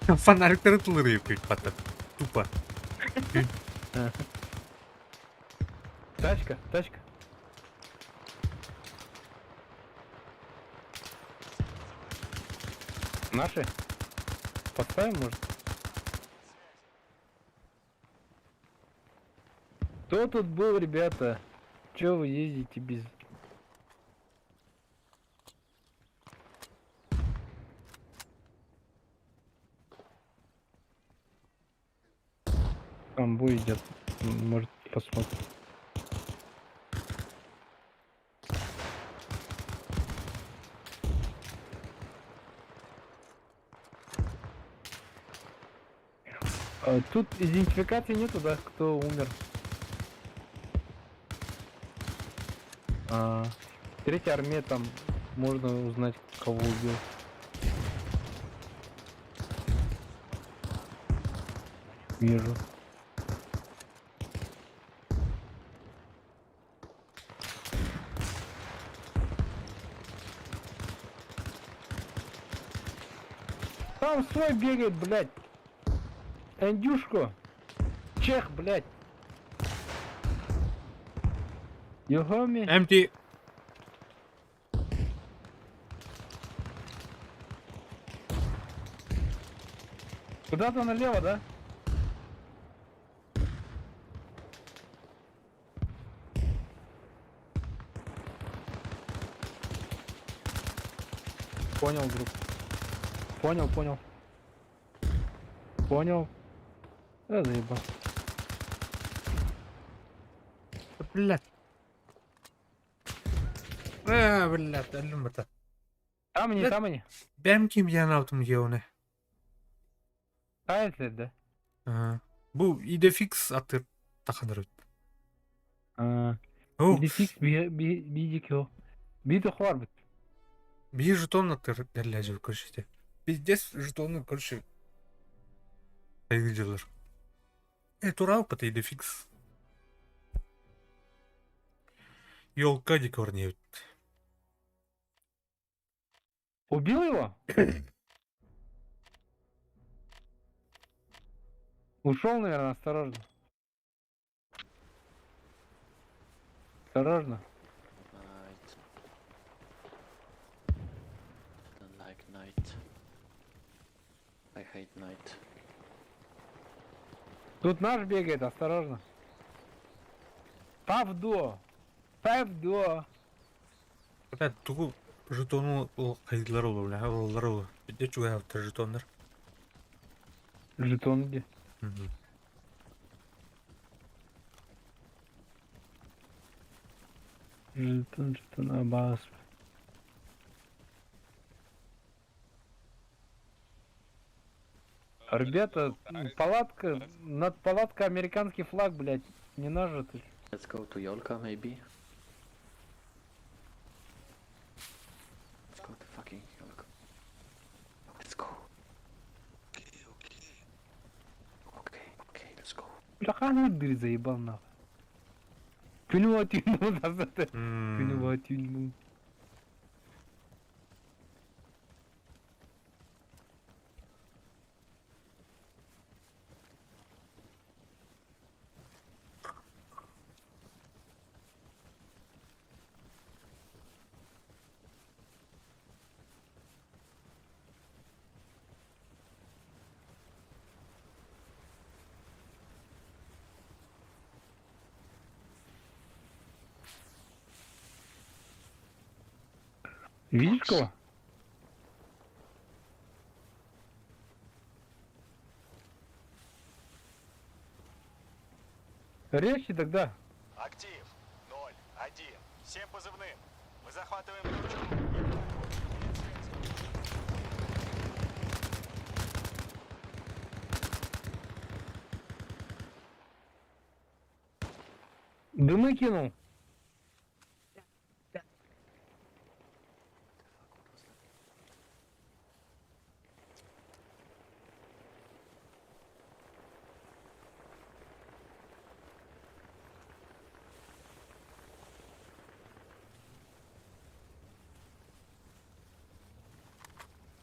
Фонарик потом. Тупо. Тачка, тачка. Наши? Подставим, может? Кто тут был, ребята? Чё вы ездите без... Там бой идет. Может, посмотрим. А, тут идентификации нету, да, кто умер. А, третья армия, там можно узнать, кого убил. Вижу. Там свой бегает, блядь. Эндюшку. Чех, блядь. You homie? Empty. Куда-то налево, да? Понял, друг. Понял, понял. Понял. Да заебал. Блядь. Э, блядь, өллүм это. Там они, Блядь. там они. Бэм ким диэн аутым дьиэуне. А, это, да. Ага. Бу идефикс аты таханыр. А, О, Идефикс би Би хвар бит. би жетон аты дәлләжі короче. Пиздец жетоны, короче. Айгыдылар. Э, турал пата идефикс. Елка дикорнеют. Убил его? Ушел, наверное, осторожно. Осторожно. Night. I don't like night. I hate night. Тут наш бегает, осторожно. Павдо. Павдо. Блядь, тугу жетону ол кайдылар ол, бля, олар ол. Бите чуга автор жетоннар. Жетон где? Мгм. Жетон, жетон, абас. Ребята, палатка, над палаткой американский флаг, блядь, не наш же ты. Let's go to Yolka maybe. Let's go to fucking Yolka. Let's go. Okay, okay, let's go. Бля, ну дырь заебал нахуй. Күнү тюнбу назад. М. Күнү тюнбу. Видишь кого? Резче тогда. Актив. 0, 1. Всем позывным. Мы захватываем точку. Дымы кинул.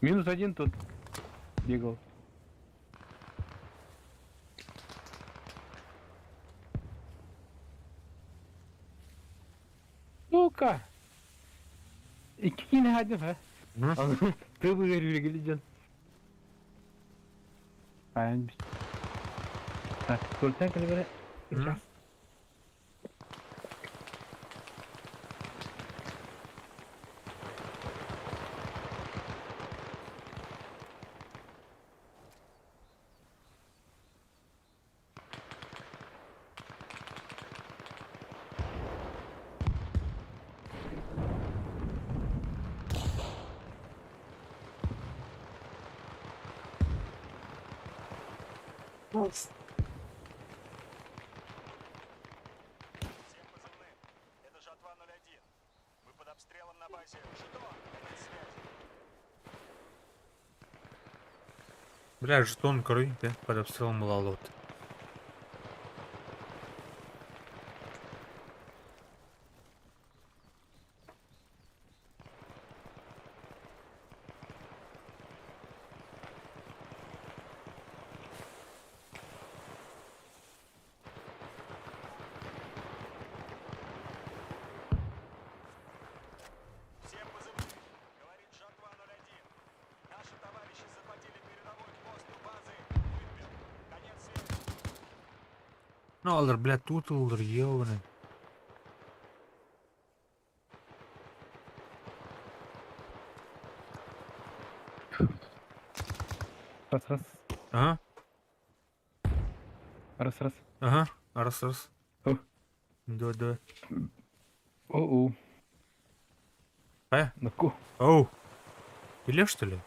Минус один тут бегал. Сука! Икки один, а? Ты выгорели, гляден. Так, только М. Всем позывным. Это Жатва 01. Мы под обстрелом на базе. Жетон. Конец связи. Бля, жетон короче, да, под обстрелом была лот. Ну, алар, блядь, тут ыллар, ёбаный. Раз, раз. Ага. Раз, раз. Ага, раз, раз. О. Да, да. О-о. Э? Наку. Оу. Или что ли?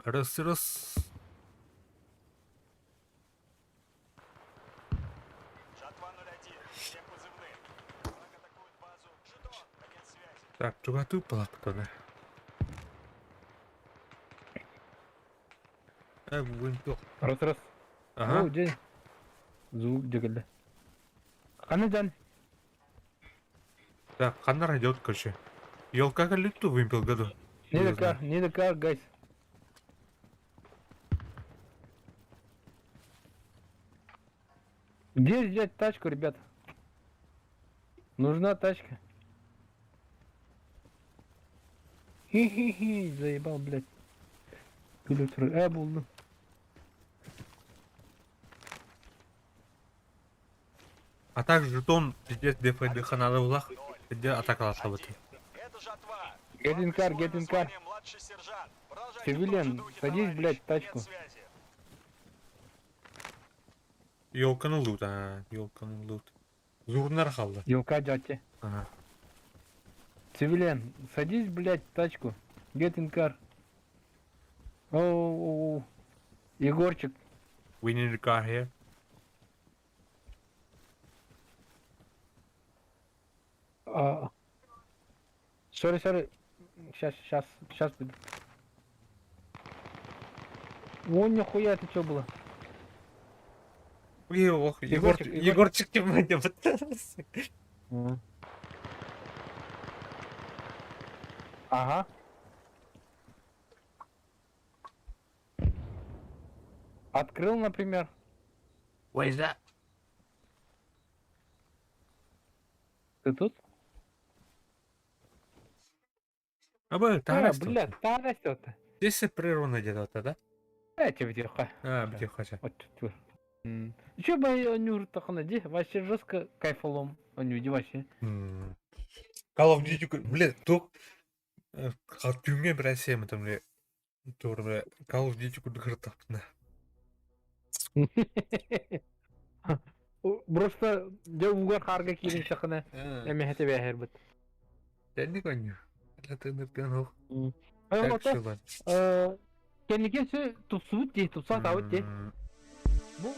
Раз, раз. Жатва 01. Всем позывным. Враг атакует базу. Жетон. Конец связи. Так, чугату палатка, да. Вымпел. Раз, раз. Ага. О, день. Звук дегелде. Хана жан. Так, Ханнар идет, короче. Елка люту вымпел году. Need a car, need a car, guys. Где взять тачку, ребят? Нужна тачка. Хи-хи-хи, заебал, блядь. Пилотер, булду. А также жетон пиздец ДФД ханалы улах, где атака лашабыты. Это жатва. Get in car, get in car. Младший сержант. Продолжайте в том же Цивилен, духе, садись, товарищ. блядь, в тачку. Конец связи. Елканы лут, а, елканы лут. Зурнар халды. Елка дядя. Ага. Цивилен, садись, блядь, в тачку. Get in car. Оу, Егорчик, We need a car here. А, Sorry, sorry. Сейчас, сейчас, сейчас буду. О, нихуя, это что было? Ой, ох, Егор, Егорчик, Егор. Егорчик тем Ага. Открыл, например. What is that? Ты тут? Аба, А, тарас. бля, тарас-то. Здесь прервано где-то, да? А, тебе тихо. А, бтихача. Вот тут. Че бы они уртахана, вообще жестко кайфолом. Они вообще. Call of Duty, блин, тук түүҥҥэ бирээсиэм там бля тур бля Call of Duty курдук ырытахпына. Просто дьэ угар харга киирин сахана эмэһэ тэбээһэр быт. Тэнник онньу. Латынырган ох. Ай, Так ота, шылан. кэнники сө тупсубут дии, тупса таабыт дии. Бу